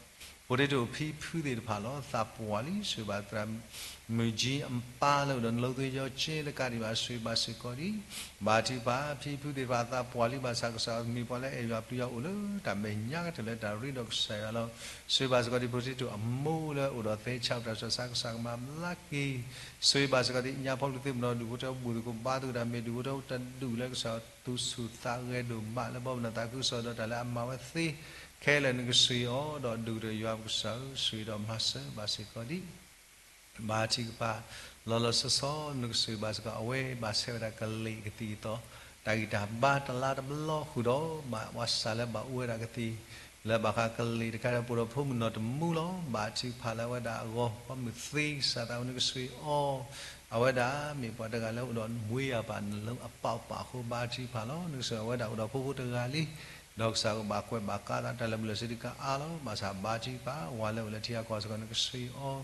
ဖိတ့တိၣ်ဖံဖုသ့ၣ်တဖၣ်လီၤ. သးပှၢ်လံ ဆိၣ်ဂ့ၤဘၣ်သရၣ်မုၣ်ကၠံအပၢ်လၢအိၣ်ဒီးနလိသ့ယီကၠ့ တကးဒံးဘၣ် ဆိၣ်ဂ့ၤဘၣ်စ့ၢ်ကီးဒံး, ဘါထုကဖၣ် ဖံဖုသ့ၣ်တဖၣ် သးပှၢ်လံ ဘၣ်ဆၣ်ကစၢ်မ့ၢ်ပှၤလၢအဲၣ်ယွၤပျံၤယွၤအိၣ်လၢတၢ်မဲာ်ညါကတၢၢ်လၢတၢ်ရ့ဒီးကစၢ်ယွၤလီၤ. ဆိၣ်ဂ့ၤဘၣ်စ့ၢ်ကီးဒံး ဖိတ့တိၣ်အမိၢ်လၢအိၣ်ဒီးသဲဆါ တၢ်ဆူးတၢ်ဆါ ကစၢ်ကမၤဘျါက့ၤ, ဆိၣ်ဂ့ၤဘၣ်စ့ၢ်ကီးဒံး ညါဖီလူၤသ့ၣ်မနီၤ ဒုးဖိထၢဖိ ဘူၣ်သကိးဘါသကိးတၢ် မ့ၢ်ဒုးဖိထၢဖိတဒူၣ်လၢကစၢ်သူၣ်ဆူၣ်သးဂဲၤဒိၣ်မး လၢဘီမုၢ်နၤသးခုကစီၣ်ဒီးတၢ်လၢအမၤဝဲသ့ ခဲလၢာ် နကဆိၣ်ဂ့ၤအီၤ ဒီးဒုးကတၢၢ်ယွၤပကစၢ်ဧၢ ဆိၣ်ဂ့ၤဒီးမၤစၢၤဘၣ်စ့ၢ်ကီးဒံး ဘါထုကဖၣ် လီၤလီၤဆီဆီ နကဆိၣ်ဂ့ၤဘၣ်စ့ၢ်ကီး အဝဲဘၣ်ဆဲးဝဲဒၣ်ကလ့ၢ်ကသံၣ်ကသီ တၢ်ဂံၢ်တၢ်ဘါတလါတဘျီဃုာ်ဒီး ဘၣ်ဝဲစးလၢဘၣ်အိၣ်ဝဲဒၣ်ကသံၣ် လၢဘၣ်ဃးကလ့ၢ်တခါဒီး ပအိၣ်ဒီးဖိမုၣ်နီၢ်တမူလီၤ. ဘါထုကဖၣ်လၢအဝဲဒၣ်အဂီၢ် ပှၤမုၣ်သ့ကစၢ်သးဝဲ နကဆိၣ်ဂ့ၤအီၤ အဝဲဒၣ်မ့ၢ်ပှၤတဂၤလၢအိၣ်ဒီးမွေးရာပါ နှလုံးအပေါက်ပါအဃိ ဘါထုကဖၣ်လီၤ. နကဆိၣ်ဂ့ၤအဝဲဒၣ်အိၣ်ဒီးဖိဖိတဂၤလံ ဒီးကစၢ်ဧၢ ဘၣ်ကွဲးဘၣ်ကးသး တၢ်လၢမုၢ်လၢ်စံးတကးအါလီၤ. ဘၣ်ဆၣ်ဘါထုကဖၣ် ဝၤလၢအိၣ်လၢထံဂၤကီၢ်စ့ၢ်ကီးန့ၣ်ကဆှၢအီၤ,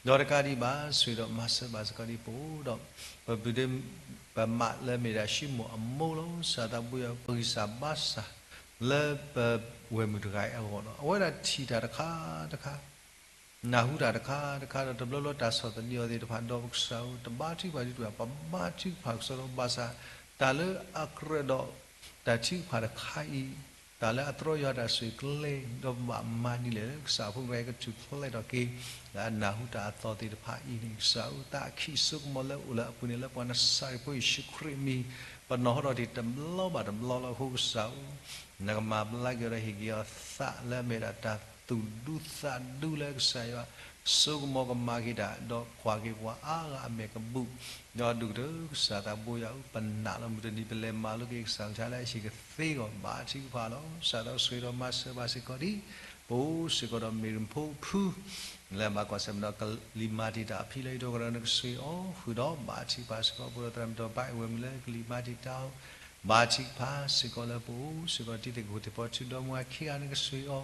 ဒီးတကးဒံးဘၣ် ဆိၣ်ဂ့ၤဒီးမၤစၢၤဘၣ်စ့ၢ်ကီးဒ်ပအိၣ်ဒီး ပပုၢ်ဒီး ပမးလၢမ့ၢ်ဒၣ်ၡံမိၣ်အမိၢ်လီၤ. ကစၢ်သးဘိယွၤ ပဂံၢ်စၢ်ဘါစၢ် လၢပဝဲၢ်မုၣ်တဂၤအံၤအဂီၢ်လီၤ. အဝဲဒၣ်ထံၣ်တၢ်တခါတခါ နၢ်ဟူတၢ်တခါတခါဒီး တဘျီဘျီတၢ်ဆီၣ်သနံးအီၤသ့ၣ်တဖၣ် ဒီးပကစၢ်ဧၢ တဘါထုကဖၣ်ဒ်တဂၤ ပဘါထုကဖၣ်ကစီဒီး ဘၣ်ဆၣ် တၢ်လၢအကြၢးဒီး တၢ်ထုကဖၣ်တခါအံၤ, တၢ်လၢအတြီယွၤတၢ်ဆိၣ်ဂ့ၤကျဲ ဒီးပဘၣ်မၤဒ်လဲၣ်လၢကစၢ်အဖိမုၣ်တဂၤအံၤ ကထူၣ်ဖျဲးထီၣ်က့ၤ လၢအနၢ်ဟူတၢ်အသီသ့ၣ်တဖၣ်အံၤန့ၣ် ကစၢ်ဧၢ သးအခံးစိကမီၤလၢအိၣ်လၢအပူၤန့ၣ် လၢပှၤနစၤရ့းဖိယ့ၣ်ၡူးခရံာ်အမံၤ ပနီၢ်ဟီထီၣ်တ့ၢ်တဘျီဘၣ်တဘျီလီၤ. အဃိကစၢ်ဧၢ နကမၤဘျါက့ၤအီၤဒီး ဟ့ၣ်က့ၤအီၤသးလၢအမ့ၢ်ဒၣ်တၢ်သူၣ်ဒူသးဒူလၢကစၢ်ယွၤ ဆိကမိၣ်ကမၤက့ၤတၢ် ဒီးကွၢ်က့ၤပှၤအါဂၤအမဲာ်ကဘူၣ်, ဒီးဒိၣ်ကတၢၢ် ကစၢ်သးဘိယွၤဧၢ ပနာ်လီၤမုၢ်တနံၤ ပလဲၤမၤလိက့ၤကစၢ်အကလုၢ်ကထါလၢအဟံၣ်ကသ့အဂီၢ် ဘါထုကဖၣ်လီၤ. ကစၢ်သးဆိၣ်ဂ့ၤဒီးမၤစၢၤဘၣ်စ့ၢ်ကီးဒံး ပအိၣ်စ့ၢ်ကီးဒီးမ့ၢ်ရဖိဖု လၢဘၣ်ကွၢ်ဆၢၣ်မဲာ်ဒီးကလံၤမၤတံာ်တာ်အဖံလၢဟံၣ်ဒီကရၢ နကဆှၢအီၤ ဃုာ်ဒီးဘါထုကဖၣ်စ့ၢ်ကီး ပအိၣ်ဒီးသရၣ်မုၣ်ဒီးပၢ်အဝဲၢ်မုၣ်လၢကလံၤမၤတံာ်တာ်အီၤ ဘါထုကဖၣ်စ့ၢ်ကီးလၢပအိၣ်စ့ၢ်ကီး တံၤသကိးသ့ၣ်ဖီထူဒီမါခံဂၤ နကဆှၢအီၤ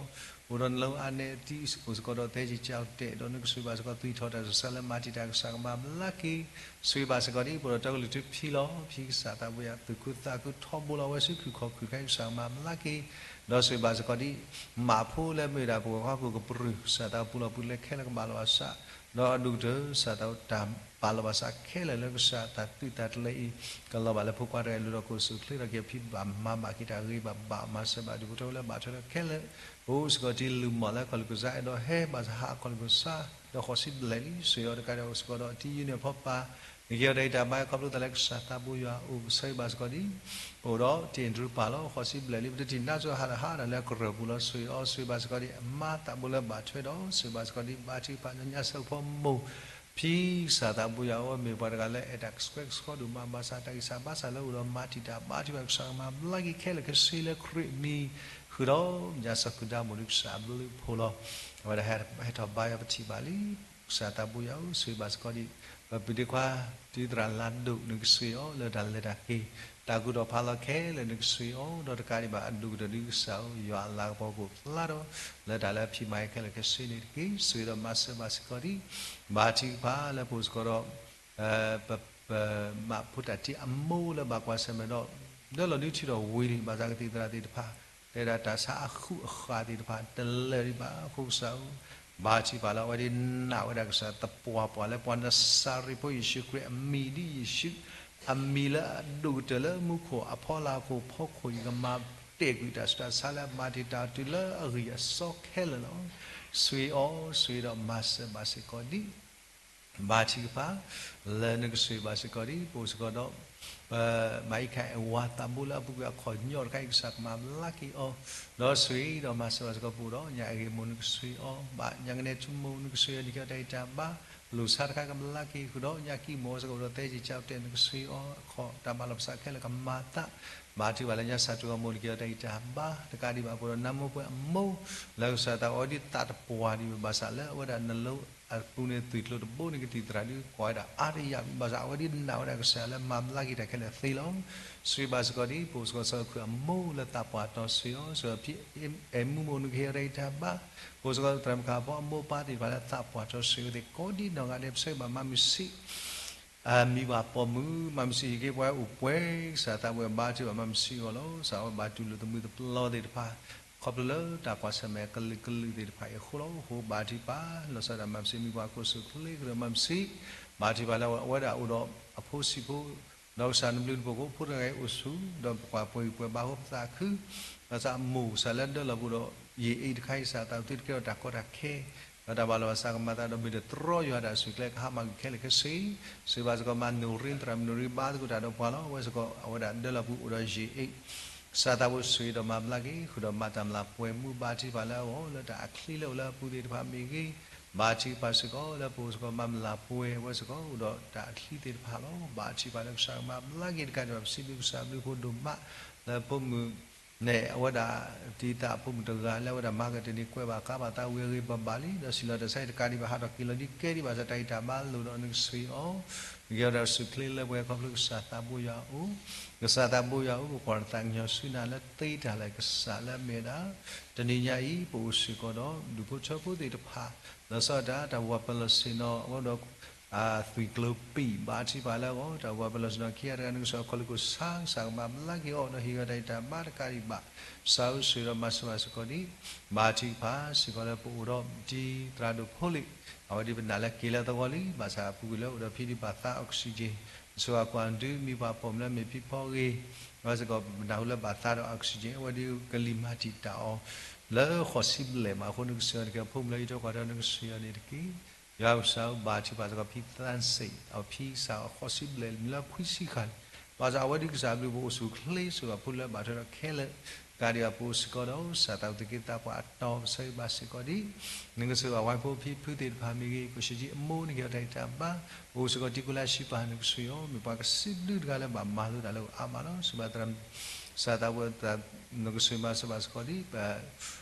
အိၣ်ဒီးနလၢအါနဲအသံ အိၣ်စ့ၢ်ကီးဒီးသဲက့ၤကၠီတဲာ်ဒီး နကဆှၢဘၣ်စ့ၢ်ကီး သွံၣ်ထီၣ်တၢ်ဆူးတၢ်ဆါလၢမၤတံာ်တာ် ကစၢ်ကမၤဘျါက့ၤ ဆှၢဘၣ်စ့ၢ်ကီးဒံး ပအိၣ်ဒီးတၢ်ကလုၢ်ထူဖံလီၤ. ဖံကစၢ်သးဘိယွၤ သူၣ်ခုသးခုထီဘိလီၤ အဝဲဆူခုၣ်ခီၣ်ခုၣ်တခါ ကစၢ်ကမၤဘျါက့ၤ ဒီးဆှၢဘၣ်စ့ၢ်ကီးဒံး မးဖိလၢမ့ၢ်ဝဲဒၣ်ပဝဲၤကွီၢ်ဖိကပြုၢ် ကစၢ်သးပူၤလီၤပူၤလဲၤခဲလၢာ်ကဘၣ်လီၤဘၣ်စး ဒီးအဒိၣ်ကတၢၢ် ကစၢ်သးတၢ်ဘၣ်လီၤဘၣ်စးခဲလၢာ်လၢကစၢ် တၢ်သုးတၢ်တလဲအံၤ ကလီၤဘၣ်လၢဖိခွါတဂၤအလိၤဒီး ကအိၣ်ဆူၣ်အိၣ်ချ့ထီၣ်က့ၤ ဖံဘၣ်မၤဘၣ်က့ၤတၢ်ဂ့ၤ ဘၣ်ဘၣ်မၤစၢၤဘၣ်ဒူၣ်ဖိထၢဖိလၢဘၣ်ထွဲဒီးခဲလၢာ် ပအိၣ်စ့ၢ်ကီးတံၤလုၢ်မီၢ်လၢကီၢ်လူၤကစၢ် အဲၣ်ဒိးဟဲဘၣ်ဆၣ် ဟးကီၢ်လူၤကစၢ် ဒီးဃိးဆံဘျဲၣ်လံ ဆှၢအီၤတကးဒီး အိၣ်စ့ၢ်ကီးဒီးတံၤယုၢ်န့ၣ်အဖီပာ် နကဟ့ၣ်အီၤတၢ်ဂံၢ်တၢ်ဘါ ခီဖျိသးလၢကစၢ်သးဘိယွၤအအိၣ် ဆှၢဘၣ်စ့ၢ်ကီးဒံး ပအိၣ်ဒီးတံၤအ့ဒြူပၢ်လီၤ ဃိးဆံဘျဲၣ်လံ ပတထံၣ်နါစိၤဟးဒီးဟးဒီးလၢကရၢၢ်ပူၤလီၤ ဆှၢအီၤ ဆှၢဘၣ်စ့ၢ်ကီးဒံး အမါသးဘိလၢဘၣ်ထွဲဒီး ဆှၢဘၣ်စ့ၢ်ကီးဒံး ဘါထုကဖၣ်ညါစၢၤဖိမိၢ် ဖံကစၢ်သးဘိယွၤ အဝဲမ့ၢ်ပှၤတဂၤလၢအဲၣ်တၢ်ကဆှဲကဆှီဒိၣ်မး ဘၣ်ဆၣ်တၢ်ဂံၢ်စၢ်ဘါစၢ်လၢအိၣ်ဒီးမၤတံာ်တာ် ဘါထုကဖၣ် ကစၢ်ကမၤဘျါက့ၤခဲလၢာ်ခဲဆ့လၢခရံာ်အမံၤ ဃုာ်ဒီးညါစၢၤဃုာ်ဒါမိၢ်ဒုး ကစၢ်အဘျုးအဖှိၣ်လီၤ. အဝဲဒၣ်ဟဲထီၣ်ဘါယွၤ ပထံၣ်ဘၣ်လံ ကစၢ်သးဘိယွၤဧၢ ဆှၢဘၣ်စ့ၢ်ကီးဒံး ပပုၢ်ဒီခွါ တံၤသရၣ်လါဒိၣ် နကဆှၢအီၤလၢတၢ်လဲၤတၢ်က့ၤ တၢ်ကူၣ်ထီၣ်ဖးလီၤခဲလၢာ် နကဆှၢအီၤ ဒီးတကးဒံးဘၣ် အဒိၣ်ကတၢၢ်ဒ်ကစၢ်ဧၢ ယွၤအလၤကပီၤကအိၣ်ဖျါထီၣ် လၢတၢ်လၢအဖံးမၤခဲလၢာ်ခဲဆ့န့ၣ်တက့ၢ်. ဆှၢဒီးမၤစၢၤဘၣ်စ့ၢ်ကီးဒံး ဘါထုကဖၣ်လၢပအိၣ်စ့ၢ်ကီးဒီး ပ ပမးဖိတၢ်တ့အမိၢ်လၢဘၣ်ကွၢ်ဆၢၣ်မဲာ်ဒီး ဒၢလီၤဒုးထံၣ်ထီၣ်ဝံၤလံ ဘၣ်ဆၣ်ကသံၣ်သရၣ်သ့ၣ်တဖၣ် တဲဒၣ်တၢ်ဆါအဃုအဃာ်သ့ၣ်တဖၣ် တလၢာ်ဒံးဘၣ် အဃိကစၢ်ဧၢ ဘါထုကဖၣ်လၢအဝဲဒၣ်နာ်ဝဲဒၣ်ကစၢ်သပှၢ်ပှၢ်လၢပှၤနစၤရ့းဖိယ့ၣ်ၡူးခရံာ်အမံၤဒ်ယ့ၣ်ၡူး အမံၤလၢအဒိၣ်ကတၢၢ်လၢမူခိၣ်အဖီလာ်အခိၣ်ဖီခိၣ်အံၤ ကမၤတဲာ်ကွံာ်တၢ်ဆူးတၢ်ဆါလၢအမၤတံာ်တာ်တုၤလၢအဂံၢ်အစီခဲလၢာ်လီၤ. ဆှၢအီၤ ဆှၢဒီးမၤစၢၤဘၣ်စ့ၢ်ကီးဒံး ဘါထုကဖၣ် လၢနကဆှၢဘၣ်စ့ၢ်ကီးဒံး ပအိၣ်စ့ၢ်ကီးဒီး ပမၤအံၤခါအဝၤသးဘိလၢအပူၤကွံာ်အခီၣ်ညီတခါအံၤ ကစၢ်ကမၤဘျါက့ၤအီၤ ဒီးဆှၢဒီးမၤစၢၤဘၣ်စ့ၢ်ကီး ပအိၣ်ဒီးညၣ်အဂ့ၢ်မိၢ် နကဆှၢအီၤ ဘၣ်ညၣ်ကနဲထူမိၢ် နကဆှၢအီၤ နကဟ့ၣ်အီၤတၢ်ဂံၢ်တၢ်ဘါ လိၣ်ဆါတခါကဘျါက့ၤ ဃုာ်ဒီးညၣ်ကံၢ်မိၢ် စ့ၢ်ကီးအိၣ်ဒီးသဲက့ၤကၠီတဲာ် နကဆှၢအီၤ အခီၣ်တၢ်ဘၣ်လီၤပစးခဲလၢာ်ကမၤသး ဘါထုကဖၣ်လၢညါစၢ်တူၢ်အီၤမိၢ် နကဟ့ၣ်အီၤတၢ်ဂံၢ်တၢ်ဘါ တကးဒံးဘၣ် ပအိၣ်ဒီးနါမိၢ်ပှဲၤအမိၢ် လၢကစၢ်သးအိၣ်ဒံးသးတပှၢ်ဒံး ဘၣ်ဆၣ်လၢအဝဲဒၣ်နလိၤအပူၤန့ၣ် သွံၣ်ကျိၤတဘိန့ၣ် ကသံၣ်သရၣ်ဒုးကွၢ်ဝဲဒၣ်အါတယၢ် ဘၣ်ဆၣ်အဝဲဒၣ်နာ်ဝဲဒၣ်ကစၢ်လၢမၤဘျါက့ၤတၢ်ခဲလၢာ်သ့လီၤ. ဆှၢဘၣ်စ့ၢ်ကီးဒံး ပအိၣ်စ့ၢ်ကီးစ့ၢ်ကီးခုၣ်အမိၢ်လၢသးပှၢ်တီဆှၢအီၤ စ့ၢ်ကီးဖံအဲၣ်မူမိၢ် နကဟ့ၣ်အီၤတၢ်ဂံၢ်တၢ်ဘါ ပအိၣ်စ့ၢ်ကီးသရၣ်မုၣ်ခါဖီအမိၢ်ပၢ်သ့ၣ်တဖၣ်လၢသးပှၢ်တီဆှၢအဝဲသ့ၣ်ကိးဒံနီၢ်ဂၤဒဲး ပဆၢဘၣ်မၤမုာ်ဆံး အမံၤဘၣ်ပိာ်မုၣ် မၤမုာ်ဆံးဟံၣ်က့ၤပှၤအိၣ်ပှဲၤ ကစၢ်သးဘိယွၤဘါထုကဖၣ်မၤမုာ်ဆံးအဂီၢ်လီၤ. ကစၢ်အဝဲဘၣ်တူၢ်လိာ်သမုသပျီသ့ၣ်တဖၣ် ခီဖျိလၢတၢ်ကွၢ်ဆၢၣ်မဲာ်ကလုာ်ကလုာ်သ့ၣ်တဖၣ်အံၤအဃိလီၤ. အဃိဘါထုကဖၣ် လီၤဆီဒၣ်တၢ်မၤမုာ်ဆံး မံၤပှၤခိၣ်ဆူၣ်ချ့ကရၢမၤမုာ်ဆံး ဘါထုကဖၣ်လၢအဝဲဒၣ်အိၣ်ဒီးအဖိဆံးဖိ ဒီးကစၢ်နဘျုးနဖှိၣ်ကိးဖိတဂၤအံၤအိၣ်ဆူၣ် ဒီးပကွၢ်ပှဲၤဂံၢ်ပှဲၤဘါဃိပသးခု ဘၣ်ဆၣ်အမိၢ်ကစၢ်လၢဒၢလီၤပူၤဒီး ယံာ်အ့ၣ်တခါအံၤ ကစၢ်သးအိၣ်သုတကဲထီၣ်တၢ်ကီတၢ်ခဲ ဒီးတၢ်ဘၣ်လီၤဘၣ်စးကမၤသးဒီး မ့ၢ်တတြီယွၤတၢ်ဆိၣ်ကျဲကဟါမၢ်ကွံာ်ခဲလၢာ်ခဲဆ့ ဆှၢဘၣ်စ့ၢ်ကီးမၤနိၣ်ရံ သရၣ်မုၣ်နိၣ်ရံဘါသကိးတၢ်ဒီးပှၤလီၤ. အဝဲစ့ၢ်ကီး အဝဲဒၣ်ဒၢလီၤပူၤအိၣ်ဒီးယံာ်အ့ၣ် ကစၢ်သးဘိယွၤဆိၣ်ဂ့ၤဒီးမၤဘျါက့ၤ ဃုာ်ဒီးမၤတၢ်မျၢ်ပှဲၤမူ ဘါထုကဖၣ်လၢအဂီၢ် လၢတၢ်အချံလၢအိၣ်လၢအပူၤသ့ၣ်တဖၣ်မ့ၢ်ဂ့ၤ ဘါထုကဖၣ်စ့ၢ်ကီးလၢပအိၣ်စ့ၢ်ကီးမၤမျၢ်ပှဲၤ အဝဲစ့ၢ်ကီးအိၣ်ဒီးတၢ်အချံသ့ၣ်တဖၣ်လီၤ. ဘါထုကဖၣ်လၢကစၢ်ကမၤဘျါက့ၤတကးဒံးဘၣ် ပစံးဘျုးကစၢ်ဘျုးဖှိၣ်ဒိၣ်မး လၢဖိမုၣ် န့ၣ် အဝဲဒၣ် တံၤသၣ်အဖိမုၣ်တဂၤလၢအဝဲဒၣ်မၤကတၢၢ်န့ၣ် ကွဲးဘၣ်ဃးဘၣ်သးဝံၤအဂ့ၤဘၣ်ဘၣ်လံ, ဒီးစံးလီၤတၢ်ဆါအံၤတကးဒံးဘၣ် ဟးထီၣ်က့ၤလီၤဒ်ကဲဒံးဘၣ်ဆၣ် တၢ်ဂံၢ်တၢ်ဘါလိၣ်ဒီးနကဆှံအီၤ, နကဟ့ၣ်ဒီးဆူၣ်ချ့လၢပှဲၤခီဖျိကစၢ်သးဘိယွၤအအိၣ်, ကစၢ်သးဘိယွၤအအိၣ် ပကွၢ်နသးကညီၤဆူနၤလၢသ့တၢ်လၢကစၢ်လၢအမ့ၢ်ဝဲဒၣ်, တနံၤညါအံၤ ပအိၣ်စ့ၢ်ကီးဒီး ဒူၣ်ဖိထၢဖိသ့ၣ်တဖၣ်, လီၤဆီဒၣ်တၢ် တၢ်ဝၤပလီၢ်ဆ့ၣ်နီၤ အဝဲဒီး သွံၣ်ကျိၤပံာ်ဘၣ်ထံးဖးလၢအဂီၢ်, တၢ်ဝၤပလီၢ်ဆ့ၣ်နီၤခံဂၤတဂၤ နကစၢ်ခီၣ်လ့ၢ်ခိၣ်ဆါ ကစၢ်ကမၤဘျါက့ၤအီၤ ဒီးဟ့ၣ်ဂီၤတၢ်ဂံၢ်တၢ်ဘါတကးဒံးဘၣ်, ကစၢ်ဧၢ ဆှၢဒီးမၤစၢၤဘၣ်စ့ၢ်ကီးဒံး, ဘၣ်ထံးဖးစ့ၢ်ကီးလၢပအိၣ်ဒီးတံၤသရၣ်ဒိၣ်ဖိလ့ၣ်, အဝဲဒ်ပနာ်လၢက့ၤလၢသဝီလံ, ဘၣ်ဆၣ်အပူၤကွံာ်လၢအိၣ်ဒီးဖံဒံးဘၣ်သး oxygen, ကစၢ်အကွၢ်ဒုးမံၤပှၤပိာ်မုၣ်လၢမ့ၢ်ဖံဖီဂ့ၤ, အဝဲစ့ၢ်ကီးပနၢ်ဟူလၢဘၣ်သးဒီး oxygen အဝဲဒ်ကလံၤမၤတံာ်တာ်အီၤ လၢဃိးဆံဘျဲၣ်မးအဃိ နကဆှၢအီၤတက့ၢ်, ဖိမုၣ်လၢဟံၣ်ထိၣ်ဃီဒီးနကဆှၢအီၤန့ၣ်တက့ၢ်. ယွၤကစၢ်ဧၢ ဘၣ်ထံးဖးစ့ၢ်ကီးဖံသၣ်စ့ၣ် အဖံကစၢ်ဃိးဆံဘျဲၣ်မံၤလၢခွံဆံဃၣ်န့ၣ်, ဘၣ်ဆၣ်အဝဲဒ်ကစၢ်အဘျုး ပအိၣ်ဆူၣ်ချ့ဆိၣ်ဂ့ၤအဖုလၢဘၣ်ထွဲဒီးခဲလၢာ်, တကးဒံးဘၣ်ပအိၣ်စ့ၢ်ကီးဒီး ကစၢ်သးဝံၣ်သုးက့သးပှၢ်အတီၤ ကဆှၢဘၣ်စ့ၢ်ကီးဒံး, နကဆှၢဘၣ်ဝဲဖိဖံဖုသ့ၣ်တဖၣ်မ့ၢ်ဂ့ၤ, ပှၤစံးကံအမိၢ် နကဟ့ၣ်အီၤတၢ်ဂံၢ်တၢ်ဘါ, ပအိၣ်စ့ၢ်ကီးတံၤကိလၢအဆံးပၢ် နကဆှၢအီၤ, မ့ၢ်ပှၤကစံးဘျုးတဂၤလၢဘၣ်မၤလိတၢ်လၢအါမးလီၤ, ဆှၢဘၣ်သရၣ် ကစၢ်သးဝံၣ် နကဆှၢမၤစၢၤဘၣ်စ့ၢ်ကီးဒံး ပ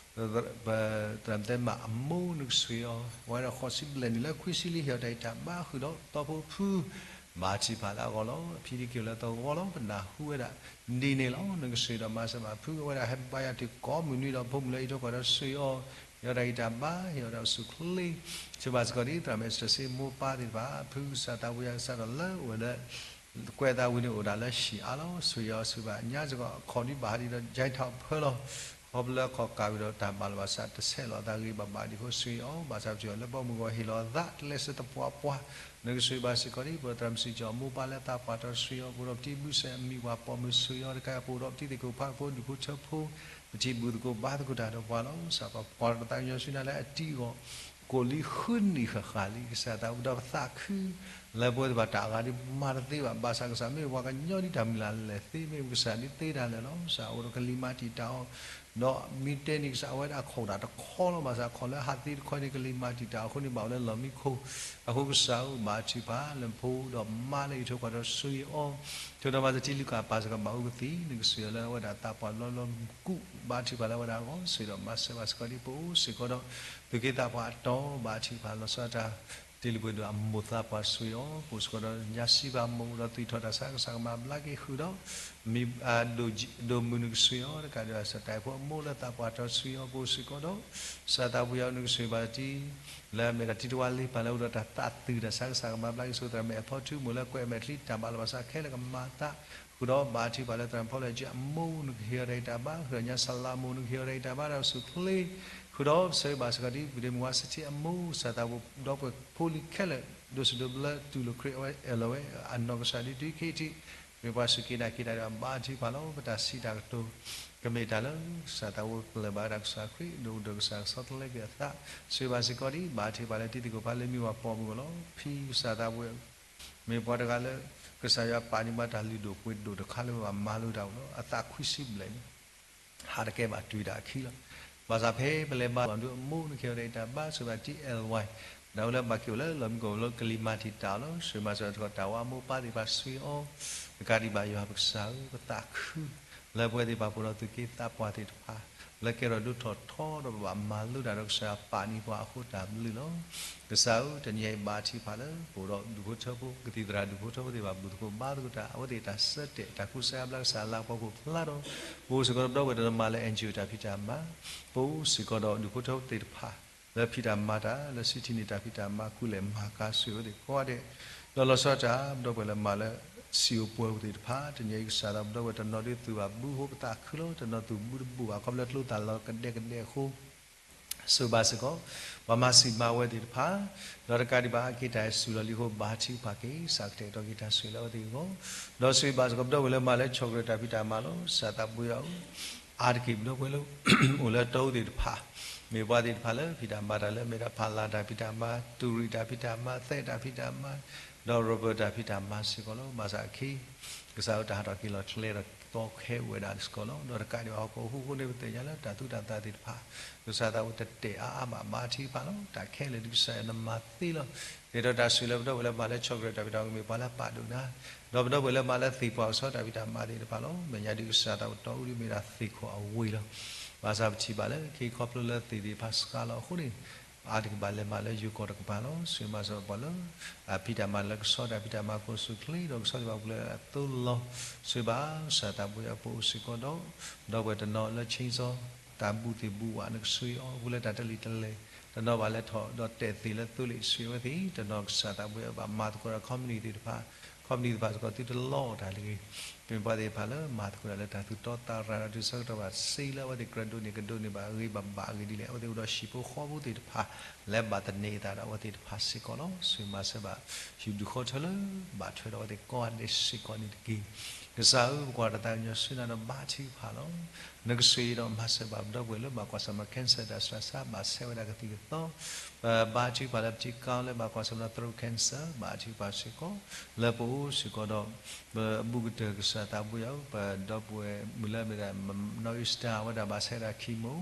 ပသရၣ်မုၣ်သ့ၣ်မးအမိၢ် နကဆှၢအီၤ, အဝဲဒၣ်ဃိးဆံဘျဲၣ်နံၣ်လၢခွံဆံလံ ဟ့ၣ်အီၤတၢ်ဂံၢ်တၢ်ဘါဃုာ်ဒီး တီဖိဖု ဘၣ်ထံးဖးလၢအဂီၢ်လီၤ. အဖံဒံးက့ၤလၢသဝီလီၤ. ပနၢ်ဟူဝဲဒၣ်ဒ်န့ၣ်လီၤ. နကဆှၢဒီးမၤစၢၤဘၣ်ဖု အဝဲဒၣ်ဟဲဘါယွၤတုၤကိးမုၢ်နွံဒီး ဖိမုၣ်လၢဟံၣ်ထိၣ်ဃီဒီးဆှၢအီၤ, ဟ့ၣ်အီၤတၢ်ဂံၢ်တၢ်ဘါ, ဟ့ၣ်အီၤတၢ်အိၣ်ဆူၣ်ချ့, ဆှၢဘၣ်စ့ၢ်ကီးဒ်သရၣ်မုၣ်အ့စတၢၢ်စ့မိၢ်ပၢ်သ့ၣ်တဖၣ် ဖုကစၢ်သးဝံၣ်ယွၤ ကစၢ်ဒီးလၢအိၣ်ဝဲလၢ ကွဲးသးဝံၤန့ၣ်အိၣ်ဒၣ်လၢဟံၣ်အါလီၤ. ဆှၢအီၤဆှၢဘၣ်ညါစ့ၢ်ကီး အခီၣ်ဒံးဘၣ်ဟးဒံးဒီး ကၠဲထီၣ်ဖၢလီၤ. ခီဖျိလၢအခီၣ်ကၢ်ဝံၤဒီးတၢ်ဘၣ်လီၤဘၣ်စး တဆဲးလီၤအသးဂ့ၤဘၣ်ဘၣ်ဒံးအဃိ ဆှၢအီၤ, ဘၣ်ဆၣ်ပထံၣ်အီၤလၢဘီမုၢ်ဂီၤဟ့ၣ်လီၤအသး တလဲၤဆၢတပှၢ်ပှၢ်, နကဆှၢဘၣ်စ့ၢ်ကီးဒံး ပသရၣ်မုၣ်စံၣ်ကၠီၤမိၢ်ပၢ်လၢသးပှၢ်တီဆှၢအီၤ, ပအိၣ်ဒီးပတံၤဘုစဲးအမံၤပှၤပိာ်မုၣ်ဆှၢအီၤတကး ပအိၣ်ဒီးပတံၤသကိးဖး ပဒူၣ်ဖိထၢဖိ ပထံၣ်ဘူၣ်သကိးဘါသကိးတၢ်ဒီးပှၤလီၤ. ကစၢ်ပကွၢ်တၢ်သးကညီၤဆူနၤလၢအတံၤအဂီၢ် ကိးလံဃုနံၣ်ဃၣ်ဃၣ်လံ. ကစၢ်သးဝံၣ်ဒီးပသးခု လၢပဝဲသ့ၣ်တဖၣ်တၢ်အဂၤဒ်မၤတသ့ဘၣ်. ဘၣ်ဆၣ်ကစၢ်မ့ၢ်ပှၤကညီဒ်တၢ်မုၢ်လၢ်လဲၢ်သ့ မ့ၢ်ကစၢ်ဒ်သ့တၢ်လၢာ်လီၤ. ကစၢ်အိၣ်ဒီးကလံၤမၤတံာ်တာ်အီၤ, ဒီးမ့ၢ်တဲန့ၣ် ကစၢ်အဝဲဒၣ်ခိၣ်တၢ်တခီလီၤ. ဘၣ်ဆၣ်ခိၣ်လၢဟးသ့တခီန့ၣ် ကလံၤမၤတံာ်တာ်အဃိန့ၣ် ဘၣ်အိၣ်လၢလီၢ်မံခိၣ်, အဃိကစၢ်ဧၢ ဘၣ်ထံးဖးလၢဖိဒီးမါလၢဟံၣ်ထိၣ်ဃီဒီးဆှၢအီၤ, ထုးဒီးမၤသထံလုၢ်ကၣ်ပာ်စ့ၢ်ကီးဘၣ်အူကသံၣ် နကဆှၢအီၤလၢအဝဲဒၣ်သးပှၢ်လီၤလီၤမုၢ်ကူး ဘၣ်ထံးဖးလၢအဝဲဒၣ်အဂီၢ် ဆှၢဒီးမၤစၢၤဘၣ်စ့ၢ်ကီးဒံး ပအိၣ်စ့ၢ်ကီးဒီး သုးက့သးပှၢ်အတီၤ ဘၣ်ထံးဖးလီၤဆီဒၣ်တၢ် တ့ၢ်လံပှဲၤဒိၣ်အမိၢ်သးပှၢ်ဆှၢအီၤ, ပအိၣ်စ့ၢ်ကီးဒီးညါစံးဘၣ်မိၢ်ဒီးသွံၣ်ထီၣ်တၢ်ဆါ ကစၢ်ကမၤဘျါက့ၤဃုာ်ဒီး မ့ၢ် ဒိၣ်မုၢ်နကဆှၢအီၤ တကးဒံးဘၣ် စတၢ်ဖိအမိၢ်လၢသးပှၢ်တီဆှၢအီၤ ပအိၣ်စ့ၢ်ကီးဒီး ကစၢ်သးပှၢ်ယွၤနကဆှၢဘၣ်တံၤ လၢအမ့ၢ်ဒၣ်တံၤတဝါလ့ပၢ်လၢအိၣ်ဒီးတၢ်သးသုးတၢ်ဆါ ကစၢ်ကမၤဘျါက့ၤဆှၢ သရၣ်မုၣ်အဖီထူမိၢ်လၢကွဲးမဲာ်ချံတၢ်ဘၣ်လီၤဘၣ်စးခဲလၢာ်ကမၤသး ဃုာ်ဒီးဘၣ်ထံးဖးလၢသရၣ်ဖီလၢအကၠံအမိၢ် နကဟ့ၣ်အီၤတၢ်ဂံၢ်တၢ်ဘါ ဃုာ်ဒီးညါစလးမိၢ် နကဟ့ၣ်အီၤတၢ်ဂံၢ်တၢ်ဘါဒီးဆူၣ်ချ့ ဃုာ်ဒီးဆှၢဘၣ်စ့ၢ်ကီးဒံး ပဒ့မုၢ်ဝါစထံအမိၢ် ကစၢ်သးဝံၣ်ဒီပုၢ်ဝဲၢ်ဖိလံၤခဲလၢာ် ဒိၣ်စံးဒိၣ်ဘျၢတူၢ်လိာ်ခရံာ်အဝဲအဲၣ်လီၤဝဲ အနီၢ်ကစၢ်ဒ်တုၤခဲအံၤထံး မ့ၢ်ပှၤစူၢ်က့ၤနာ်က့ၤတၢ်ဒီးဘၣ်ထံးဖးလီၤ ပတၢ်စံးတၢ်ကတိၤ ကမ့ၢ်တၢ်လၢ ကစၢ်သးဝံၣ်ပလၢၢ်ဘၣ်ဝဲဒၣ်ကစၢ်ခရံာ် ဒိၣ်ကဒီးကစၢ်ကဆီတလဲက့ၤအသး ဆှၢဘၣ်စ့ၢ်ကီးဒံး ဘၣ်ထံးဖးလၢတံၤသကိးဖးလၢမ့ၢ်ပှၤပိာ်မုၣ်အဂီၢ်လီၤ. ဖံကစၢ်သးဝံၣ် မ့ၢ်ပှၤတဂၤလၢ ကစၢ်ယွၤပာ်န့ၢ်ဘၣ်တၢ်လုၢ်ဒိၣ်ပှ့ၤဒိၣ်တခါလၢပဘၣ်မၤလိတၢ်အဂီၢ်လီၤ. အသးခွံဆံဘျဲၣ်န့ၣ် ဟးတကဲဘၣ်တုၤဒၣ်အခံလီၤ. ဘၣ်ဆၣ်ဖဲပလဲၤဘါလီၤဒုးအမိၢ် နကဟ့ၣ်အီၤတၢ်ဂံၢ်တၢ်ဘါ ဆှၢဘၣ်တံၤ L Y ဒၣ်ဝဲလၢဘၣ်က့ၤအိၣ်လၢလီၢ်မံခိၣ်လၢကလံၤမၤတံာ်တာ်အီၤလီၤ. ဆှၢမၤစၢၤတခီတၢ်ဝါမိၢ်ပၢ်သ့ၣ်တဖၣ်ဆှၢအီၤ တကးဒံးဘၣ်ယွၤပကစၢ်ဧၢ ပသးခု လၢပဝဲသ့ၣ်တဖၣ်ပအိၣ်ဒီးသုးက့သးပှၢ်သ့ၣ်တဖၣ် လၢကဲထီၣ်ဒိၣ်ထီၣ်ထီဒီးပဘၣ်မၤလိတၢ်ဒီးကစၢ်ယွၤပာ်န့ၢ်ပှၤအဃိတၢ်ဘျုးလီၤ. ကစၢ်ဧၢ တနံၤအံၤဘၣ်ထံးဖးလၢ ပအိၣ်ဒီးဒူၣ်ဖိထၢဖိ ကသံၣ်သရၣ်ဒူၣ်ဖိထၢဖိသ့ၣ်တဖၣ် ဘူၣ်သကိးဘါသကိးတၢ် အဝဲသ့ၣ်တၢ်ဆၢတဲာ်တၢ်ကူစါယါဘျါကစၢ်လၤပှၤခိၣ်ဖျါဒီး ပအိၣ်စ့ၢ်ကီးဒီးပဒီပုၢ်ဝဲၢ်တနီၤမၤလၢ N G O တၢ်ဖံးတၢ်မၤ ပအိၣ်စ့ၢ်ကီးဒီးဒူၣ်ဖိထၢဖိသ့ၣ်တဖၣ် လၢဖံးတၢ်မၤတၢ် လၢစံးထံၣ်န့ၢ်တၢ်ဖံးတၢ်မၤ ကူလဲၢ်မၤကၤဆိၣ်ဂ့ၤအဝဲသ့ၣ်ကိးဂၤဒဲး ဒီးလီၤဆီဒၣ်တၢ် ပဒီပုၢ်ဝဲၢ်လၢမၤလၢ စံာ်အိၣ်ပှဲၤအိၣ်သ့ၣ်တဖၣ် တနံၤအံၤကစၢ်သး ပဒီပုၢ်ဝဲၢ်တနီၤဒုးသုးဘၣ်ဘုဟိ ပသးခုလီၤ. တနီၤသုးဘုတဘူၣ်ဘၣ် ခီဖျိကျိသၣ်လီၤကဒဲကဒဲအဃိ ဆှၢဘၣ်စ့ၢ်ကီး ပှၤမၤစံးမၤဝဲသ့ၣ်တဖၣ် ဒီးတကးဒံးဘၣ် အက့ၤတၢ်အံၤစူၤလီၤလံအဃိ ဘၣ်ထံးဖးက့ၤ ကစၢ်ကတဲာ်ကတီၤက့ၤတၢ်ဆိၣ်ဂ့ၤလၢအဝဲသ့ၣ်အဂီၢ် ဒီးဆိၣ်ဂ့ၤဘၣ်စ့ၢ်ကီး ပဒီပုၢ်ဝဲၢ်လၢမၤလၢဆီၣ်ကရၢၢ်တၢ်ဖံးတၢ်မၤလီၤ. ကစၢ်သးပှၢ်ယွၤဧၢ အါတက့ၢ်ပဒီပုၢ်ဝဲၢ်လၢ အိၣ်လၢတီအူသ့ၣ်တဖၣ် မ့ၢ်ပှၤသ့ၣ်တဖၣ်လၢဖံးတၢ်မၤတၢ်လၢအမ့ၢ်ဒၣ် ဖးလၢ်တၢ်ဖံးတၢ်မၤ တူၢ်ရံၣ်တၢ်ဖံးတၢ်မၤ သဲးတၢ်ဖံးတၢ်မၤ ဒီး rubber တၢ်ဖံးတၢ်မၤစ့ၢ်ကီးလီၤ. ဘၣ်ဆၣ်အခံ ကစၢ်ဧၢ တၢ်ဟးထီၣ်က့ၤလီၤကျဲဒီး ကီခဲအိၣ်ဝဲဒၣ်စ့ၢ်ကီးလီၤ. ဒီးတကးဒံးဘၣ်ဟီၣ်ခိၣ်အဃူအဃိန့ၣ် ပသ့ၣ်ညါလၢတၢ်သူၣ်တၢ်သးသ့ၣ်တဖၣ် ကစၢ်သးဝံၣ်တတဲာ်အါအါဘၣ် ဘါထုကဖၣ်လီၤ. တၢ်ခဲလၢာ်ဒ်ကစၢ်ယွၤနမၤသ့လီၤ. သ့ၣ်ဒီးတၢ်ဆိၣ်လၢပဒီပုၢ်ဝဲၢ်လၢမၤလၢဆီၣ်ကရၢၢ်တၢ်ဖံးတၢ်မၤကမ့ၢ်ပှၤလၢပာ်ဒိၣ်နၤ, ဒီးပဒီပုၢ်ဝဲၢ်လၢမၤလၢသ့ၣ်ပှၢ်ကဆီတၢ်ဖံးတၢ်မၤသ့ၣ်တဖၣ်လီၤ. မဲာ်ညါဒ်ကစၢ်သးဝံၣ်တီအူဒ်မ့ၢ်ဒၣ်သ့ၣ်ခိၣ်အဝ့ၢ်လီၤ. ဘၣ်ဆၣ်ပထံၣ်ဘၣ်လၢ ခ့ခီဖျိလၢသ့ၣ်သ့ၣ်တဖၣ်စှၤလီၤအဃိန့ၣ် အါတက့ၢ်ဘၣ်လဲၤမၤလၢယိၤကီၢ်တကပၤလီၤ. ဆိၣ်ဂ့ၤမၤစၢၤပှၤလၢ အဖံးတၢ်မၤလၢကဆီတၢ်ဖံးတၢ်မၤကိးဆူၣ်ချ့ ဒီးကဆီတ့ၢ်ဘၣ်ပူၤလၢအသိလီၤ. ဆိၣ်ဂ့ၤဘၣ်ကစၢ်သးဘိယွၤ ပအိၣ်စ့ၢ်ကီးဒီး ဒီပုၢ်ဝဲၢ်တနီၤလၢ chainsaw တၢ်ဘူၣ်သ့ၣ်ဘူၣ်ဝး နကဆိၣ်ဂ့ၤအီၤ ပူၤလၢတၢ်တလံၣ်တလဲၢ် တနီၤဘၣ်လဲၤထီၣ်ဒီးတဲာ်သ့ၣ်လၢသိလ့ၣ် ဆိၣ်ဂ့ၤအဝဲသ့ၣ် တနီၤကစၢ်သးဘိယွၤဘၣ်မၤသကိးဒီး company သ့ၣ်တဖၣ် company သ့ၣ်တဖၣ်စ့ၢ်ကီးသုတလီအီၤတၢ်လၢအဂ့ၤ မ့ၢ်ပှၤသ့ၣ်တဖၣ်လၢမၤသကိးတၢ်လၢတၢ်သူၣ်တီသးရၤဒီး တုၤဆၢကတီၢ်ဘၣ်စ့လၢအဝဲသ့ၣ်ကြၢးဒိးန့ၢ် ကဒိးန့ၢ်ဘၣ်အဂ့ၤဘၣ်ဘၣ်အဂ့ၤဒ်လဲၣ် အဝဲသ့ၣ်အိၣ်ဒီးဟံၣ်ဖိဃီဖိသ့ၣ်တဖၣ် လၢဘၣ်သန့ၤအသးဒီးအဝဲသ့ၣ်တဖၣ်စ့ၢ်ကီးလီၤ. ဆိၣ်ဂ့ၤမၤစၢၤဘၣ် ဟံၣ်ဒူၣ်ဃီထၢလၢ ဘၣ်ထွဲဒီးအဝဲသ့ၣ်ကိးဂၤဒဲးစ့ၢ်ကီးန့ၣ်တက့ၢ်. ကစၢ်ဧၢ ပကွၢ်တၢ်သးကညီၤဆူနၤဒီးဘါထုကဖၣ်လီၤ. နကဆိၣ်ဂ့ၤဒီးမၤစၢၤဘၣ်ပဒီပုၢ်ဝဲၢ်လၢဘၣ်ကွၢ်ဆၢၣ်မဲာ် cancer တၢ်ဆူးတၢ်ဆါ ဘၣ်ဆဲးဝဲဒၣ်ကသံၣ်ကသီ ပဘါထုကဖၣ်လၢပထံကီၢ်လၢဘၣ်ကွၢ်ဆၢၣ်မဲာ် throat cancer ဘါထုကဖၣ်စ့ၢ်ကီး လၢပအိၣ်စ့ၢ်ကီးဒီး ပအဘူးကတၢၢ်ကစၢ်သးဘိယွၤဧၢ ပဒီပုၢ်ဝဲၢ်မုၣ်လၢမ့ၢ်ဒၣ် နီၢ်အ့စတၢ် အဝဲဒၣ်ဘၣ်ဆဲးဝဲဒၣ် chemo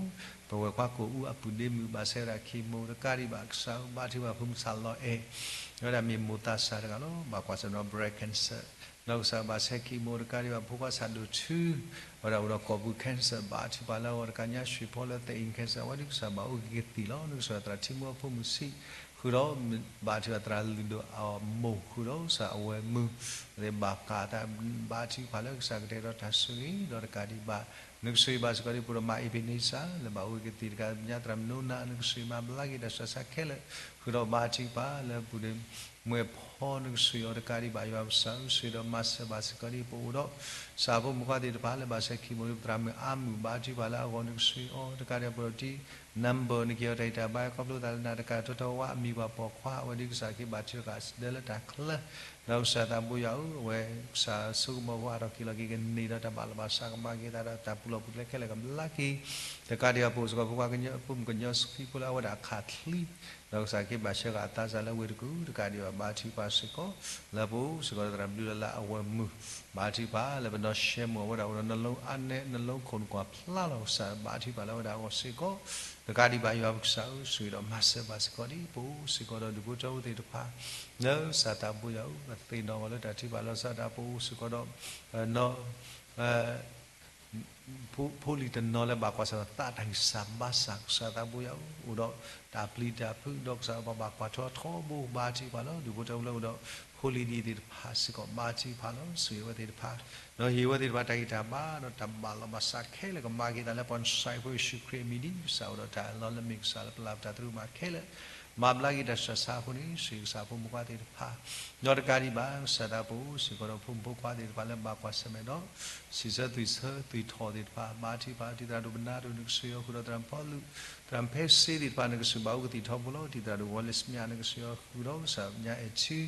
ပဝဲၢ်ခွါကိာ်အူအပုၢ်ဒ့မုၣ်ဘၣ်ဆဲးဝဲဒၣ် chemo တကးဒံးဘၣ်ကစၢ်ဧၢ ဘါထုကဖၣ်ဖိမုၣ်စၢ်လီၤအဲၣ် အဝဲဒၣ်မ့ၢ်မိၢ်သးစၢ်တဂၤလီၤ ဘၣ်ကွၢ်ဆၢၣ်မဲာ် breast cancer ဒီးကစၢ်ဘၣ်ဆဲး chemo တကးဒံးဘၣ်ဖိခွါဆၣ်ဒိၣ်ထူ အဝဲဒၣ်အိၣ်ဒီးကိာ်ပူၤ cancer ဘါထုကဖၣ်လၢအဂီၢ် တကးညါ ဆှံၣ်ဖီလၢ သအ့ၣ် cancer အဝဲဒၣ်ကစၢ်ဘၣ်အိၣ်က့ၤကသံၣ်လီၤ. နကဆိၣ်ဂ့ၤသရၣ်ထံမူအဖိမုၣ်ဆံးဃုာ်ဒီး ဘါထုကဖၣ်သရၣ်လုၢ်ဒိၣ်အမိၢ်ဃုာ်ဒီးကစၢ်အဝဲၢ်မုၣ် သ့ၣ်ဘၣ်ဃးတၢ်ဘါထုကဖၣ်လၢကစၢ်ကတဲာ်ဒီးတၢ်ဆိၣ်ဂ့ၤ ဒီးတကးဒံးဘၣ် နကဆိၣ်ဂ့ၤဘၣ်စ့ၢ်ကီးဒ်ပအိၣ်ဒီးမါအ့းဖ့းန့စၢ် လၢဘၣ်အိၣ်က့ၤကသံၣ်တကးညါသရၣ်မနိနၤ နကဆိၣ်ဂ့ၤမၤဘျါက့ၤတၢ်ဆူးတၢ်ဆါခဲလၢာ် ဃုာ်ဒီးဘါထုကဖၣ်လၢပူၤန့ၣ် မွဲၢ်ဖီ နကဆိၣ်ဂ့ၤအီၤတကးဒံးဘၣ် ယွၤပကစၢ်ဧၢ ဆိၣ်ဂ့ၤဒီးမၤစၢၤဘၣ်စ့ၢ်ကီးဒ်ပအိၣ်ဒီး ကစၢ်ဖိမုၣ်ခွါသ့ၣ်တဖၣ်လၢဘၣ်ဆဲး chemo ဒ်ပသရၣ်မုၣ်အါမုၣ် ဘါထုကဖၣ်လၢအဂီၢ် နကဆိၣ်ဂ့ၤအီၤတကးဒံးဘၣ် ပအိၣ်ဒီး number နက့ၤအီၤတၢ်ဂံၢ်တၢ်ဘါ ခီဖျိသးလၢနၤတကးထီထီဝါ အမံၤပှၤပိာ်ခွါ အဝဲဒၣ်ကစၢ်က့ၤဘၣ်ထုကဖၣ်စ့ၢ်ကီးလၢတၢ်ချၢ ဒီးကစၢ်သးဘိယွၤဧၢ အဝဲကစၢ်ဆိကမိၣ်အဂီၢ် အါထီၣ်က့ၤလီၤက့ၤကန့ၢ်ဒီးတၢ်ဘၣ်လီၤဘၣ်ဆးကမၤက့ၤသးဒီးတၢ်ပူၤလီၢ်ပူၤကျဲခဲလၢာ်ကဘျါက့ၤ တကးဒံးဘၣ် ပအိၣ်စ့ၢ်ကီးဖိခွါကညီဖိမုၣ်ကညီစခီဖိလၢအဝဲဒၣ်အခးချံ ဒီးကစၢ်က့ၤဘၣ်ဆှၢဃာ်အသးစၢ်လၢဝ့ၢ်တကူၣ် တကးဒံးဘၣ် ဘါထုကဖၣ်စ့ၢ်ကီး လၢပအိၣ်စ့ၢ်ကီးဒီးသရၣ်ဘျုးလၢ်လၢ်အဝဲၢ်မုၣ် ဘါထုကဖၣ်လၢပနီၢ်ရှဲမိၢ်အဝဲဒၣ်အိၣ်ဒီး နလီအါနဲ နလီခိၣ်နကွၢ်ဖျါလီၤ ကစၢ်ဘါထုကဖၣ်လၢအဝဲဒၣ်အဂီၢ်စ့ၢ်ကီး တကးဒံးဘၣ် ယွၤပကစၢ်ဧၢ ဆိၣ်ဂ့ၤဒီးမၤစၢၤဘၣ်စ့ၢ်ကီးဒ်ပအိၣ်စ့ၢ်ကီးဒီးဒူၣ်ဖိထၢဖိသ့ၣ်တဖၣ် လၢကစၢ်သးဘိယွၤဧၢ ပသ့ၣ်နီၣ်အီၤလၢတၢ်ထုကဖၣ်လီၤဆီဒၣ်တၢ် ပအိၣ်စ့ၢ်ကီးဒီး နီၢ် ဖိလံၤတနီၤလၢဘၣ်ကွၢ်ဆၢၣ်မဲာ်သးတၢ်ဂံၢ်စၢ်ဘါစၢ် ကစၢ်သးဘိယွၤဧၢ အိၣ်ဒီးတၢ်ပျံၤတၢ်ဖုး ဒီးကစၢ်ပှၤဘၣ်ကွၢ်ထီထီဘိ ဘါထုကဖၣ်လီၤ ဒူၣ်ဖိထၢဖိလၢအိၣ်ဒီးဖိလံၤဒ်သ့ၣ်တဖၣ်စ့ၢ်ကီး ဘါထုကဖၣ်လီၤ ဆိၣ်ဂ့ၤအဝဲသ့ၣ်တဖၣ် ဒီးဟ့ၣ်အဝဲသ့ၣ်တဖၣ်တၢ်ဂံၢ်တၢ်ဘါ ဒီးတၢ်ဘၣ်လီၤဘၣ်ဆးခဲလၢာ် ကမၤက့ၤသးလၢပှၤကစၢ်ဖိယ့ၣ်ၡူးခရံာ်အမံၤဒ်ကစၢ်အိၣ်ဒီးတၢ်အၢၣ်လီၤလၢမ့ၢ်ကစၢ်လၢပလၢ်ပတၢ်သရူးမၤခဲလၢာ် မၤဘျါက့ၤတၢ်ဆူးတၢ်ဆါအဃိန့ၣ် ဆိၣ်ဂ့ၤကစၢ်ဖိမုၣ်ခွါသ့ၣ်တဖၣ် ဒီးတကးဒံးဘၣ် ကစၢ်သးပအိၣ်စ့ၢ်ကီးဒီးဖိမုၣ်ဖိခွါသ့ၣ်တဖၣ်လၢဘၣ်ကွၢ်ဆၢၣ်မဲာ်ဒီး စံးဆၢသွံၣ်ဆၢသွံၣ်ထီၣ်သ့ၣ်တဖၣ် ဘါထုကဖၣ် တံၤသရၣ်ဒိၣ်ပနၢ်ဒိၣ် နကဆိၣ်ဂ့ၤအီၤဃုာ်ဒီးသရၣ်ဖီလူး သရၣ်ဖဲစ့သ့ၣ်တဖၣ် နကဆိၣ်ဘၣ်အိၣ်ကသံၣ်ထီဘိလီၤ တံၤသရၣ်ဒိၣ်ဝီလ့ၣ်စမၠၣ် နကဆိၣ်ဂ့ၤအီၤဃုာ်ဒီးကစၢ်ညါအဲၣ်ထူ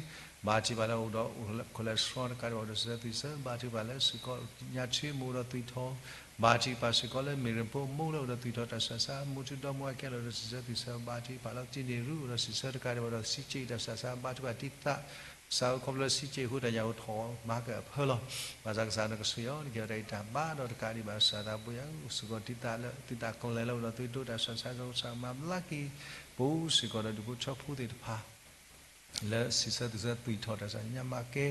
ဘါထုကဖၣ်လၢအိၣ်ဒီး cholesterol တကးဒံးဘၣ်အိၣ်ဒီးစံးဆၢသွံၣ်ဆၢ ဘါထုကဖၣ်လၢစ့ၢ်ကီး ညါထူမိၢ်အိၣ်ဒီးသွံၣ်ထီၣ် ဘါထုကဖၣ်စ့ၢ်ကီးလၢမ့ၢ်ရ့ၣ်ဖိမိၢ်လၢအိၣ်ဒီးသွံၣ်ထီၣ်တၢ်ဆူးတၢ်ဆါ မိၢ်ထူဒီမိၢ်အကဲလီၤဒီးစံးဆၢသွံၣ်ဆၢ ဘါထုကဖၣ်လီၤ တံၤန့ၣ်ရူအိၣ်ဒီးစံးဆၢတကးဒံးဘၣ်ဒီးစံးက့တၢ်ဆူးတၢ်ဆါ ဘါထုကဖၣ်တံၤသရၣ် ကစၢ်ဧၢ ခီဖျိလၢစံးက့အဃိတၢ်ညၣ်အိၣ်ထီၣ်မၤက့ၤအဖၢလီၤ ဘၣ်ဆၣ်ကစၢ်နကဆိၣ်ဂ့ၤအီၤ နက့ၤအီၤတၢ်ဂံၢ်တၢ်ဘါဒီးတကးဒံးဘၣ် ကစၢ်သးပှဲၤယၤ စ့ၢ်ကီးတံၤသရၣ်လၢ တံၤသရၣ်ကလဲၤလၢအိၣ်ဒီးသွံၣ်ဒိၣ်တၢ်ဆူးတၢ်ဆါ ကစၢ်မၤဘျါက့ၤ ပအိၣ်စ့ၢ်ကီးဒီးဒူၣ်ဖိထၢဖိသ့ၣ်တဖၣ် လၢစံးဆၢသွံၣ်ဆၢသွံၣ်ထီၣ်တၢ်ဆူးတၢ်ဆါ ညါမၤကဲ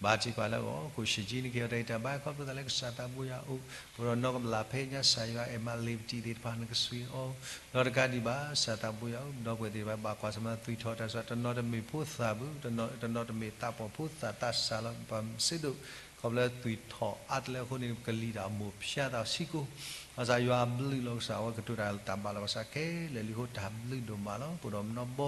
ဘါထုကဖၣ်လၢအဂီၢ် ခိၣ်ရှ့ၣ်ကၠံ နက့ၤအီၤတၢ်ဂံၢ်တၢ်ဘါ ခီဖျိသးလၢကစၢ်သးပှဲၤယၤအိၣ် ပဒီးနီၢ်ကဘျၣ်ဖဲညါ ကစၢ်ယွၤအဲၣ်မးလ့ၤပတံၢ်သ့ၣ်တဖၣ် နကဆိၣ်ဂ့ၤအီၤ ဒီးတကးဒံးဘၣ် ကစၢ်သးပှဲၤယၤအိၣ် ဒီပုၢ်ဝဲၢ်သ့ၣ်တဖၣ် ဘၣ်ကွၢ်ဆၢၣ်မဲာ်သွံၣ်ထီၣ်တၢ်ဆူး တနီၤတမ့ၢ်ဖိသၣ်ဘၣ် တနီၤတမ့ၢ်သးပှၢ်ဖိသၣ်သးစၢ်လီၤ ပှၤစ့ဒိၣ် ခီဖျိသွံၣ်ထီၣ်အါတလၢအဃိန့ၣ် ကလံၤတၢ်အမိၢ်ဖၠါသးဆံကိ ဘၣ်ဆၣ်ယွၤအဘျုးလီၤ ကစၢ်အဝဲကတိၤတၢ်လၢတၢ်ဘၣ်လီၤဘၣ်ဆးခဲလၢာ်လံအဃိ တၢ်ဘျုးဒိၣ်မးလီၤ ပဒီးမနီၤဘီ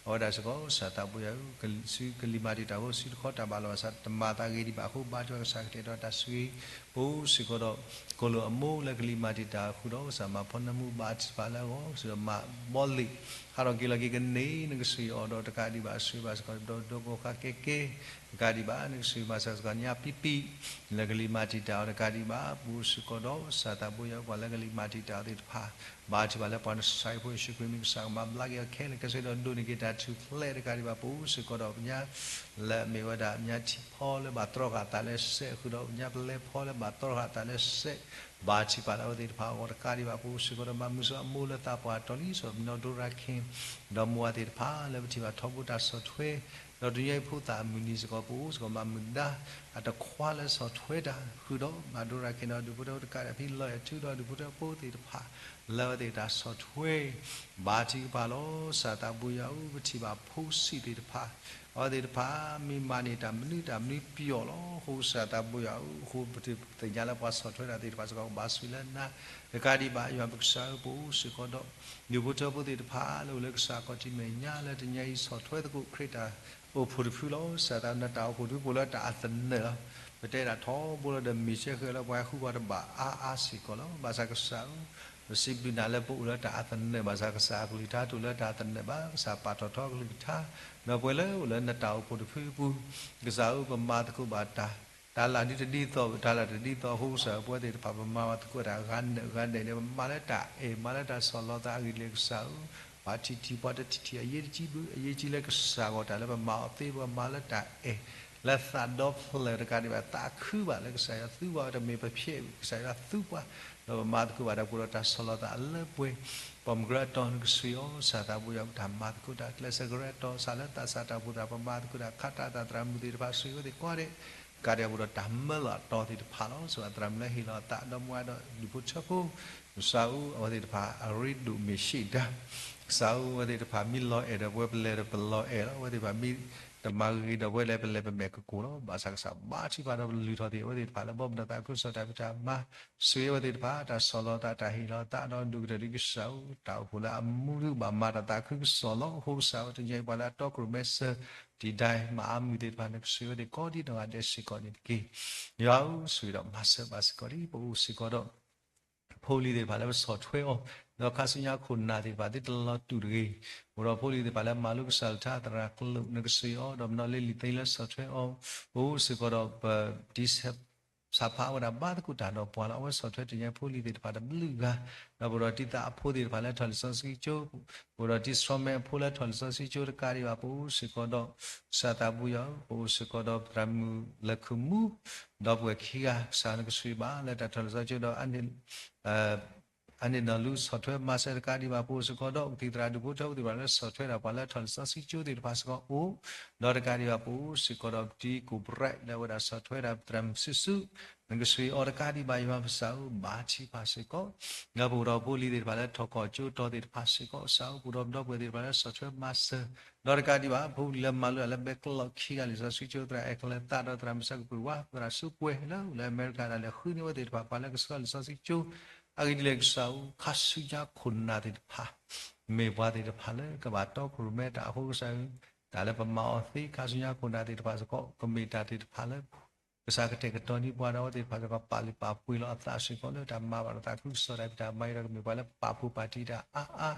အဝဲဒၣ်စ့ၢ်ကီး ကစၢ်သးပှဲၤယၤ စုကလံၤမၤတံာ်တာ်အဃိ စုတခီတၢ်ဘၣ်လီၤဘၣ်ဆး တမၤသးဂ့ၤဒံးဘၣ်အဃိ ဘါထုကဖၣ်ကစၢ်ကတဲာ်ကတီၤတၢ်ဆိၣ်ဂ့ၤ ပအိၣ်စ့ၢ်ကီးဒီး ကိၣ်လိာ်အမိၢ်လၢကလံၤမၤတံာ်တာ်အဃိဒီး ကစၢ်မၤဖီနၢမူဘါထုကဖၣ်လၢအဂီၢ် စ့ၢ်ကီးမၤဘီလ့ၣ် ဟးထီၣ်က့ၤလီၤက့ၤကန့ၢ် နကဆိၣ်ဂ့ၤအီၤဒီးတကးဒံးဘၣ် ဆိၣ်ဂ့ၤဘၣ်စ့ၢ်ကီး ဒီးဒိကီၢ်ဃါကဲကဲ တကးဒံးဘၣ် နကဆိၣ်ဂ့ၤမၤစၢၤစ့ၢ်ကီးညါပံပံ လၢကလံၤမၤတံာ်တာ်အီၤတကးဒံးဘၣ် ပအိၣ်စ့ၢ်ကီးဒီး ကစၢ်သးပှဲၤယၤ ပှၤလၢကလံၤမၤတံာ်တာ်အီၤသ့ၣ်တဖၣ်, ဘါထုကဖၣ်လၢပှၤနဆါဟံၣ်ဖိယ့ၣ်ၡူးခရံာ်မံၤကစၢ်ကမၤဘျါက့ၤအီၤခဲလၢာ်ခဲဆ့ဒီးဒိးန့ၢ်က့ၤတၢ်ထူၣ်ဖျဲးတကးဒံးဘၣ် ပအိၣ်စ့ၢ်ကီးဒီးပညါ လၢအမ့ၢ်ဝဲဒၣ်ပညါထံဖီလၢဘၣ်တြီဃာ်အသးလၢစဲးဃုာ်ဒီးပညါပလဲဖီလၢဘၣ်တြီဃာ်အသးလၢစဲး, ဘါထုကဖၣ်လၢအဝဲသ့ၣ်တဖၣ်အဂီၢ်တကးဒံးဘၣ် ပအိၣ်စ့ၢ်ကီးဒီးမၤမုာ်စ့ၢ်အမိၢ်လၢသးပှၢ်တီလံ စီၤပနီၣ်ဒိရၤခ့ၣ် ဒီးမိၢ်ဝၤသ့ၣ်တဖၣ်လၢပထံၣ်ဘၣ်ထီဘိတၢ်ဆီၣ်ထွဲ ဒီးတနံၤအံၤဖိသၣ်အမုၢ်နံၤစ့ၢ်ကီး ပအိၣ်စ့ၢ်ကီးမၤမုာ်ဒါ အတခွါလၢဆီၣ်ထွဲတၢ်ဃုာ်ဒီး မၤဒိရၤခ့ၣ်ဒီးဒူၣ်ဖိထၢဖိတကးဒံး ဖံလီၤအဲၣ်ထုဒီးဒူၣ်ဖိထၢဖိသ့ၣ်တဖၣ် လၢအဝဲသ့ၣ်တၢ်ဆီၣ်ထွဲ ဘါထုကဖၣ်လီၤ. ကစၢ်သးဘိယွၤဧၢ ပထံၣ်ဘၣ်ဖိဆံးသ့ၣ်တဖၣ် အဝဲသ့ၣ်တဖၣ်မ့ၢ်မၤန့ၢ်တၢ်မနုၤတၢ်မနုၤပျီၣ်လီၤ. အဃိကစၢ်သးဘိယွၤဧၢ အဃိပသ့ၣ်ညါလၢပှၤဆီၣ်ထွဲတၢ်သ့ၣ်တဖၣ်စ့ၢ်ကီး ကဘၣ်ဆိၣ်လၢနၤ တကးဒံးဘၣ် ယွၤပကစၢ်ဧၢ ပအိၣ်စ့ၢ်ကီးဒီး ဒူၣ်ဖိထၢဖိသ့ၣ်တဖၣ်လၢအိၣ်လၢကစၢ်ခီၣ်ထံးမဲာ်ညါလၢတနံၤအံၤ ဆီၣ်ထွဲသကိးခရံာ်တၢ်အိၣ်ဖှိၣ်တဖုလီၤ. ကစၢ်သးနတၢ်အိၣ်ဖှိၣ်တဖု ပအိၣ်လၢတၢ်အသနၢၣ်လီၤ. ပတဲဒၣ်ထီဘိလီၤဒီးမ့ၢ်စဲဃဲလၢပှၤဟးဃုပှၤတဘၣ်အါအါစ့ၢ်ကီးလီၤ. ဘၣ်ဆၣ်ကစၢ်ဧၢ ပစံးဘျုးနၤလၢပအိၣ်လၢတၢ်အသနၢၣ် ဘၣ်ဆၣ်ကစၢ်အကလုၢ်ကထါတအိၣ်လၢတၢ်အသနၢၣ်ဘၣ်. ကစၢ်ပာ်ထီၣ်ထီအကလုၢ်ကထါ ဒီးပှၤလၢအိၣ်လၢနတၢ်အိၣ်ဖှိၣ်တဖုအပူၤ ကစၢ်ဧၢ ပမၤသကိးဘၣ်တၢ် တၢ်လၢ်ဒ်တဒ်သိး တၢ်လၢ်တဒ်သိးအဃိကစၢ်ဧၢ ပဝဲသ့ၣ်တဖၣ် ပမၤဘၣ်သကိးတၢ်ဂၤနၢၤဂၤဒဲးန့ၣ် ပမၤလၢတၢ်အဲၣ် မၤလၢတၢ်ဆီၣ်လီၤသးအဂ့ၢ်ဒ်လဲၣ်ကစၢ်ဧၢ, ပှၤထံၣ်ထံၣ်ပှၤတထံၣ်ထံၣ် အရေးတကြီးဘၣ်, အရေးကြီးလၢကစၢ်ဂီၢ်တၢ်လၢပမၤအီၤသ့ ပမၤလၢတၢ်အဲၣ် လၢသးဒီဖျၢၣ်တကးဒံးဘၣ် သးခုဘၣ်လၢကစၢ်ယွၤသူပှၤ တမ့ၢ်ပဖျဲး ကစၢ်ယွၤသူပှၤ ဒီးပမၤသကိးဘၣ်တၢ်ပူၤဒီးတၢ်ဆီၣ်လီၤသးအလၢပှဲၤ ပမ့ၢ်ကရၢအတီၤနကစၢ်အံၤ ကစၢ်သးဘိယွၤ ပတၢ်မၤသကိးတၢ်ကျဲးစၢးကရၢအတီၤ စးလၢသးစၢ်တၢ်အိၣ်ဖှိၣ်သရၣ် ပမၤသကိးတၢ်ခးတၢ်သးသရၣ်မုၣ်သ့ၣ်တဖၣ် ဆိၣ်ဂ့ၤအဝဲသ့ၣ်ကိးဂၤဒဲး ကးဒံးအပူၤဒီးတၢ်မၢလီၤအတီၤသ့ၣ်တဖၣ်လီၤ. စံးဘၣ်သရၣ်မုၣ်လၢဟ့ၣ်လီၤအသးဒီမါဒီးဒူၣ်ဖိထၢဖိ ကစၢ်ဧၢ အဝဲသ့ၣ်တဖၣ်အရ့ဒိၣ်မ့ၢ်ဆံးတၢ် ကစၢ်ဧၢ အဝဲသ့ၣ်တဖၣ်မ့ၢ်လီၤအဲၣ်ဒီးပဝဲပလဲၤဒီးပလီၤအဲၣ်လီၤ. အဝဲသ့ၣ်တဖၣ်မ့ၢ်တမၤဂ့ၤဒီးပဝဲလဲၤပလဲၤပမဲာ်ကကိၢ်လီၤ. ဘၣ်ဆၣ်ကစၢ်ဘါထုကဖၣ်ဒီးပလုၢ်ထီၣ်သ့ၣ် အဝဲသ့ၣ်တဖၣ်လၢဘီမုၢ်ဒီးသးခုကစီၣ်တၢ်ဖံးတၢ်မၤ ဆိၣ်ဂ့ၤအဝဲသ့ၣ်တဖၣ် တၢ်ဆီၣ်လီၤသးတၢ်ဟ့ၣ်လီၤသးဒီးဒိၣ်ကတၢၢ်ဒ်ကစၢ်ဧၢ တၢ်အိၣ်ဖှိၣ်လၢအမူဒုးဘၣ်မၤတၢ်သးခုကစီၣ်လီၤ. အဃိကစၢ်ဧၢ တနံၤအံၤပှၤလၢအတီခိၣ်ရိၣ်မဲစၢၤ တံာ်တာ်မၤအါမုၢ်သ့ၣ်တဖၣ် နကဆိၣ်ဂ့ၤအဝဲသ့ၣ်ကိးဒ်နီၢ်ဂၤဒဲးစ့ၢ်ကီးန့ၣ်တက့ၢ်. ယွၤဧၢ ဆိၣ်ဂ့ၤဒီးမၤစၢၤဘၣ်စ့ၢ်ကီးလံ ပအိၣ်စ့ၢ်ကီးဒီး ဖိလံၤသ့ၣ်တဖၣ်လၢပဆီၣ်ထွဲအီၤ ဒီးခါဆူညါခိၣ်နၢ်သ့ၣ်တဖၣ်သ့ၣ်တလီၤတူာ်တဂ့ၤ, အိၣ်ဒီးဖိလံၤသ့ၣ်တဖၣ်လၢမၤလိကစၢ်လၢထါသရၣ်ကျိာ် နကဆိၣ်ဂ့ၤအီၤ ဒီးမနီၤလ့လံာ်သ့လၢဆီၣ်ထွဲအီၤ ပအိၣ်စ့ၢ်ကီးဒီးပ တံဆၢဖးအဝဲဒၣ်ဘါသကိးတၢ်ဒီးပှၤလီၤ. အဝဲဆီၣ်ထွဲတနံၤအံၤဖိလံၤသ့ၣ်တဖၣ်တဘျုးဂၤ, ဒီးပအိၣ်ဒီးတံၤသကိးအဖိသ့ၣ်တဖၣ်လၢထီၣ်လံာ်စီဆှံကၠိ ပအိၣ်ဒီးတံၤဆှီမဲအဖိလၢထီၣ်လံာ်စီဆှံကၠိတကးဒံးဘၣ် ပအိၣ်စ့ၢ်ကီးဒီး ကစၢ်သးဘိယွၤဧၢ ပအိၣ်စ့ၢ်ကီးဒီးသရၣ်မုၣ်လၢခုၣ်မူ ဒီပုၢ်ဝဲၢ်ခံဂၤ ကစၢ်နကဆိၣ်ဂ့ၤဘၣ်လၢတၢ်ထီၣ်လံာ်စီဆှံကၠိဒီး အန့ၣ်နီၢ်လူဆီၣ်ထွဲမၤစၢၤတကးဒံးဘၣ် ပအိၣ်စ့ၢ်ကီးဒီး ကသံၣ်သရၣ်ဒူၣ်ဖိထၢဖိသ့ၣ်တဖၣ်လၢဆီၣ်ထွဲဒၣ်ပှၤလၢထီၣ်လံာ်စီဆှံကၠိသ့ၣ်တဖၣ်စ့ၢ်ကီးအိၣ်, ဒီးတကးဒံးဘၣ် ပအိၣ်စ့ၢ်ကီးဒီးပတံၤကိၣ်ပြဲးလၢအဝဲဒၣ်ဆီၣ်ထွဲဒၣ်သရၣ်မုၣ်စုစု နကဆိၣ်ဂ့ၤအီၤတကးဒံးဘၣ် ယွၤပကစၢ်ဧၢ ဘါထုကဖၣ်စ့ၢ်ကီး ဒီးပအိၣ်ဒီးဖိလံၤသ့ၣ်တဖၣ်လၢထီၣ်ကီၢ်ကၠိတီသ့ၣ်တဖၣ်စ့ၢ်ကီး ကစၢ်ဧၢ ပအိၣ်ဒီးပဒီပုၢ်ဝဲၢ်သ့ၣ်တဖၣ်လၢဆီၣ်ထွဲမၤစၢၤ ဒီးတကးဒံးဘၣ် ဖိလံၤလၢမၤလိတၢ်လၢဘဲကျိးခံဂၤလံာ်စီဆှံကၠိ သရၣ်အဲၣ်ကလၤသးဒီးသရၣ်မုၣ်ဆၢကပုၢ်ဝါ သရၣ်စူးပှဲၤလၢအိၣ်လၢအမဲရကၤဒၣ်လဲာ် ဃုန့ၢ်အဝဲသ့ၣ်တဖၣ် ပှၤလၢကဆှၢလံာ်စီဆှံကၠိ အဂ့ၢ်ဒ်လဲၣ်ကစၢ်ဧၢ ခါဆူညါခိၣ်နၢ်သ့ၣ်တဖၣ် မ့ၢ်ပှၤသ့ၣ်တဖၣ်လၢကဘၣ်တီခိၣ်ရိၣ်မဲတၢ်အဃိကစၢ်ဧၢ တၢ်လၢပမၤအီၤသ့ ခါဆူညါခိၣ်နၢ်သ့ၣ်တဖၣ်စ့ၢ်ကီး ကမ့ၢ်တၢ်သ့ၣ်တဖၣ်လၢ ကစၢ်ကတဲာ်ကတီၤန့ၢ်ပှၤဒီးအဝဲသ့ၣ်တဖၣ်စ့ၢ်ကီး ပာ်လုၢ်ပာ်ပှ့ၤလီၤအသးစ့ၢ်ကီးလၢတၢ်မၤဘၣ်ဒီးသးခုကစီၣ်တၢ်ဖံးတၢ်မၤအံၤဒီး ကမ့ၢ်ပှၤလၢပာ်ဖှိၣ်ပာ်တံၢ်တၢ်အါအါ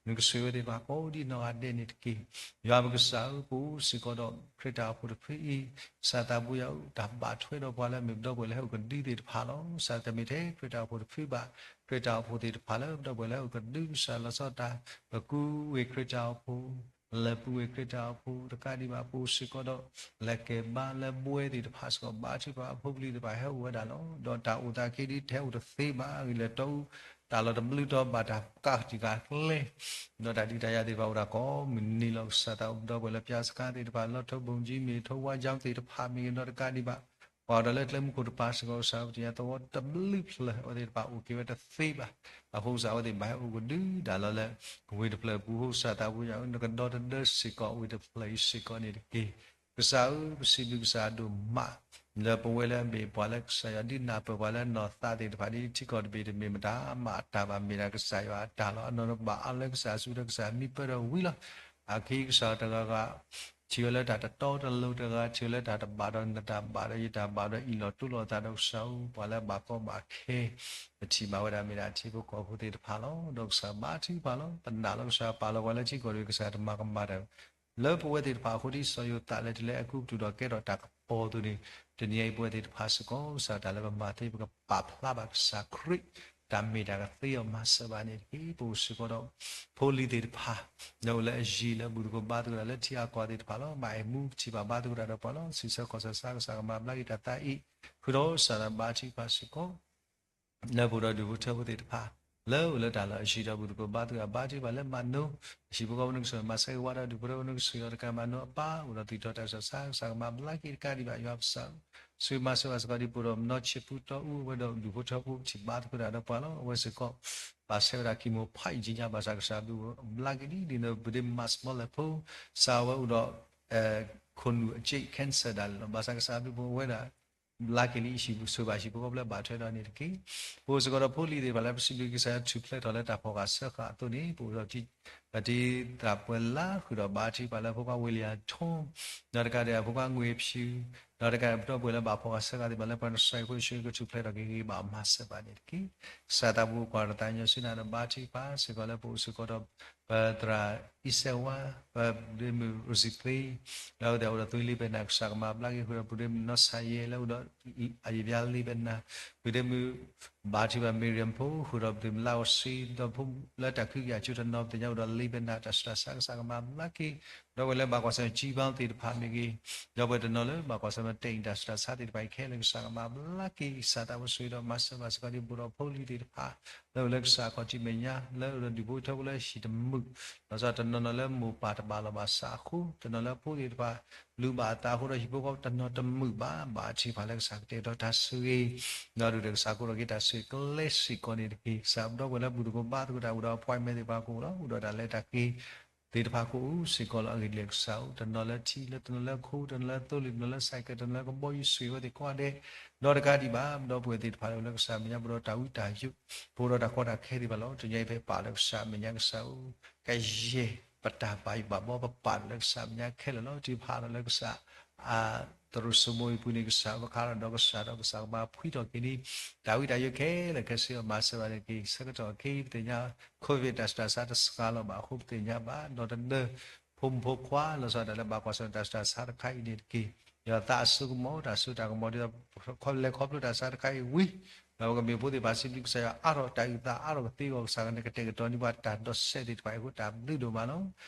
နကဆိၣ်ဂ့ၤအဝဲသ့ၣ်တဖၣ်ကိးဒ်နီၢ်ဂၤဒဲးန့ၣ်တက့ၢ်. ယွၤပကစၢ်ဧၢ ပအိၣ်စ့ၢ်ကီးဒီးခရံာ်တၢ်အိၣ်ဖှိၣ်တဖုအံၤ ကစၢ်သးဘိယွၤဧၢ တၢ်ဘၣ်ထွဲဒီးပှၤလၢအမ့ၢ်ပဒီပုၢ်ဝဲၢ်လၢဟဲအိၣ်ကဒုသ့ၣ်တဖၣ်လီၤ. ကစၢ်တမ့ၢ်ထဲခရံာ်တၢ်အိၣ်ဖှိၣ်တဖုဘၣ် ခရံာ်တၢ်အိၣ်ဖှိၣ်သ့ၣ်တဖၣ်လၢပဒီပုၢ်ဝဲၢ်လၢဟဲအိၣ်ကဒု ကစၢ်လီၤဆီတၢ် ပကူဝ့ၢ်ခရံာ်တၢ်အိၣ်ဖှိၣ် လဲၤပူၤဝ့ၢ်ခရံာ်တၢ်အိၣ်ဖှိၣ်တကးဒံးဘၣ် ပအိၣ်စ့ၢ်ကီးဒီး လဲၤကဲၤဘါလၢဘှဲသ့ၣ်တဖၣ်စ့ၢ်ကီး ဘါထုကဖၣ်အဖိပလံၤသ့ၣ်တဖၣ်ဟဲအိၣ်ဝဲဒၣ်လီၤ. ဒီးတၢ်အိၣ်သးက့ဒ်ထဲအိၣ်တသ့ဘၣ် အဂ့ၢ်လၢတီအူ တၢ်လီၢ်တဘျုးတီၤဘၣ်တၢ်ကးတံာ်ကးကျဲ ဒီးတၢ်ဒုးတၢ်ယၤသ့ၣ်တဖၣ်အိၣ်ဒၣ်ကိးမုၢ်နံၤလီၤ. ကစၢ်သးအိၣ်ပဒီပုၢ်ဝဲၢ်လၢပၠါစခါသ့ၣ်တဖၣ် လီၢ်ထီဘိၣ်ကၠံမ့ၢ်ဂ့ၤ ထိဝါကၠီသ့ၣ်တဖၣ်မ့ၢ်ဂ့ၤ ဒီးတကးဒံးဘၣ် ပှၤအိၣ်ဒီးလၢကျဲမုၢ်ခိၣ်တပၤစ့ၢ်ကီး ကစၢ်ပသ့ၣ်ညါသဝီတဘျုးဖျၢၣ် အဝဲသ့ၣ်တဖၣ်အိၣ်က့ၤဝဲတသ့ဘၣ်. အဃိကစၢ်အဝဲသ့ၣ်ဘၣ်ဟဲအိၣ်ကဒုဒၣ်လီၤလၢ ဝ့ၢ်တဖျၢၣ်အပူၤ အဃိကစၢ်သးဘိယွၤဧၢ နကဒီသဒၢစ့ၢ်ကီးဝ့ၢ်တဖျၢၣ်အံၤစ့ၢ်ကီးန့ၣ်တက့ၢ်. ကစၢ်ဧၢ ပစံးဘျုးကစၢ်အဒိၣ်မး လၢပဝဲလၢအမ့ၢ်ပှၤလၢကစၢ်ယွၤဒုးနၢ်ပၢၢ်ပှၤလၢနီၢ်သးသ့ၣ်တဖၣ် ဒ်ထံကီၢ်တဘ့ၣ်တမ့ၢ်မတၤမၤအတၢ်ဘၣ် မ့ၢ်ဒၣ်ကစၢ်ယွၤအတၢ်လီၤ. အနီၢ်နီၢ်ဘၣ်အါလၢကစၢ်အစုဒီးကစၢ်မံပၢၢ်ဒီးဝံၤလီၤ. အခံကစၢ်တဂၤဂၤ ထံၣ်ဝဲလၢတၢ်တတီတလိၤ တဂၤထံၣ်ဝဲလၢတၢ်တဘၣ်ဒီး နတၢ်ဘၣ်ဒီးယတၢ်ဘၣ်ဒီး အံၣ်လီၤတူၢ်လိာ်သးဒီးကစၢ်ဧၢ ပှၤလၢအဘၣ်ကီဘၣ်ခဲ ပထံၣ်ဘၣ်ဝဲဒၣ်မ့ၢ်ဒၣ်ထံဖိကီၢ်ဖိသ့ၣ်တဖၣ်လီၤ. ဒီးကစၢ်ဘါထုကဖၣ်လီၤ. ပနာ်လီၤကစၢ်ပာ်လီၤပှၤလၢထံကီၢ်တဘ့ၣ် ကစၢ်တမၤကမၣ်တၢ် လၢပဝဲသ့ၣ်တဖၣ်အဃိ ဒ်စီၤယိၤသးလဲၤတုၤလၢအဲၤကူပတူးဒီးကဲထီၣ်တၢ်ကပီၤအသိးန့ၣ် တနံၤအံၤပဝဲသ့ၣ်တဖၣ်စ့ၢ်ကီး ကစၢ်တၢ်လၢပမၤသ့ ပကပာ်ဖျါဘၣ်ကစၢ်ခရံာ် တၢ်မ့ၢ်တၢ်ကသ့အီၤမၤစၢၤဘၣ်န့ၣ်တက့ၢ်. ပအိၣ်စ့ၢ်ကီးဒီး ဖိလံၤသ့ၣ်တဖၣ် လၢအိၣ်လၢအယံၤလၢဘူၣ်သကိးဘါသကိးတၢ်လၢထံအကီၢ်သ့ၣ်တဖၣ်လီၤ. မၤအဲၣ်မူထံၣ်ဘၣ်ဘါသကိးတၢ်ဒီးပှၤလီၤ. ဆံးဆၢခီၣ်ဆၢဆါကစၢ်ကမၤဘျါက့ၤတၢ်သးအံၤ ဃုာ်ဒီးစးဒၣ်ဘါထုကဖၣ်စ့ၢ်ကီး လၢပအိၣ်ဒီးဒူၣ်ဖိထၢဖိသ့ၣ်တဖၣ် လၢအိၣ်လၢတၢ်လီၢ်အယံၤဒီးဘူၣ်သကိးဘါသကိးတၢ် ဘါထုကဖၣ်လၢမၤနိ ဟံၣ်ဖိဃီဖိနကစၢ် မၤဆၢဂ့ၤဝါဒီးဒူၣ်ဖိထၢဖိနကစၢ် ဒီးတကးမၤနိအပၢ် အိၣ်ဒီးသူၣ်ထီၣ်တၢ်ဆူးတၢ်ဆါ ကစၢ်ကမၤဘျါက့ၤတကးဒံးဘၣ် ယွၤပစၢ်ဧၢ, ဆိၣ်ဂ့ၤမၤစၢၤဘၣ်စ့ၢ်ကီးဒ်ပအိၣ်ဒီးနီၢ်ဆံးပူတီအူ အဝဲဒီးဒူၣ်ဖိထၢဖိထံၣ်ဘါသကိးတၢ်ဒီးပှၤလီၤ. အဝဲစ့ၢ်ကီး ဘၣ်ဆဲးဝဲဒၣ် chemo ဖးယံာ်ကံညါ ဘၣ်ဆၣ်ကစၢ်ဘျုးဘျါက့ၤဒ်န့ၣ် ပဒ့မၤစမီလဲၣ်ဖိ စးဝဲအိၣ်ဒီး ခိၣ်နူာ်အက့ cancer ဒၣ်လဲာ်လီၤ. ဘၣ်ဆၣ်ကစၢ်ဘျုးဖိဝဲဒၣ် ဘျါက့ၤလံ ဟံၣ်ပူၤဆိၣ်ဘၣ်ဟံၣ်ဖိဃီဖိလၢဘၣ်ထွဲဒီးန့ၣ်တက့ၢ်. ပအိၣ်စ့ၢ်ကီးဒီးဖိလံၤသ့ၣ်တဖၣ်လၢပစံးဘျုးကစၢ်ယွၤထူၣ်ဖျဲးထီၣ်လၢတၢ်ဖီၣ်ဃာ်စၢဃာ်အသိးန့ၣ် ပအိၣ်ဒီး ပတံၤသရၣ်ပှဲၤလါ ဃုာ်ဒီးဘါထုကဖၣ်လၢဖိခွါ ဝ့လံယၤထိၣ် ဒီးတကးဒံးအဖိခွါငွေဖြူ ဒီးတကးဒံးပဒီပုၢ်ဝဲၢ်လၢဘၣ်ဖီၣ်ဃာ်စၢဃာ်သ့ၣ်တဖၣ်လၢပှၤကစၢ်ယွၤဖိယ့ၣ်ၡူးခရံာ်ကထူၣ်ဖျဲးထီၣ်က့ၤဂ့ၤဂ့ၤဘၣ်မၤစၢၤဘၣ်န့ၣ်တက့ၢ်. ကစၢ်သးပူၤကွၢ်တၢ်သးကညီၤဆူနၤဒီးဘါထုကဖၣ်စ့ၢ်ကီးလၢပအိၣ်စ့ၢ်ကီးဒီး ပသရၣ်အံၣ်စဲးဝါ ပဒ့မုၣ်ရိစံသ့ ဒီးအဝဲသ့ၣ်အိၣ်ဒီးသွံလ့ဘဲနၤ ကစၢ်ကမၤဘျါက့ၤဃုာ်ဒီးပဒ့မုၣ်နီၢ်ဆၣ်ယဲလၢအိၣ်ဒီး အယံာ်ဘျါလ့ဘဲနၤ ပဒ့မုၣ် ဘါထုကဖၣ် Miriam ဖိ ဃုာ်ဒီးပဒ့မုၣ်လါအီၤစံ ဒီးဖိလၢတၢ်ခုကယၤကၠိတနီၤ ပသ့ၣ်ညါအိၣ်ဒီးလ့ဘဲနၤ တၢ်ဆူးတၢ်ဆါကစၢ်ကမၤဘျါက့ၤ ဒီးပဝဲလၢဘၣ်ကွၢ်ဆၢၣ် ကၠံဘါသ့ၣ်တဖၣ်မ့ၢ်ဂ့ၤ ဒီးပဝဲတနီၤလၢဘၣ်ကွၢ်ဆၢၣ် မတၤအံၤ တၢ်ဆူးတၢ်ဆါသ့ၣ်တဖၣ်အံၤခဲလၢာ် ကစၢ်ကမၤဘျါက့ၤ ကစၢ်သးပူၤဆိၣ်ဂ့ၤဒီးမၤစၢၤဘၣ်စ့ၢ်ကီးဒ်ပအိၣ်ဒီးဖိလံၤသ့ၣ်တဖၣ် လၢအိၣ်လၢကစၢ်အခီၣ်ထံးမဲာ်ညါ လၢအိၣ်ဒီးဒူၣ်ဖိထၢဖိလၢဟံၣ်တမုာ် လီၤဆီတနီၤနီၤလၢမိၢ်ပၢ်တဘၣ်လီၤဘၣ်စးအဃိ တနီၤလၢဖိသ့ၣ်တဖၣ် လူၤဘၣ်အသးအဃိဒီးဟံၣ်ဖိဃီဖိတနီၤတမုာ်ဘၣ် ဘါထုကဖၣ်လၢကစၢ်ကတဲာ်ကတီၤတၢ်ဆိၣ်ဂ့ၤ ဒီးဒုၣ်ဒီးကစၢ်ကအိၣ်ဒီးက့ၤတၢ်ဆိၣ်ဂ့ၤကျဲစ့ၢ်ကီးန့ၣ်တက့ၢ်. ကစၢ်ပဒီပုၢ်ဝဲၢ်လၢဘူၣ်သကိးဘါသကိးတၢ်အိၣ်ဒီး appointment သ့ၣ်တဖၣ်ကအိၣ်လီၤ အိၣ်ဒီးတၢ်လဲၤတၢ်က့ၤ သ့ၣ်တဖၣ်ကအိၣ်စ့ၢ်ကီးလီၤ. အဂ့ၢ်ဒ်လဲၣ်ကစၢ်ဧၢ တနီၤလၢထံလၢတနီၤလၢခိ တနီၤလၢသိလ့ၣ် တနီၤလၢ cycle တနီၤလၢကဘီယူၤ ဆိၣ်ဂ့ၤဝဲသ့ၣ်ကိးဂၤဒဲး ဒီးတကးဒံးဘၣ် ပဒီပုၢ်ဝဲၢ်သ့ၣ်တဖၣ်လၢအိၣ်လၢကစၢ်မဲာ်ညါ ပဒီးတၢ်ဝံတၢ်ယိး ပအိၣ်ဒီးတၢ်ကီတၢ်ခဲသ့ၣ်တဖၣ်လီၤ. တနံၤအံၤဖဲပာ်လၢကစၢ်မဲာ်ညါကစၢ်ဧၢ ကယဲၢ်ပတၢ်ဘၣ်ယိၣ်ဘၣ်ဘီ ပပာ်လၢကစၢ်မဲာ်ညါခဲလၢာ်လီၤ. တုၤဖးဒီးလၢကစၢ် သရိာ်စိမိၤအံၤပူၤန့ၣ် ကစၢ်ပခါဒီးကစၢ်ဒီးကစၢ်ကဘၣ်ဖှံထီၣ်က့ၤန့ၣ် တၢ်ဝံတၢ်ယိးခဲလၢာ်ခဲဆ့အီၤမၤစၢၤဘၣ်န့ၣ်တက့ၢ်. ဆၢကတီၢ်ခဲအံၤပသ့ၣ်ညါ COVID တၢ်ဆူးတၢ်ဆါတစှၤလီၤဘၣ်အဃိ ပသ့ၣ်ညါဘၣ် ဒီးတနၢၤ ဖိမုၣ်ဖိခွါ လီၤဆီဒၣ်တၢ်လၢဘၣ်ကွၢ်ဆၢၣ်တၢ်ဆူးတၢ်ဆါတခါအံၤန့ၣ်တက့ၢ်. ယွၤသးအစိကမီၤ တၢ်စိတၢ်ကမီၤဒ်သိး လဲၤခီဖျိတၢ်ဆါတခါအံၤဝံၤ ဒီးပကမ့ၢ်ဖိသ့ၣ်တဖၣ်စံးဘျုးကစၢ်ယွၤအါထီၣ် တၢ်အုၣ်သးအါထီၣ်ကသ့အဂီၢ် ကစၢ်ကန့ၣ်ကတဲာ်ကတီၤန့ၢ်ပှၤတၢ်ဒီးစဲးသ့ၣ်တဖၣ်အံၤအဃိ တၢ်ဘျုးဒိၣ်မးလီၤ.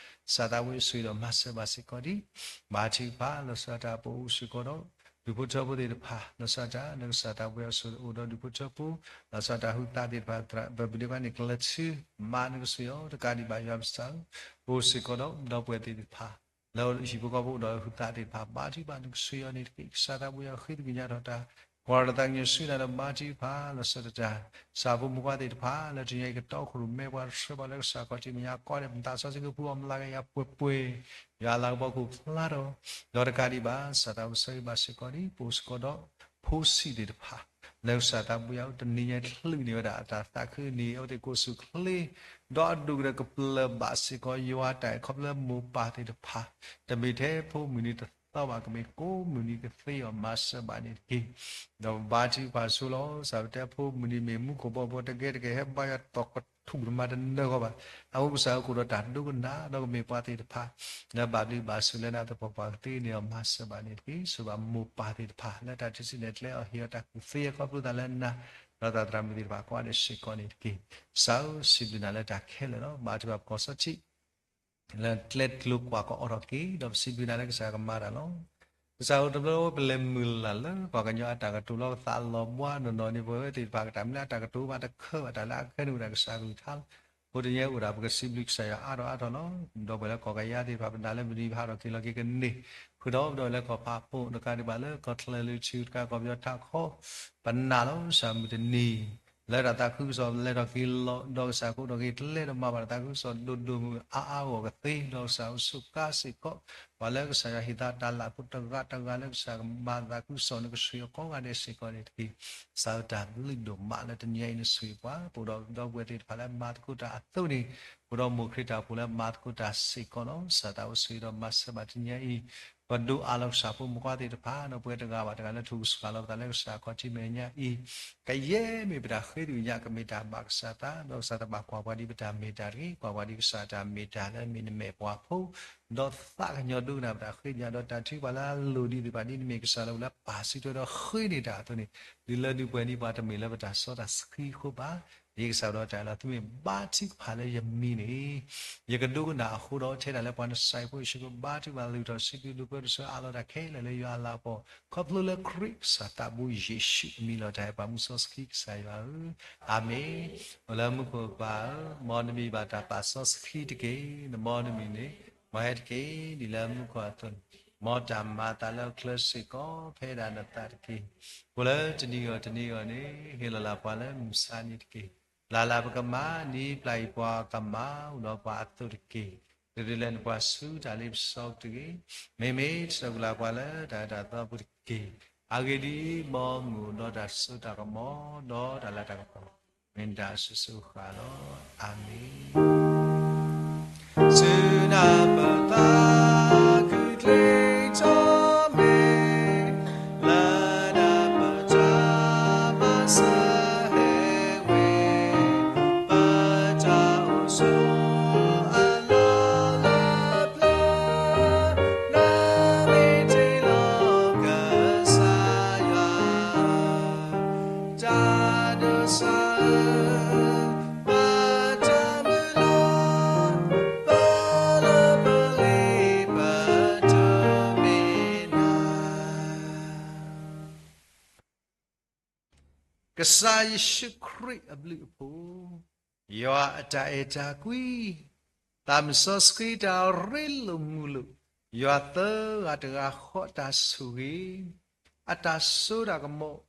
ကစၢ်သးဝံအဆိၣ်ဂ့ၤဒီးမၤစၢၤဘၣ်စ့ၢ်ကီးဒံး ဘါထုကဖၣ် လီၤဆီဒၣ်တၢ်ပအိၣ်စ့ၢ်ကီးဒီး ဒူၣ်ဖိထၢဖိသ့ၣ်တဖၣ် လီၤဆီဒၣ်တၢ် နကစၢ်သးဝံအဆိၣ်ဂ့ၤအိၣ်ဒီးဒူၣ်ဖိထၢဖိ လီၤဆီဒၣ်တၢ်ဟုသးသ့ၣ်တဖၣ် ပပဒ့ခွါန့ၣ် ကျဲးထူ မၤနကစၢ်ယွၤတကးဒံးဘၣ် ယွၤပစၢ်ဧၢ ပအိၣ်စ့ၢ်ကီးဒီး ဒီပုၢ်ဝဲၢ်သ့ၣ်တဖၣ် လၢဟံၣ်ဖိဃီဖိအိၣ်ဒီးဟုသးသ့ၣ်တဖၣ် ဘါထုကဖၣ်နကစၢ်ယွၤန့ၣ်တက့ၢ်. ကစၢ်သးဝံအဃ့သကွံာ်ညါထီၣ်တၢ် ကွၢ်တၢ်သးကညီၤဆူနၤဒီးဘါထုကဖၣ် လီၤဆီဒၣ်တၢ် ကစၢ်ဖိမုၣ်ခွါသ့ၣ်တဖၣ် လၢတနံၤအံၤကတီၢ်ခိၣ်ရိၣ်မဲပှၤတဆၢဘၣ်လၢကစၢ်ခီၣ်ထံးမဲာ်ညါကိးဂၤဒဲး ပသးစီဆှံကဖုအီၤမျးကယၤပှဲၤပှဲၤ ယွၤလၤကပီၤခိၣ်ဖျါထီၣ် ဒီးတကးဒံးဘၣ် ကစၢ်သးဝံအဆိၣ်ဂ့ၤဘၣ်စ့ၢ်ကီးဒံး ပအိၣ်စ့ၢ်ကီးဒီး ဖိဆံးသ့ၣ်တဖၣ် လၢကစၢ်သးဝံအတနံၤညါချုးန့ၢ်ဝဲဒၣ်အတၢ်သးခုန့ၣ် အဝဲသ့ၣ်ကအိၣ်ဆူၣ်ချ့ ဒီးအဒိၣ်ကဒီးကပျၢၤဘၣ်စ့ၢ်ကီးယွၤတၢ်အဲၣ်ခီဖျိလၢမိၢ်ပၢ်သ့ၣ်တဖၣ် တမ့ၢ်ထဲဖိမုၢ်နံၤတသီဘၣ် ကမ့ၢ်ကိးမုၢ်နံၤကသ့အီၤမၤစၢၤဘၣ်န့ၣ်တက့ၢ်. ဒီးဘါထုကဖၣ်ဆိလီၤ ကစၢ်ပတဲဖိမုၢ်နံၤမ့ၢ်မူခိၣ်ဘီဖိတဂ့ၤတဂ့ၤ ဟဲဘါယွၤတီၢ်ကထူၣ်တမၤတနၢၤဂီၢ်ဘၣ်. အဃိကစၢ်ဧၢ ကအိၣ်ဒီးတၢ်ဒိကနၣ် ဒီးကမ့ၢ်ပှၤသ့ၣ်တဖၣ် လၢဘၣ်ဘျုးဘၣ်ဆိၣ်လၢနသပှၢ်ပှၢ်ကသ့န့ၣ်အီၤမၤစၢၤဘၣ်န့ၣ်တက့ၢ်. ဆိၣ်ဂ့ၤဘၣ်မိၢ်ပၢ်သ့ၣ်တဖၣ် လၢတၢ်ထုးစုနဲၣ်ကျဲအီၤ ဟ့ၣ်အီၤတၢ်ကူၣ်သ့ခီဖျိသးလၢနၤ ဒီးသရၣ်မုၣ်သ့ၣ်တဖၣ်ကိးဂၤဒဲးစ့ၢ်ကီးန့ၣ်တက့ၢ်. ကစၢ်ဧၢ စံးဘျုးနၤလၢတၢ်ခဲလၢာ်လီၤ. ဘါထုကဖၣ်ပကီၢ်စီထံး လၢကျဲကျိၤကွၢ်ကအိးထီၣ်က့ၤ ဒီးပစံးဘျုးနၤလၢကစၢ်ကမၤတၢ်လီၤ. ကစၢ်ဧၢ တဘျီလၢပလဲၤမုၢ်လၢ်လၢပှၤကညီအတၢ်ကတိၤလီၤ ပသးလီၤဘှါနီၢ်နီၢ်န့ၣ် ပဝဲသ့ၣ်တဖၣ်ကတၢၢ်မ့ၢ်လၢအတၢ်ကတိၤဘၣ် တခၢဘၣ်တၢ်လၢအခဲန့ၣ်ဝဲဒၣ်ကစၢ်ကလုၢ်ကထါလီၤ. အဃိတနံၤအံၤအိၣ်ဒၣ်ပကစံးဘျုးကစၢ်ယွၤအါထီၣ်အါထီၣ်လီၤ. ဒီပုၢ်ဝဲၢ်လၢကီၢ်ကယၤသ့ၣ်တဖၣ် ပနာ်လၢမုၢ်နံၤပဟးထီၣ်က့ၤလီၤက့ၤကန့ၢ် ဃုာ်ဒီးပဒီပုၢ်ဝဲၢ်လၢကီၢ်ဖးပိၢ်တကးဒံးဘၣ်လၢကီၢ်ချၢၣ်လွံၢ်ထူၣ်တကး ကီၢ်ပယီၤထးခီ ပနာ်လီၤ ကစၢ်မုၢ်တနံၤ လၢတၢ်သးခုကစီၣ်လဲၤထီၣ်က့ၤလီၤ ဒီးကစၢ်ကအိးထီၣ်က့ၤကျဲဒီးမၤဘၣ်တၢ်သးခုကစီၣ် ဒိၣ်ဒိၣ်မုၢ်အါအါဂီၢ်ဂီၢ်ကသ့ ဒီးကစၢ်အိၣ်ဆူၣ်ကါစ့ၢ်ကီး ပှၤလၢကစၢ်ယွၤဟ့ၣ်သါတၢ်လၢ်ဖိတဂၤတဂၤလၢကစၢ်ကမၤသးခုကစီၣ်န့ၣ် ကဆှၢအီၤကိးဂၤဒဲးစ့ၢ်ကီးန့ၣ်တက့ၢ်. ကစၢ်ဧၢ တၢ်ဘျုးဒိၣ်မးလၢတနံၤအံၤ နဆိၣ်ဂ့ၤပှၤ ပအိၣ်ဒီးဒီပုၢ်ဝဲၢ်သ့ၣ်တဖၣ်လၢမၤသကိးတၢ်အသိးန့ၣ် ပအိၣ်ဒီးမိၢ်ခရံာ်တၢ်အိၣ်ဖှိၣ်လၢမၤသကိးတၢ်စ့ၢ်ကီးလီၤ. ကစၢ်သးအိၣ်ဆိၣ်ဂ့ၤဒီးမၤစၢၤဘၣ်တနံၤအံၤ ပဒိးအးလီၤကစၢ်ဖိမုၣ်ခွါသ့ၣ်တဖၣ် ဒီးပဝဲတဂၤဘၣ်တဂၤလၢထူၣ်ကဆူၣ်ကလီၤပသးလၢကစၢ်ခီၣ်ထံးမဲာ်ညါအံၤ ကယဲၢ်မ့ၢ်ပတၢ်ဃ့သကွံာ်ညါ ကမ့ၢ်တၢ်ဘၣ်ကစၢ်သး ဒီးကစၢ်တဘၣ်ကွၢ်ပှၤဒ်ပတၢ်မ့ၢ်တၢ်တဂ့ၤ ကွၢ်ပှၤဒ်ကစၢ်တၢ်မ့ၢ်တၢ်လၢမ့ၢ်နမဲာ်ပှၤဖိ ဒီးသးကညီၤဒိကနၣ်ပတၢ်ဃ့သကွံာ်ညါ ဒီးတၢ်ထုကဖၣ်လၢအလိၤဒ်သိးပှၤဒ်နမ့ၢ်ကစၢ်လၢအိၣ်လၢပၢ်စုထွဲဒီးဃ့န့ၢ်တၢ်အသိးန့ၣ် ဒ်လၢဒုးပှဲၤန့ၢ်ပှၤတမ့ၢ်လၢပတၢ်စီတၢ်ဆှံအဃိဘၣ် ယကစၢ်ဒီးတၢ်အၢၣ်လီၤ သုမ့ၢ်ဘါထုကဖၣ်လၢယမံၤန့ၣ် ယကဒိကနၣ်အဃိဒီး ထဲဒၣ်လၢပှၤနစဲးဖိယ့ၣ်ၡူးခရံာ်ဘါထုကဖၣ် လုၢ်ထီၣ်စံးဘျုးဒိၣ်ပှဲၤတဆၢအးလီၤတၢ်ခဲလၢာ်လၢယွၤအလၤကပီၤ ခီဖျိလၢခရံာ်ကစၢ်သးဘိယ့ၣ်ၡူးအမံၤလီၤ. တၢ်အဲၣ်ပှၤမူစီဆှံကစၢ်ယွၤဧၢ, အၤမ့ၣ်. အိၣ်လၢမူခိၣ်ပၢ်ဧၢ, မ်နမံၤဘၣ်တၢ်ပာ်စီဆှံတက့ၢ်. နမ်နမံၤန့ၣ် မ်ဟဲတက့ၢ်, ဒ်လၢမူခိၣ်အသိးန့ၣ်, မ်တၢ်မၤအသးလၢအချၢစ့ၢ်ကီး ဖဲဒၣ်နသးတက့ၢ်. အိၣ်လၢတနံၤဂီၢ်တနံၤဂီၢ်န့ၣ် ဟ့ၣ်လီၤလၢပှၤလၢမုၢ်ဆါနံၤတက့ၢ်. လၢ်လၢ်ပကမၤ နံၤပျၢ်အံၤပှၤကမၤ အိၣ်ဒီးပှၤအသိးတက့ၢ်. ဒ်လဲၣ်နပှၤဆူတၢ်လ့ပစီတဂ့ၤ. မ့မ့ၢ်တၢ်ကလၤပှၤလၢတၢ်အဲၣ်တၢ်သီဖိတက့ၢ်. အဂ့ၢ်ဒ်အံၤ, မ်မုၢ်အိၣ်ဒီးတၢ်စိတၢ်ကမီၤ ဒီးတၢ်လၤတၢ်ကပီၤ မ့ၢ်တၢ်အစိၤစိၤဃၣ်ဃၣ်လီၤ. အၤမ့ၣ်. ဆူနၢ်ပၢၢ်သးခုကျ့ထီၣ်မ့ၢ် လၢနၢ်ပၢၢ်တၢ်မၤစၢၤဟဲဝဲ ပတၢ်အိၣ်ဆိးအလီၢ်လၢပျၢၤ နမ့ၢ်တ့လီၤကစၢ်ယွၤ တၢ်ဒိးစၢ်ဧၢ, ဘၣ်တၢ်မုၢ်လီၤ ပလၢပလ့ပတမ့ၢ်နၤ ကစၢ်ယ့ၣ်ၡူးခရံာ်အဘျုးအဖှိၣ်, ယွၤအတၢ်အဲၣ်တၢ်ကွံ, သးစီဆှံတၢ်ရ့လိာ်မုာ်လိာ်, ယွၤသၢဂၤတဂၤဃီတၢ်ဆိၣ်ဂ့ၤ, အတၢ်စိတၢ်ကမီၤ,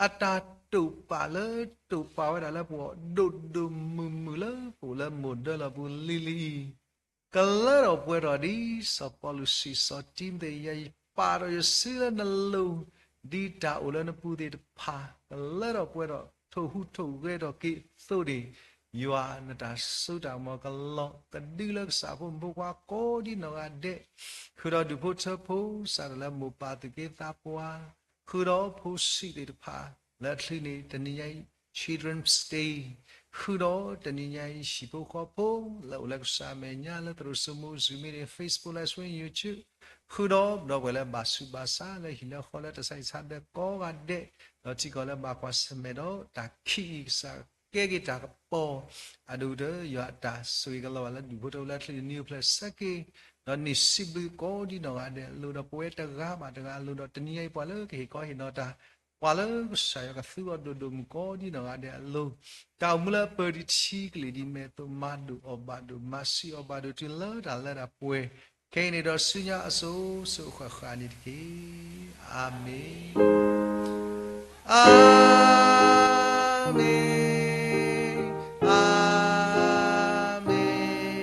အတၢ်တိာ်ပာ်လၢတိာ်ပာ်ဝဲဒၣ်လၢပဂီၢ် ဒိၣ်ဒိၣ်မုၢ်မုၢ်လၢပအိၣ်လၢမိၢ်ဒၢလီၢ်ပူၤလံၤလံၤအံၤ ကလၢထီၣ်ပှဲၤထီၣ်ဒ်စီၤပီလူးစံး စီၤတံၤမသ့း ယပာ်ထီၣ်ယစုလၢနလိၤ ဒ်တၢ်အိၣ်လၢနပူၤသ့ၣ်တဖၣ် ကလၢထီၣ်ပှဲၤထီၣ်ထိၣ်ဟူးထိၣ်ဂဲၤထီၣ်က့ၤအသိးန့ၣ်, ယွၤနတၢ်စိတၢ်ကမီၤကလီၤကဒုလၢကစၢ်ဖိမုၣ်ဖိခွါကိးဒ်နီၢ်ဂၤဒဲး, ဃုာ်ဒီးဒူၣ်ဖိထၢဖိ စးထီၣ်လၢမိၢ်ပၢ်သူၣ်က့သးပှၢ်, ဃုာ်ဒီးဖိဆံးသ့ၣ်တဖၣ် လၢအချံန့ၣ် တနံၤညါအံၤ Children's Day, ဃုာ်ဒီးတနံၤညါအံၤ ဟံၣ်ဖိဃီဖိ လၢအိၣ်လၢကစၢ်အမဲာ်ညါလၢသရိာ်စိမိ Zoom meeting, Facebook live stream, YouTube, ဃုာ်ဒီးဒီပုၢ်ဝဲၢ်လၢဘၣ်ဆူးဘၣ်ဆါလၢဟံၣ်လၢဃီလၢတၢ်ဆါဟံၣ်ဆါဒၢးကိးဂၤဒဲး, ဒီးထံကီၢ်လၢဘၣ်ကွၢ်ဆၢၣ်မဲာ်ဒီးတၢ်ခံးအံၤ ကစၢ်ကဲက့ၤတၢ်ကပီၤ, အဒိၣ်ကတၢၢ် ယွၤအတၢ်ဆိၣ်ဂ့ၤကလီၤဘၣ်လၢဒူၣ်ဖိထၢဖိလၢအချံန့ၣ် နံၤအိၣ်ဖျဲၣ်ဆၢက့ၤ, ဒီးန့ၢ်စံးဘျုးကိးဒ်နီၢ်ဂၤဒဲးအလိၤ ဒီးပဝဲတဂၤဘၣ်တဂၤအလိၤ ဒီးတနံၤညါအံၤပှၤလၢကဟ့ၣ်ကီဟ့ၣ်နီၤတၢ် ပှၤလၢကစၢ်ယွၤကသူအီၤဒိၣ်ဒိၣ်မုၢ်ကိးဒ်နီၢ်ဂၤဒဲးအလိၤ, တၢ်အိၣ်မူလၢအပၢၤဒံးထံကလံၢ်ဒံးမဲာ်အသိး မၤဒိၣ်အီၣ်ဘၣ်ဒိၣ် မၤဆူၣ်အီၣ်ဘၣ်ဒိၣ်တုၤလၢတၢ်လၢတၢ်ပှဲၤ, ခဲအံၤန့ၣ်ဒီးဆူညါအစိၤစိၤဃၣ်ဃၣ်န့ၣ်တက့ၢ်. အၤမ့ၣ်, အၤမ့ၣ်, အၤမ့ၣ်, အၤ မ့ၢ်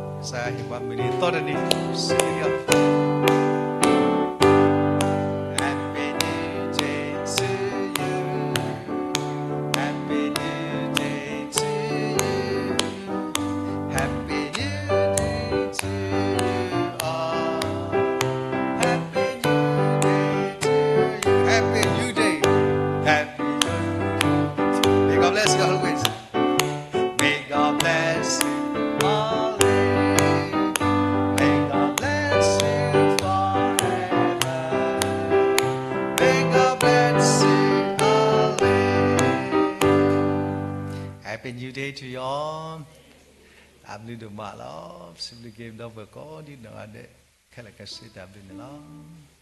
ကစၢ်ယွၤဟ့ၣ်ပှၤမုၢ်နံၤသီတနံၤ စံးလီၤ. Happy new day to you. Happy new day to you. Happy new day to you all. Happy new day to you. Happy new day. Happy new day. May God bless you always. May God bless you always. May God bless you forever. May God bless you always. Happy new day to you all. တၢ်ဘျုးဒိၣ်မးလီၤ. စံးဘျုးက့ၤဒီပုၢ်ဝဲၢ်ကိးဒ်နီၢ်ဂၤဒဲး ခဲလၢာ်ခဲဆ့ တၢ်ဘျုးန့ၣ်လီၤ.